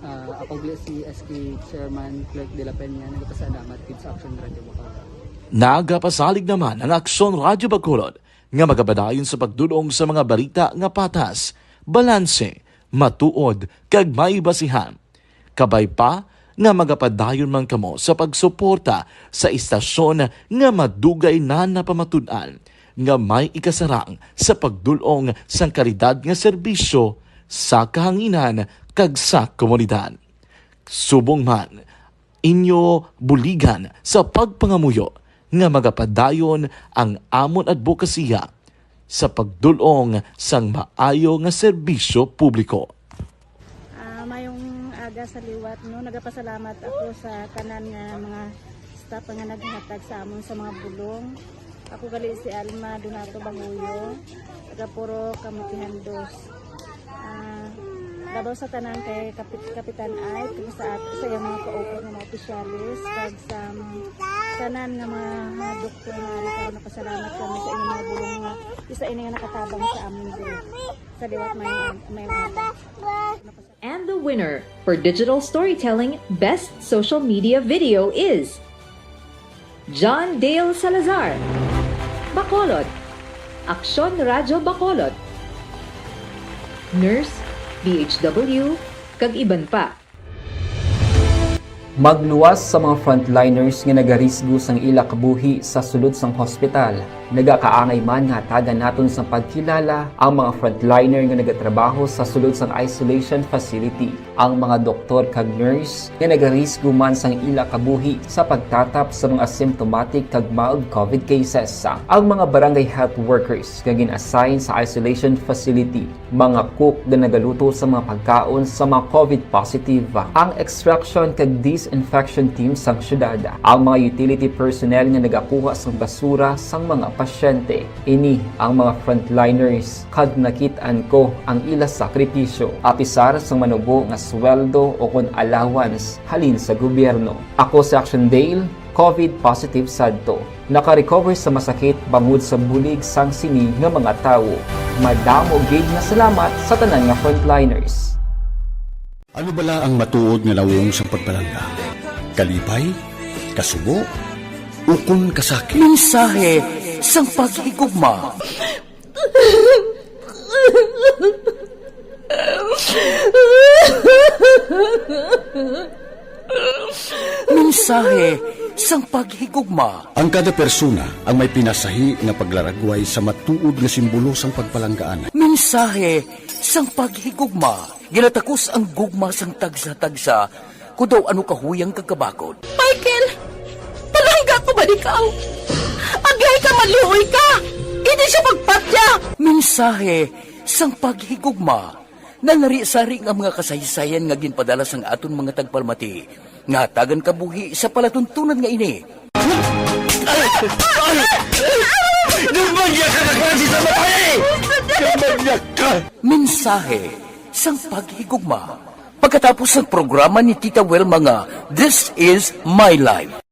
Ah, ako gali si S K Chairman Clerk de la Peña, nagpasalamat gid sa Action Radio Bacolod. Nagapasalig naman ang Aksyon Radyo Bacolod nga magapadayon sa pagdul-ong sa mga balita nga patas, balanse, matuod, kag may basihan. Kabay pa nga magapadayon man kamo sa pagsuporta sa istasyon nga madugay na napamatud-an nga may ikasarang sa pagdul-ong sang kalidad nga serbisyo sa kahanginan kag sa komunidad. Subong man, inyo buligan sa pagpangamuyo nga magapadayon ang amon adbokasiya sa pagdul-ong sang maayo nga serbisyo publiko. Ah, mayong aga sa liwat, no? Nagapasalamat ako sa tanan nga mga staff nga naghatag sa amon sa mga bulong. Ako gali si Alma Donato Banguyo, taga Purok Kamutihan Dos. Ah, labaw sa tanan kay Kapit-, Kapitan Ike, kag sa at-, sa iyang mga kaupat nga mga opisyalis, kag sa mga tanan nga mga, mga doktor nga ari karon, napasalamat kami sa inyong mga bulong nga isa ini nga nakatabang sa amin diri. Sa liwat may, may And the winner for digital storytelling best social media video is John Dale Salazar, Bacolod, Aksyon Radyo Bacolod, Nurse, D H W, kag iban pa. Magluwas sa mga frontliners nga nagarisgo sang ila kabuhi sa sulod sang hospital. Nagakaangay man nga hatagan naton sang pagkilala ang mga frontliner nga nagatrabaho sa sulod sang isolation facility, ang mga doktor kag nurse nga nagarisgo man sang ila kabuhi sa pagtatap sa mga asymptomatic kag mild COVID cases, ang mga barangay health workers nga gin-assign sa isolation facility, mga cook nga nagaluto sa mga pagkaon sa mga COVID positive, ang extraction kag disinfection team sang syudad, ang mga utility personnel nga nagakuha sang basura sang mga pasyente. Ini ang mga frontliners, kag nakit-an ko ang ila sakripisyo. Apisar sang manubo nga sweldo o kon allowance halin sa gobyerno. Ako si Action Dale, COVID positive sadto. Naka-recover sa masakit bangod sa bulig sang sini nga mga tawo. Madamo gid nga salamat sa tanan nga frontliners. Ano bala ang matuod nga nawong sang pagpalangga? Kalipay, kasubo, ukon kasakit? Mensahe sang paghigugma. Mensahe sang paghigugma. Ang kada persona ang may pinasahi nga paglaragway sa matuod nga simbolo sang pagpalanggaan. Mensahe sang paghigugma. Ginatakos ang gugma sang tagsa-tagsa, kon daw ano kahuyang kag kabakod. Michael! Palangga ko ba ikaw? Aglay ka, maluoy ka! Hindi siya pagpatya! Mensahe sang paghigugma. Nalari-sari nga mga kasaysayan nga ginpadala sang aton mga tagpalamati nga hatagan kabuhi sa palatuntunan nga ini. Nagmanyag ka na klase sa babae! Nagmanyag ka! Mensahe sang paghigugma. Pagkatapos sang programa ni Tita Wilma nga This Is My Life.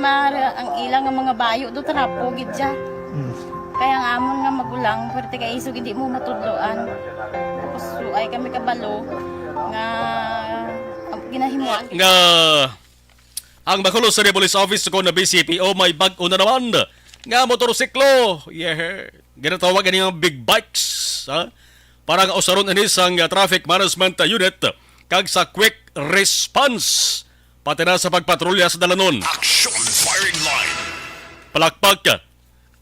Mara ang ila nga mga bayo do trapo gid siya. Mm. Kaya ang amon nga magulang, pwerte kay isog hindi mo matudloan. Tapos ay kami kabalo nga ang ginahimuan. Nga ang Bacolod City Police Office kon na B C P O may bag-o na naman nga motorsiklo. Yeah. Ginatawag ini nga big bikes, ha? Para nga usaron ini sang, uh, traffic management unit kag sa quick response, pati na sa pagpatrolya sa dalanon. Action firing line. Palakpak.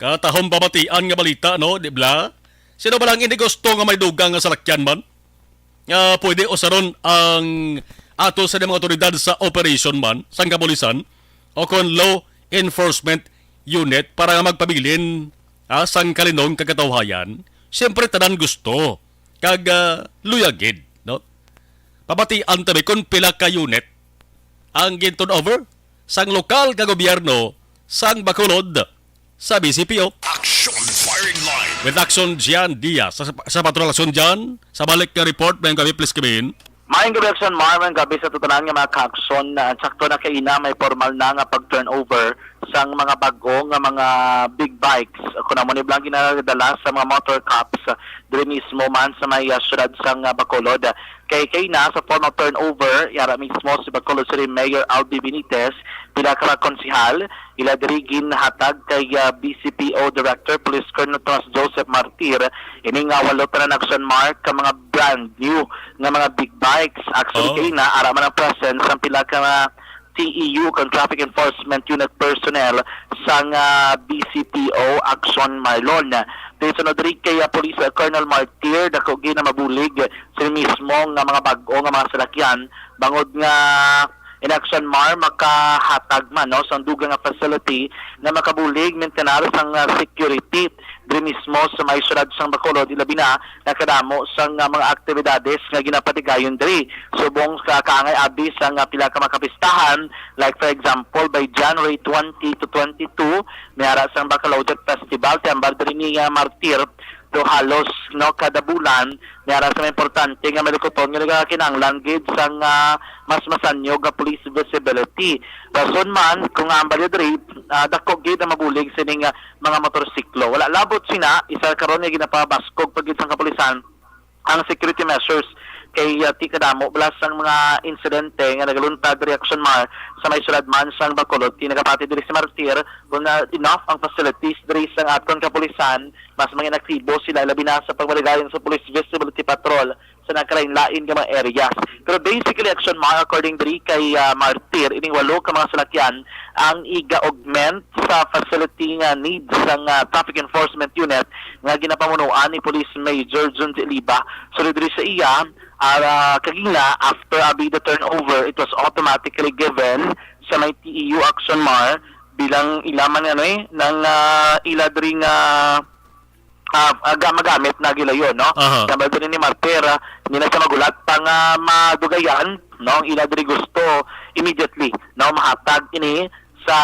Katahom pamatian nga balita, no, di bala? Sino ba lang hindi gusto nga may dugang nga salakyan man? Nga pwede usaron ang ato sa mga otoridad sa operation man, sang kapulisan, o kon law enforcement unit para nga magpabilin, ah, sang kalinong kagatawahayan? Siyempre, tanan gusto kag, ah, luyag gid, no? Pabatian ta mi kung pila ka unit ang gin-turn over sang lokal nga gobyerno sang Bacolod sa B C P O. Action firing line. With Action Jan Diaz. Sa, sa Patrol Action Jan, sa balik nga report, may kami, please, Kimin. Maayong gabi, Action Mar. Maayong gabi sa tanan nga mga ka-action. Na, sakto na kay ina, may formal na nga pag-turnover sang mga bag-o nga mga big bikes. Kung amo ni blang ginadala sa mga motor cops, diri mismo man sa may, ah, syudad sang, ah, Bacolod. Kay, kay na sa formal turnover, yara mismo si Bacolod City Mayor Albi Benitez, pila ka mga konsehal, ila diri ginhatag kay, ah, B C P O Director Police Colonel Tomas Joseph Martir, ini nga walo tanan, Action Mar, ka mga brand new nga mga big bikes. Actually, Oh. kay na, ara man ang presence ang pila ka mga T E U kag traffic enforcement unit personnel sang, ah, B C P O Action Mar. Kay sunod diri kay, ah, Police, ah, Colonel Martir, dako gid na mabulig sa mismo nga mga bag-o nga mga salakyan, bangod nga in Action Mar makahatag man, no, sang dugang nga facility nga makabulig mintenar sang, ah, security diri mismo sa may syudad sang Bacolod, ilabi na nakadamo sang, ah, mga aktibidades nga ginapatigayon diri. Subong sa kaangay abi sang, ah, pila ka mga kapistahan, like for example, by January twenty to twenty-two, may ara sang Bacolod Festival, ti ambar diri ni, ah, Martir, do halos, no, kada bulan, may ara sa mga importante nga malukuton nga nagakinahanglan gid sang, ah, mas masanyog nga police visibility. Rason man, kung ang ambar diri, ah, dako gid ang mabulig sining, ah, mga motorsiklo. Wala labot sina, isa karon nga ginapabaskog pa gid sang kapulisan ang security measures kay, ah, ti kadamo bala sang mga insidente nga nagaluntad diri, Action Mar, sa may syudad man sang Bacolod. Ti nagapati diri si Martir kung, ah, enough ang facilities diri sang aton kapulisan, mas mangin aktibo sila, labi na sa pagmaligayon sa Police Visibility Patrol sa nagkalain-lain nga mga areas. Pero basically, Action Mar, according diri kay, ah, Martir, ining walo ka mga salakyan ang iga-augment sa facility nga needs sang, ah, Traffic Enforcement Unit nga ginapamunuan ni Police Major Jun Liba. So, diri sa iya, ah, kagina, after abi the turnover, it was automatically given sa may T E U Action Mar bilang ila man, ano, eh, nang, ah, ila diri nga, ah, ah, ga-, magamit na gilayon, no? Aha. Kaya ba ni Martir, ah, hindi na siya magulat pa nga madugayan, no? Ang ila diri gusto immediately, no? Mahatag ini sa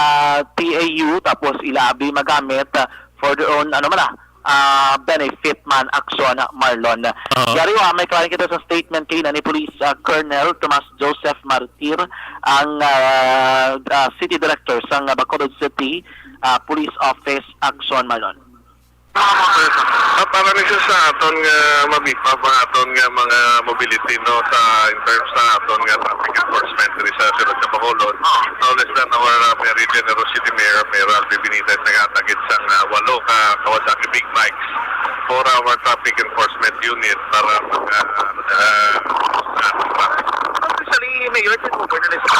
T A U, tapos ila abi magamit, ah, for their own, ano man, ah, ah, benefit man, Action Mar. Aha. Yari wa, may kain kita sa statement kay ni Police, ah, Colonel Tomas Joseph Martir, ang, ah, ah, City Director sang Bacolod City, ah, Police Office, Action Mar. Ah, para ni sa aton nga mabipap ang aton nga mga mobility, no, sa, in terms sa aton nga traffic enforcement diri sa syudad sa Bacolod. No less than our, uh, very generous City Mayor, Mayor Albi Benitez, naghatag gid sang, uh, walo ka Kawasaki big bikes for our traffic enforcement unit para mag, uh, uh, Actually, Mayor, turnover na ni sa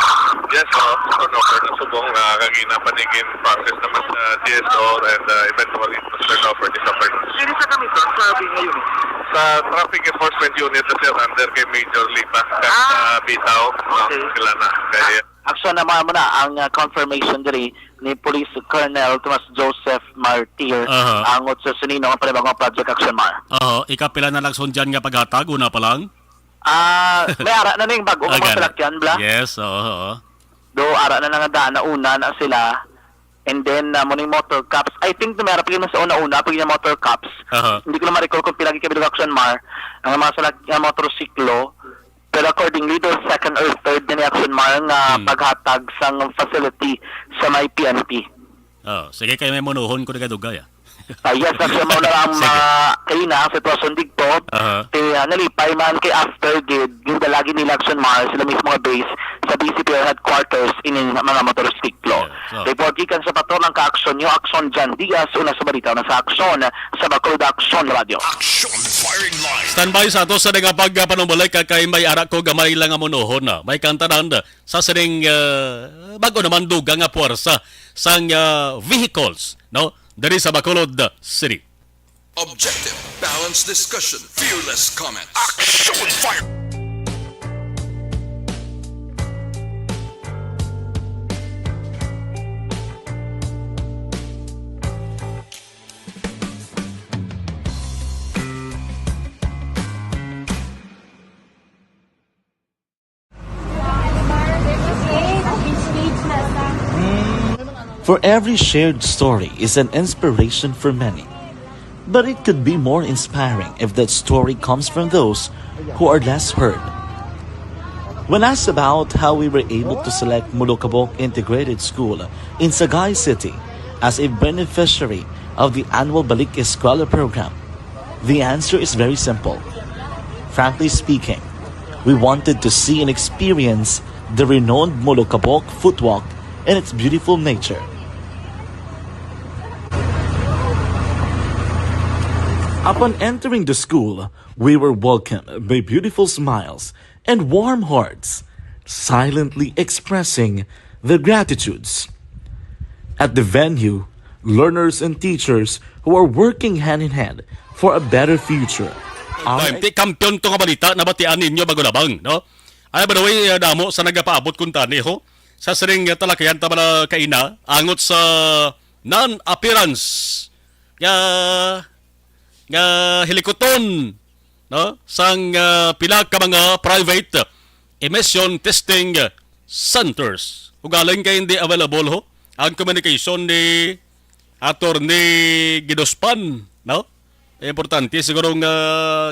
Yes, oh, turnover na subong, uh, kagina pa ni gin-process naman sa G S O and, uh, eventually it was turned over this afternoon. Diri sa kami, sir, sa Big Unit? Sa traffic enforcement unit na, sir, under kay Major Liba. Kag, Ah. uh, Bitaw, uh, Okay. sila na. Kaya Action naman mo na ang, uh, confirmation diri ni Police Colonel Tomas Joseph Martir, Aha. ang utso sinino ang panibagong project, Action Mar. Aha, ikapila na lang sundyan nga paghatag, una pa lang? Ah, may ara na ning bago nga Ah, mga gani. salakyan, bla? Yes, oo, oo. Do, ara na nga daan na una na sila. And then, ah, mo ning motor cops. I think may ara pa gyud sa una-una, pag yung motor cops. Aha. Hindi ko na ma-recall kung pila gyud kabilog, Action Mar. Ang mga salak-, ang motorsiklo, Pero accordingly, the second or third na ni Action Mar nga Hmm. paghatag sang facility sa may P N P. Oh, sige, kay may munuhon ko duga-dugay, ah. Ah, yes, Action Mar, na lang Sige. ma-, kay na ang sitwasyon dito. Aha. Kay, ah, nalipay man kay after gid, gindala gid nila Action Mar, sila mismo nga base sa B C P R headquarters ining mga motorsiklo. Yeah, so Report gikan sa patrol ang ka-aksyon niyo, Action Jan Diaz, una sa balita na sa Aksyon, sa Bacolod Action Radio. Action Firing Line. Standby sa ato sa nga pagpanumbalik kay, kay may ara ko gamay lang nga munuhon na. May kantanan sa sining, ah, bago naman dugang nga puwersa sang, ah, vehicles, no? Diri sa Bacolod City. Objective, balanced discussion, fearless comment. Action Fire! For every shared story is an inspiration for many. But it could be more inspiring if that story comes from those who are less heard. When asked about how we were able to select Molokabok Integrated School in Sagay City as a beneficiary of the annual Balik Eskwela program, the answer is very simple. Frankly speaking, we wanted to see and experience the renowned Molokabok footwalk and its beautiful nature. Upon entering the school, we were welcomed by beautiful smiles and warm hearts, silently expressing their gratitudes. At the venue, learners and teachers who are working hand in hand for a better future are Time. Ti kampiyon to nga balita, nabatian ninyo bago lamang, no? Ay, by the way, uh, damo sa nagapaabot kuntani, ho. Sa sining, uh, talakayan ta bala kaina, angot sa non-appearance nga, nga hilikuton, no? Sang, uh, pila ka mga private emission testing centers. Ugaling kay hindi available, ho, ang communication ni Attorney Gidospan, no? Importante siguro nga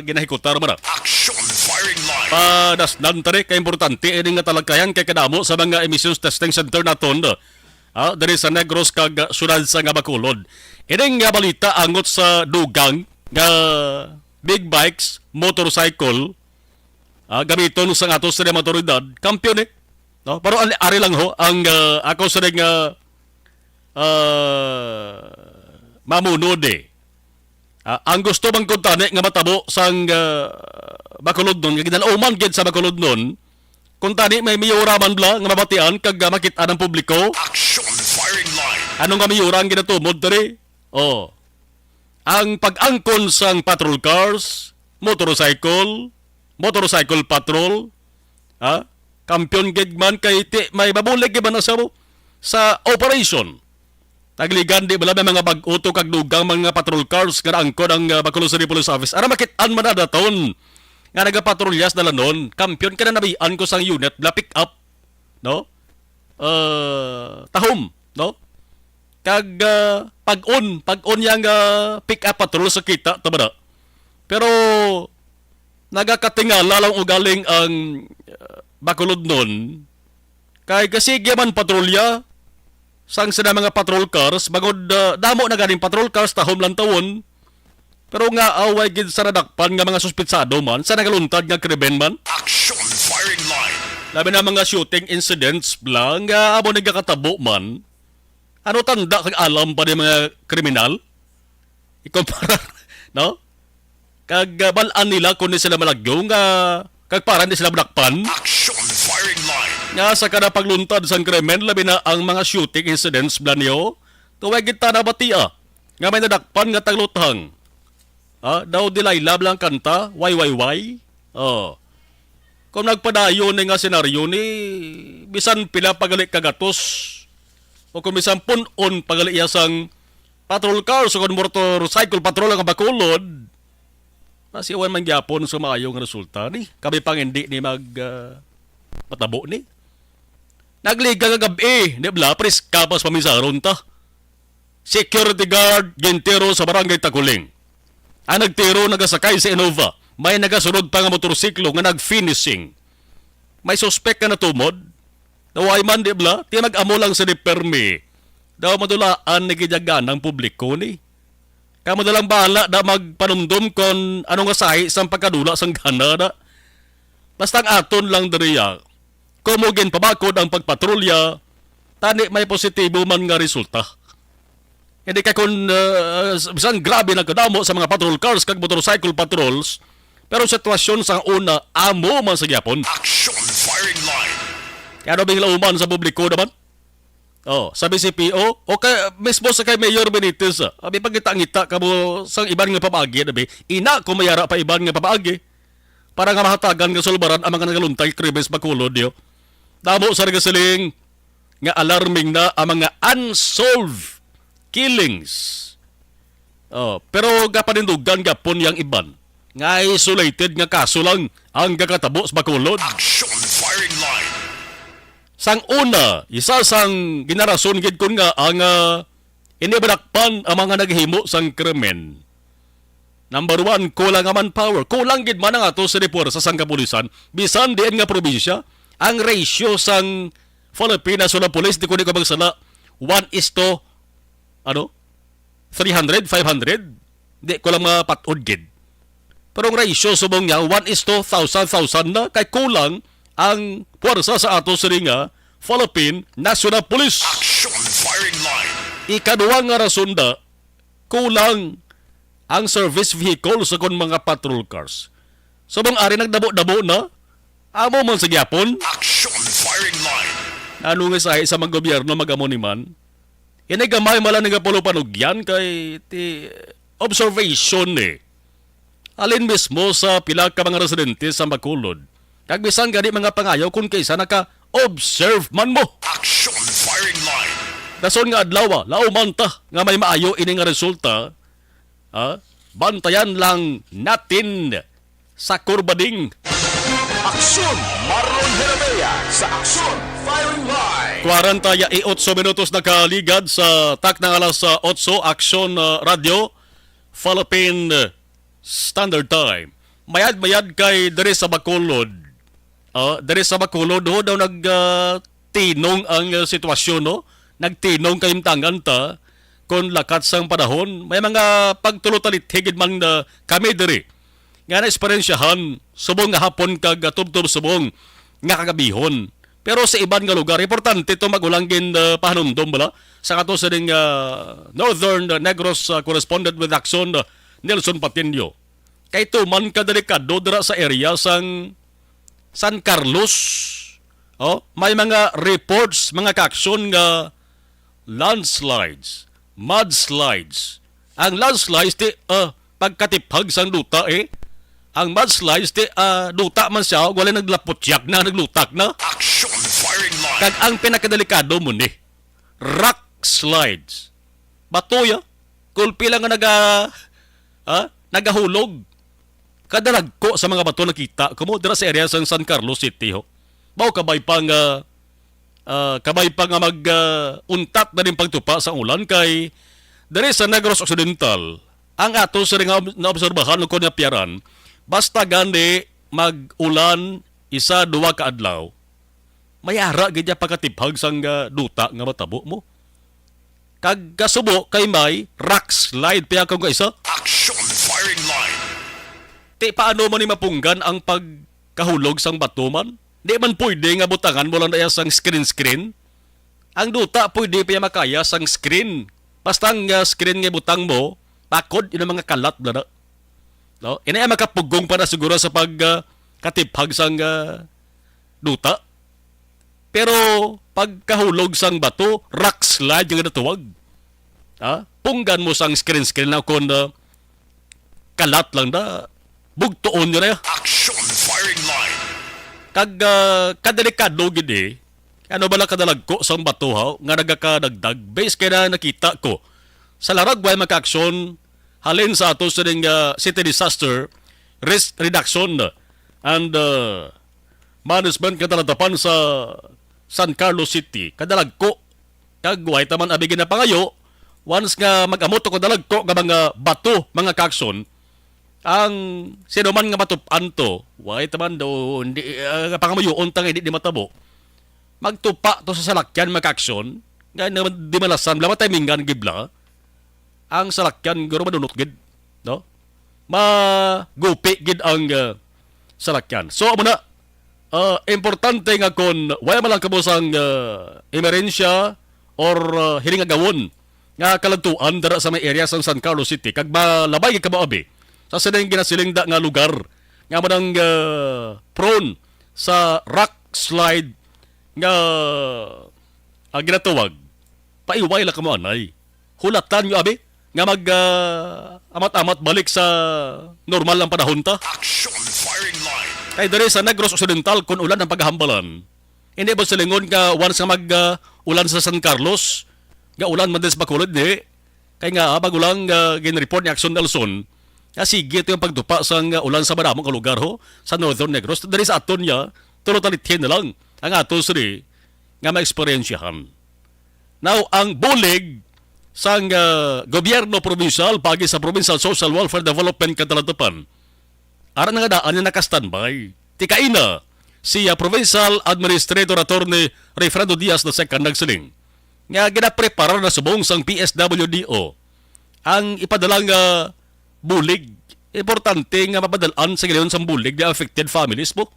ginahikutar man na. Action Firing Line. Padasnan tani ka importante ini nga talakayan kay kadamo sa mga emissions testing center naton, ah, diri sa Negros kag siyudad sa nga Bacolod. Ini nga balita angot sa dugang nga big bikes, motorcycle, ah, gamiton sang ato sa mga awtoridad, kampiyon eh. No? Pero ali-, ari lang ho ang, ah, ako sa nga, ah, mamunod eh. Ah, ang gusto man kuntani nga matabo sang, ah, Bacolodnon, nga ginalauman gid sa Bacolodnon, kuntani may miyura man bala nga mabatian kag, ah, makit-an ang publiko. Action Firing Line. Ano nga miyura ang ginatumod diri? Oh. Ang pag-angkon sang patrol cars, motorcycle, motorcycle patrol, ha? Kampiyon gid man kay ti-, may mabulig gid man sa, sa operation. Nagligan di bala may mga bag-o to kag dugang mga patrol cars nga naangkon ang, ah, Bacolod City Police Office. Ara makit-an man na daton nga nagapatrolya sa dalanon. Kampiyon ka na nabian ko sang unit na pick up, no? Ah, tahom, no? Kag, ah, pag-on, pag-on yang, ah, pick up patrol sa kita, tama na. Pero nagakatingala lang ugaling ang, ah, Bacolodnon. Kay kasigi man patrolya sang sila mga patrol cars, bangod, ah, damo na ganing patrol cars, tahom lang tawon. Pero nga away gid sa nadakpan nga mga suspitsado man sa nagaluntad nga krimen man. Action Firing Line. Labi na mga shooting incidents bala nga amo nagakatabo man. Ano tanda kag alam pa ni mga kriminal? Ikumpara, no? Kag, ah, bal-an nila kung di sila malagyo nga, kag para di sila madakpan. Action Firing Line. Nga sa kada pagluntad sang krimen, labi na ang mga shooting incidents bala niyo, tuwag kita na batia nga may nadakpan nga tagluthang. Ah, daw Delilah lang kanta, why, why, why? Oh. Kung nagpadayon ni nga senaryo ni, bisan pila pagali ka gatos, o kung bisan pun-on pagali iya sang patrol car, so kung motorcycle patrol ang Bacolod, masiwan man gyapon sa maayo nga resulta ni. Kami pang hindi ni mag, ah, matabo ni. Nagliga nga gab-i, di bala, preska pa sa pamisaron ta. Security guard, gintiro sa Barangay Taguling. Ang nagtiro nagasakay sa Innova. May nagasunod pa nga motorsiklo nga nag-finishing. may suspek nga natumod. Naway man, di bala? Ti mag-amo lang sa di permi. Daw madulaan ni gidyagan ang publiko ni. Kamo na lang bahala na magpanumdom kon ano nga sahi sang pagkadula sang gana na. Basta ang aton lang diriya, kumo ginpabakod ang pagpatrolya, tani may positibo man nga resulta. Hindi ka kun, uh, bisan grabe nagkadamo sa mga patrol cars kag motorcycle patrols, pero sitwasyon sa una, amo man sa gyapon. Action firing line. Kaya ano bing lauman sa publiko naman? Oh, sabi si P O, o kay, mismo sa kay Mayor Benitez, ah, abi pagkita-ngita ka mo sang iban nga pamaagi, abi, ina ko mayara pa iban nga pamaagi para nga mahatagan nga sulbaran ang mga nagaluntay krimen sa Bacolod, yo. Damo sa nagasiling nga alarming na ang mga unsolved killings. Oh, pero gapanindugan gapon yang iban nga isolated nga kaso lang ang gakatabo sa Bacolod. Action firing line. Sang una, isa sang ginarason gid kun nga ang, ah, ini madakpan ang mga naghimo sang krimen. Number one, kulang nga manpower. Kulang gid man ang ato sa puwersa sang kapulisan. Bisan diin nga probinsya, ang ratio sang Philippine National Police, di ko di ko magsala, one is to, ano, three hundred, five hundred. Di ko lang mapat-od gid. Pero ang ratio subong niya, one is to thousand, thousand na, kay kulang ang puwersa sa ato sini nga Philippine National Police. Action firing line. Ikaduha nga rason da, kulang ang service vehicle sa kon mga patrol cars. Subong ari nagdabo-dabo na, amo man sa gyapon. Action firing line. Ano nga sahi sa mga gobyerno mag-amo ni man? Ini gamay mala nga pulo panugyan kay ti observation ni. Alin mismo sa pila ka mga residente sa Bacolod. Kag bisan gani mga pangayo kung kaysa naka-observe man mo. Action firing line. Dason nga adlaw, ah, lauman ta nga may maayo ini nga resulta. Ah, bantayan lang natin sa Kurbading. Aksyon, Marlon Herrera sa Aksyon Firing Line. Kwarenta y otso minutos nakaligad sa takna nga alas, ah, otso, Aksyon, ah, Radyo, Philippine Standard Time. Mayad-mayad kay diri sa Bacolod. Ah, diri sa Bacolod, ho, daw nag, ah, tinong ang, ah, sitwasyon, no? Nagtinong kahimtangan ta kon lakat sang panahon. May mga pagtulotalithi gid man, ah, kami diri nga naeksperyensyahan subong nga hapon kag, ah, tubtob subong nga kagabihon. Pero sa iban nga lugar, importante to mag-ulang gin, ah, pahanumdom bala sa ato sining, ah, Northern, ah, Negros, ah, correspondent with Action, ah, Nelson Patiño. Kay tuman ka delikado dira sa area sang San Carlos. Oh, may mga reports, mga kaaksyon nga landslides, mudslides. Ang landslides ti, ah, pagkatiphag sang duta, eh. Ang mudslides ti, ah, duta man siya, wala naglaputyak na, naglutak na. Action firing line. Kag ang pinakadelikado mo ni, rock slides. Bato ya. Kulpi lang nga naga, ha? Nagahulog. Kadalagko sa mga bato nakita ko mo dira sa area sa San Carlos City, ho. Mao kabay pa nga, ah, kabay pa nga mag, ah, untat na rin pagtupa sa ulan kay diri sa Negros Occidental, ang ato sa nga ob-, naobserbahan o kon napiyaran, basta gani mag-ulan isa, duwa ka adlaw, may ara gid niya pagkatiphag sang, ah, duta nga matabo mo. Kag kasubo kay may rock slide pa kung kaisa. Action firing line. Ti paano man ni mapunggan ang pagkahulog sang bato man? Di man pwede nga butangan mo lang na iya sang screen-screen. Ang duta pwede pa iya makaya sang screen. Basta ang, ah, screen nga butang mo, pakod yun ang mga kalat na na. No? Ina iya makapugong pa na siguro sa pag, ah, katiphag sang, ah, duta. Pero pagkahulog sang bato, rock slide yung natuwag. Ha? Punggan mo sang screen-screen na kung, ah, kalat lang na, bugtuon nyo na ya. Action firing line. Kag, ah, kadelikado gid eh. Ano bala kadalagko sang bato, ha, nga nagakadagdag? Base kay na nakita ko sa laragway mga aksyon halin sa ato sining, ah, City Disaster Risk Reduction and, ah, Management nga talatapan sa San Carlos City. Kadalagko. Kag way taman abi ginapangayo, once nga mag-amot ako dalagko nga mga bato, mga kakson, Ang sino man nga matupan to, why taman do, hindi, ah, pangamuyoon ta nga hindi di matabo. Magtupa to sa salakyan, mga kaaksyon, nga na-, dimalasan, bala matimingan gid bala. Ang salakyan, guro, madunot gid, no? Magupi gid ang, ah, salakyan. So, amo na, ah, importante nga kon wala man lang kamo sang, ah, emerensya or, ah, hiling agawon nga kaladtuan dira sa may area sang San Carlos City, kag malabay gid kamo abi sa sining ginasiling da nga lugar nga amo nang, ah, prone sa rock slide nga, ah, ginatawag, paiway lang kamo anay. Hulatan nyo abi nga mag, ah, amat-amat balik sa normal ang panahon ta. Action firing line. Kay diri sa Negros Occidental, kun ulan ang paghambalan, hindi mo silingon nga once nga mag, ah, ulan sa San Carlos, nga ulan man din sa Bacolod, di. Kay nga, ah, bago lang, ah, gin-report ni Action Nelson, nga sige ito yung pagdupa sang, ah, ulan sa madamo nga lugar, ho, sa Northern Negros. Diri sa aton niya, tulo talithin na lang ang ato sini nga maeksperiensyahan. Now, ang bulig sang, ah, gobyerno probinsyal pagi sa Provincial Social Welfare Development Katalatupan, ara na nga daan nga naka-standby. Tikaina, si, ah, Provincial Administrator Attorney Refrando Diaz the second nagsiling nga ginapreparar na subong sang P S W D O ang ipadala nga bulig. Importante nga mapadalaan sa giliyon sang bulig the affected families mo,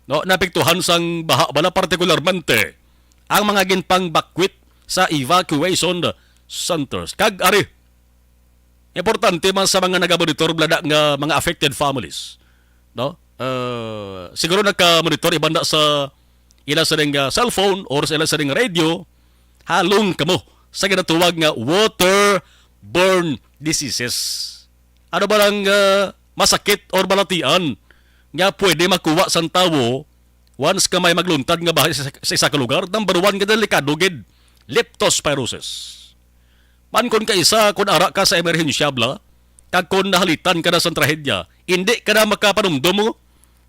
no, naapektuhan sang baha bala, partikularmente ang mga ginpangbakwit sa evacuation centers. Kag ari, importante man sa mga nagamonitor bala nga mga affected families, no? Uh, siguro nagka-monitor iban na sa ila sa ning, uh, cellphone or sa ila sa ning radio, halong kamo sa ginatawag nga waterborne diseases. Ano ba lang, uh, masakit or balatian nga pwede makuha sang tawo once ka may magluntad nga baha sa, sa isa ka lugar? Number one nga delikado gid, leptospirosis. Man kon kaisa, kon ara ka sa emerhensya bala, kag kon nahalitan ka na sang trahedya, indi ka na makapanumdom mo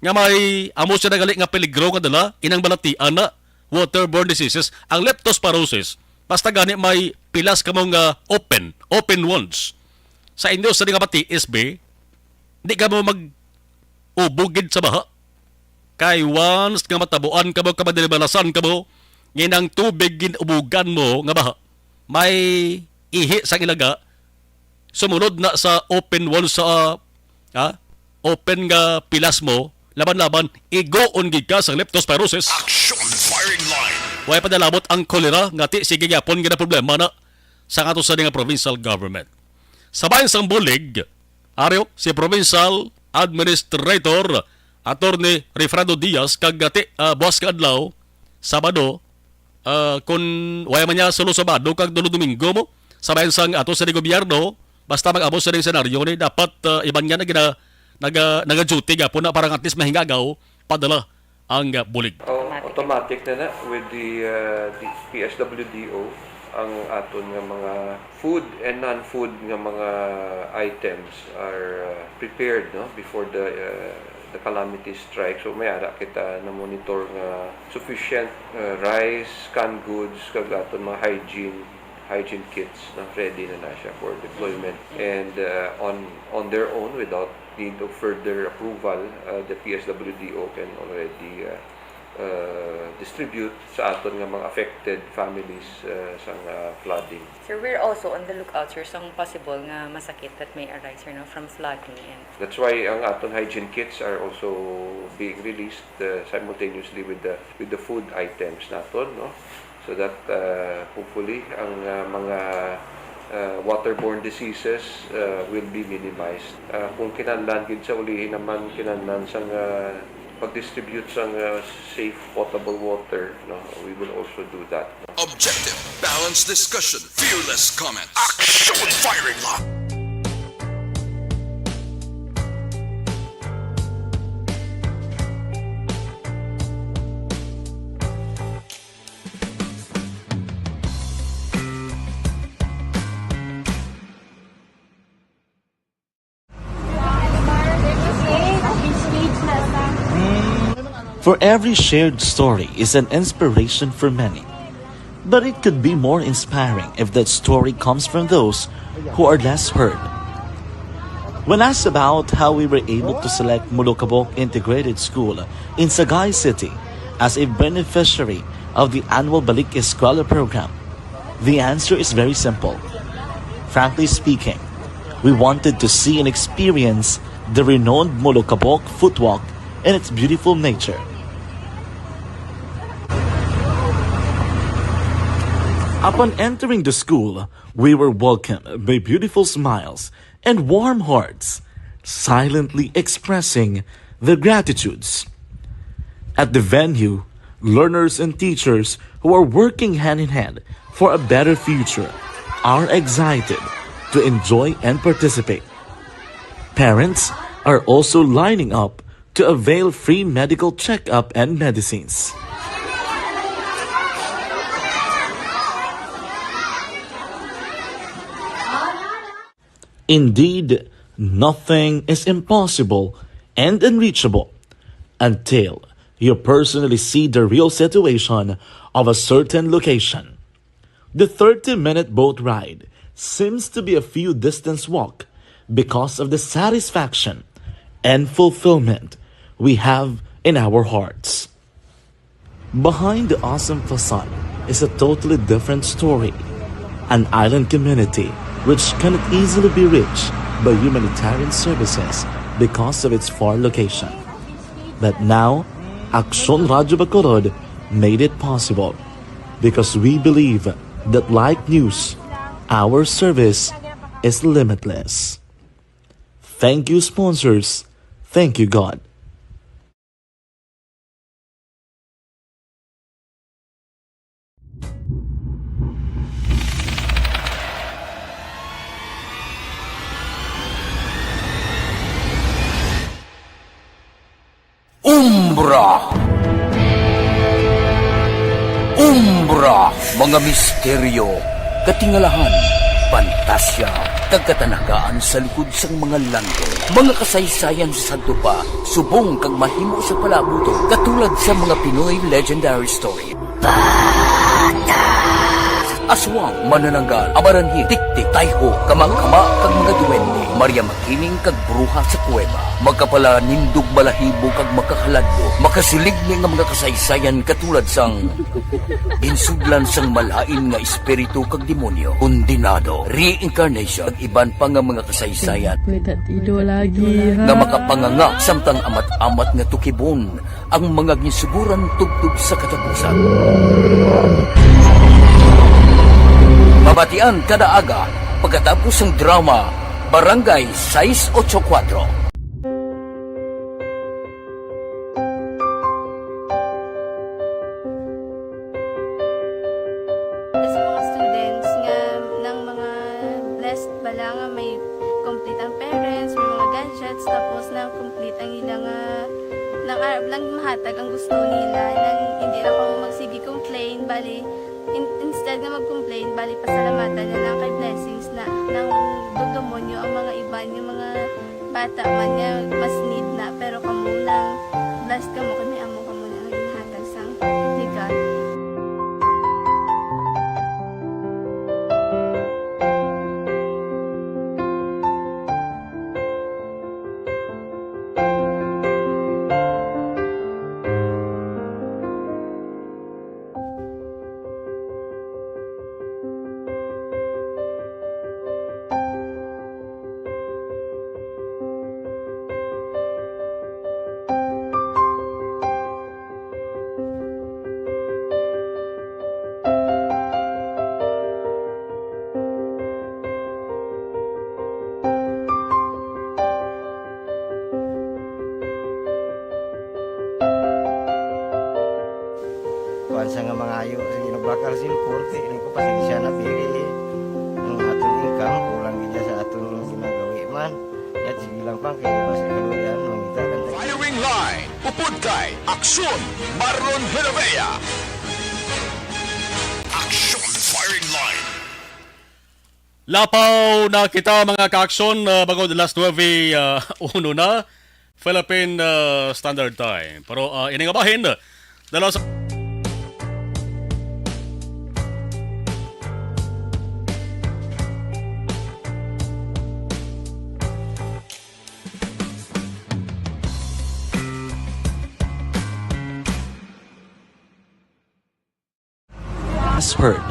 nga may amo siya na gali nga peligro nga dala, inang balatian na, waterborne diseases, ang leptospirosis. Basta gani may pilas kamo nga open, open wounds sa inyo sa nga matiis, be, di ka mo mag-ubog gid sa baha. Kay once nga matabuan kamo, ka madinibalasan kamo, nga inang tubig gin-ubugan mo nga baha, may ihi sang ilaga, sumulod na sa open wall sa, ha? Open nga pilas mo, laban-laban, igoon gid ka sa leptospirosis. Action firing line. Way padalabot ang kolera, nga ti sige gyapon nga problema na sa ato sa nga provincial government. Sa bahin sang bulig, ari, si Provincial Administrator Attorney Refrando Diaz kag ti, ah, buwas nga adlaw, Sabado, ah, kun wala man niya sulo Sabado kag dulo Domingo mo, sa bahin sang ato sa gobyerno, basta mag-amo sa senaryo ni, dapat, ah, iban nga nagina-, naga-, naga-duty gapon na para at least mahingagaw padala ang, ah, bulig. Oh, automatic na na with the, uh, the P S W D O, ang aton nga mga food and non-food nga mga items are, uh, prepared, no, before the, uh, the calamity strikes. So may ara kita na monitor nga sufficient, uh, rice, canned goods, kag aton mga hygiene, hygiene kits, no, ready na na siya for deployment. And, uh, on, on their own, without need of further approval, uh, the P S W D O can already, uh, uh, distribute sa aton nga mga affected families, uh, sang, uh, flooding. Sir, we're also on the lookout, sir, sa possible nga masakit that may arise, sir, no, from flooding and That's why ang aton hygiene kits are also being released, uh, simultaneously with the, with the food items naton, no? So that, uh, hopefully ang, uh, mga, uh, waterborne diseases, uh, will be minimized. Uh, kung kinahanglan gid sa ulihi naman, kinahanglan sang, uh, pag-distribute sang, uh, safe potable water, no, we will also do that, no? Objective, balanced discussion, fearless comments. Action firing line. For every shared story is an inspiration for many. But it could be more inspiring if that story comes from those who are less heard. When asked about how we were able to select Molokabok Integrated School in Sagay City as a beneficiary of the annual Balik Eskwela program, the answer is very simple. Frankly speaking, we wanted to see and experience the renowned Molokabok Footwalk and its beautiful nature. Upon entering the school, we were welcomed by beautiful smiles and warm hearts, silently expressing their gratitudes. At the venue, learners and teachers who are working hand in hand for a better future are excited to enjoy and participate. Parents are also lining up to avail free medical checkup and medicines. Indeed, nothing is impossible and unreachable until you personally see the real situation of a certain location. The thirty-minute boat ride seems to be a few distance walk because of the satisfaction and fulfillment we have in our hearts. Behind the awesome facade is a totally different story. An island community which cannot easily be reached by humanitarian services because of its far location. But now, Aksyon Radyo Bacolod made it possible because we believe that, like news, our service is limitless. Thank you, sponsors. Thank you, God. Umbra. Umbra, mga misteryo, katingalahan, pantasya, kag katanagaan sa likod sang mga langit. Mga kasaysayan sa sadto pa, subong kag mahimo sa palaabuton, katulad sa mga Pinoy legendary story. Aswang, manananggal, amaranhit, tiktik, tayho, kamangkama, kag mga duwende. Maria Makiling kag bruha sa kuweba. Makapalanindog balahibo kag makakaladlok. Makasiligni nga mga kasaysayan katulad sang ginsudlan sang malain nga espiritu kag demonyo, kondenado, reincarnation, kag iban pa nga mga kasaysayan May tatido lagi, nga ha? makapanganga samtang amat-amat nga tukibon ang mga ginsuguran tubtob sa katapusan. Mabatian kada aga pagkatapos sang drama Barangay sais ocho kuwatro. Sa mga students nga nang mga blessed bala nga may complete ang parents, may mga gadgets, tapos na complete ang ila nga nang arab lang mahatag ang gusto nila, nang hindi na kamo magsige complain, bali, in-, instead nga mag-complain, bali, pasalamatan na lang kay blessings na nang dumdumo nyo ang mga iban nga mga bata man nga mas need na, pero kamo nang blessed kamo kay may amo kamo na nga ginhatag sang legal. Kuwan sa nga mangayo, sige, nagbakal sin korte, ini ko pasensya na diri. Ang aton income, kulang gid sa aton ginagawi man. Yat, sige lang, pang, kay mas kaluyan, mangita lang tayo. Firing Line, upod kay Aksyon Marlon Genovea. Aksyon Firing Line. Lapaw na kita, mga ka-aksyon, ah, bangod alas nuebe, ah, uno na, Philippine, ah, Standard Time. Pero, ah, ini nga bahin, dala sa Heard.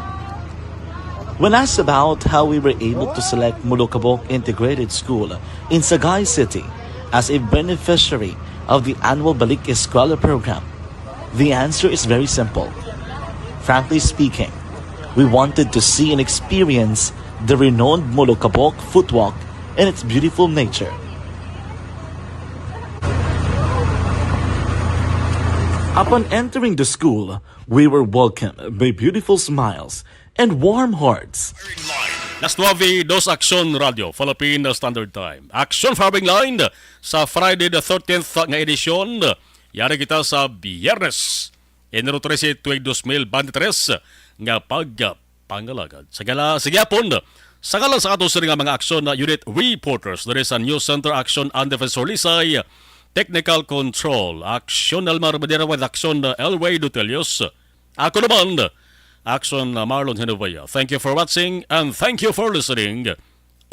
When asked about how we were able to select Molokabok Integrated School in Sagay City as a beneficiary of the annual Balik Eskwela program, the answer is very simple. Frankly speaking, we wanted to see and experience the renowned Molokabok footwalk and its beautiful nature. Upon entering the school, we were welcomed by beautiful smiles and warm hearts. Las nuebe dos, Aksyon Radio, Philippine Standard Time. Aksyon Firing Line sa Friday the thirteenth nga edisyon. Yari kita sa Biyernes, Enero trese, tuig dos mil bente tres, nga pagpangalagad. Sa gala, sa gihapon, sa ngalan sa ato sini nga mga aksyon na unit reporters diri sa News Center, Aksyon Ann Defensor Lisay, Technical Control, Aksyon Elmar Madera with Aksyon, uh, Elway Dutelius. Ako naman, Aksyon, uh, Marlon Hinovea. Thank you for watching and thank you for listening.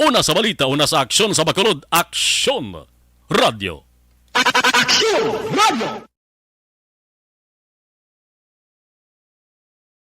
Una sa balita, una sa aksyon sa Bacolod, Aksyon Radio. Aksyon Radio!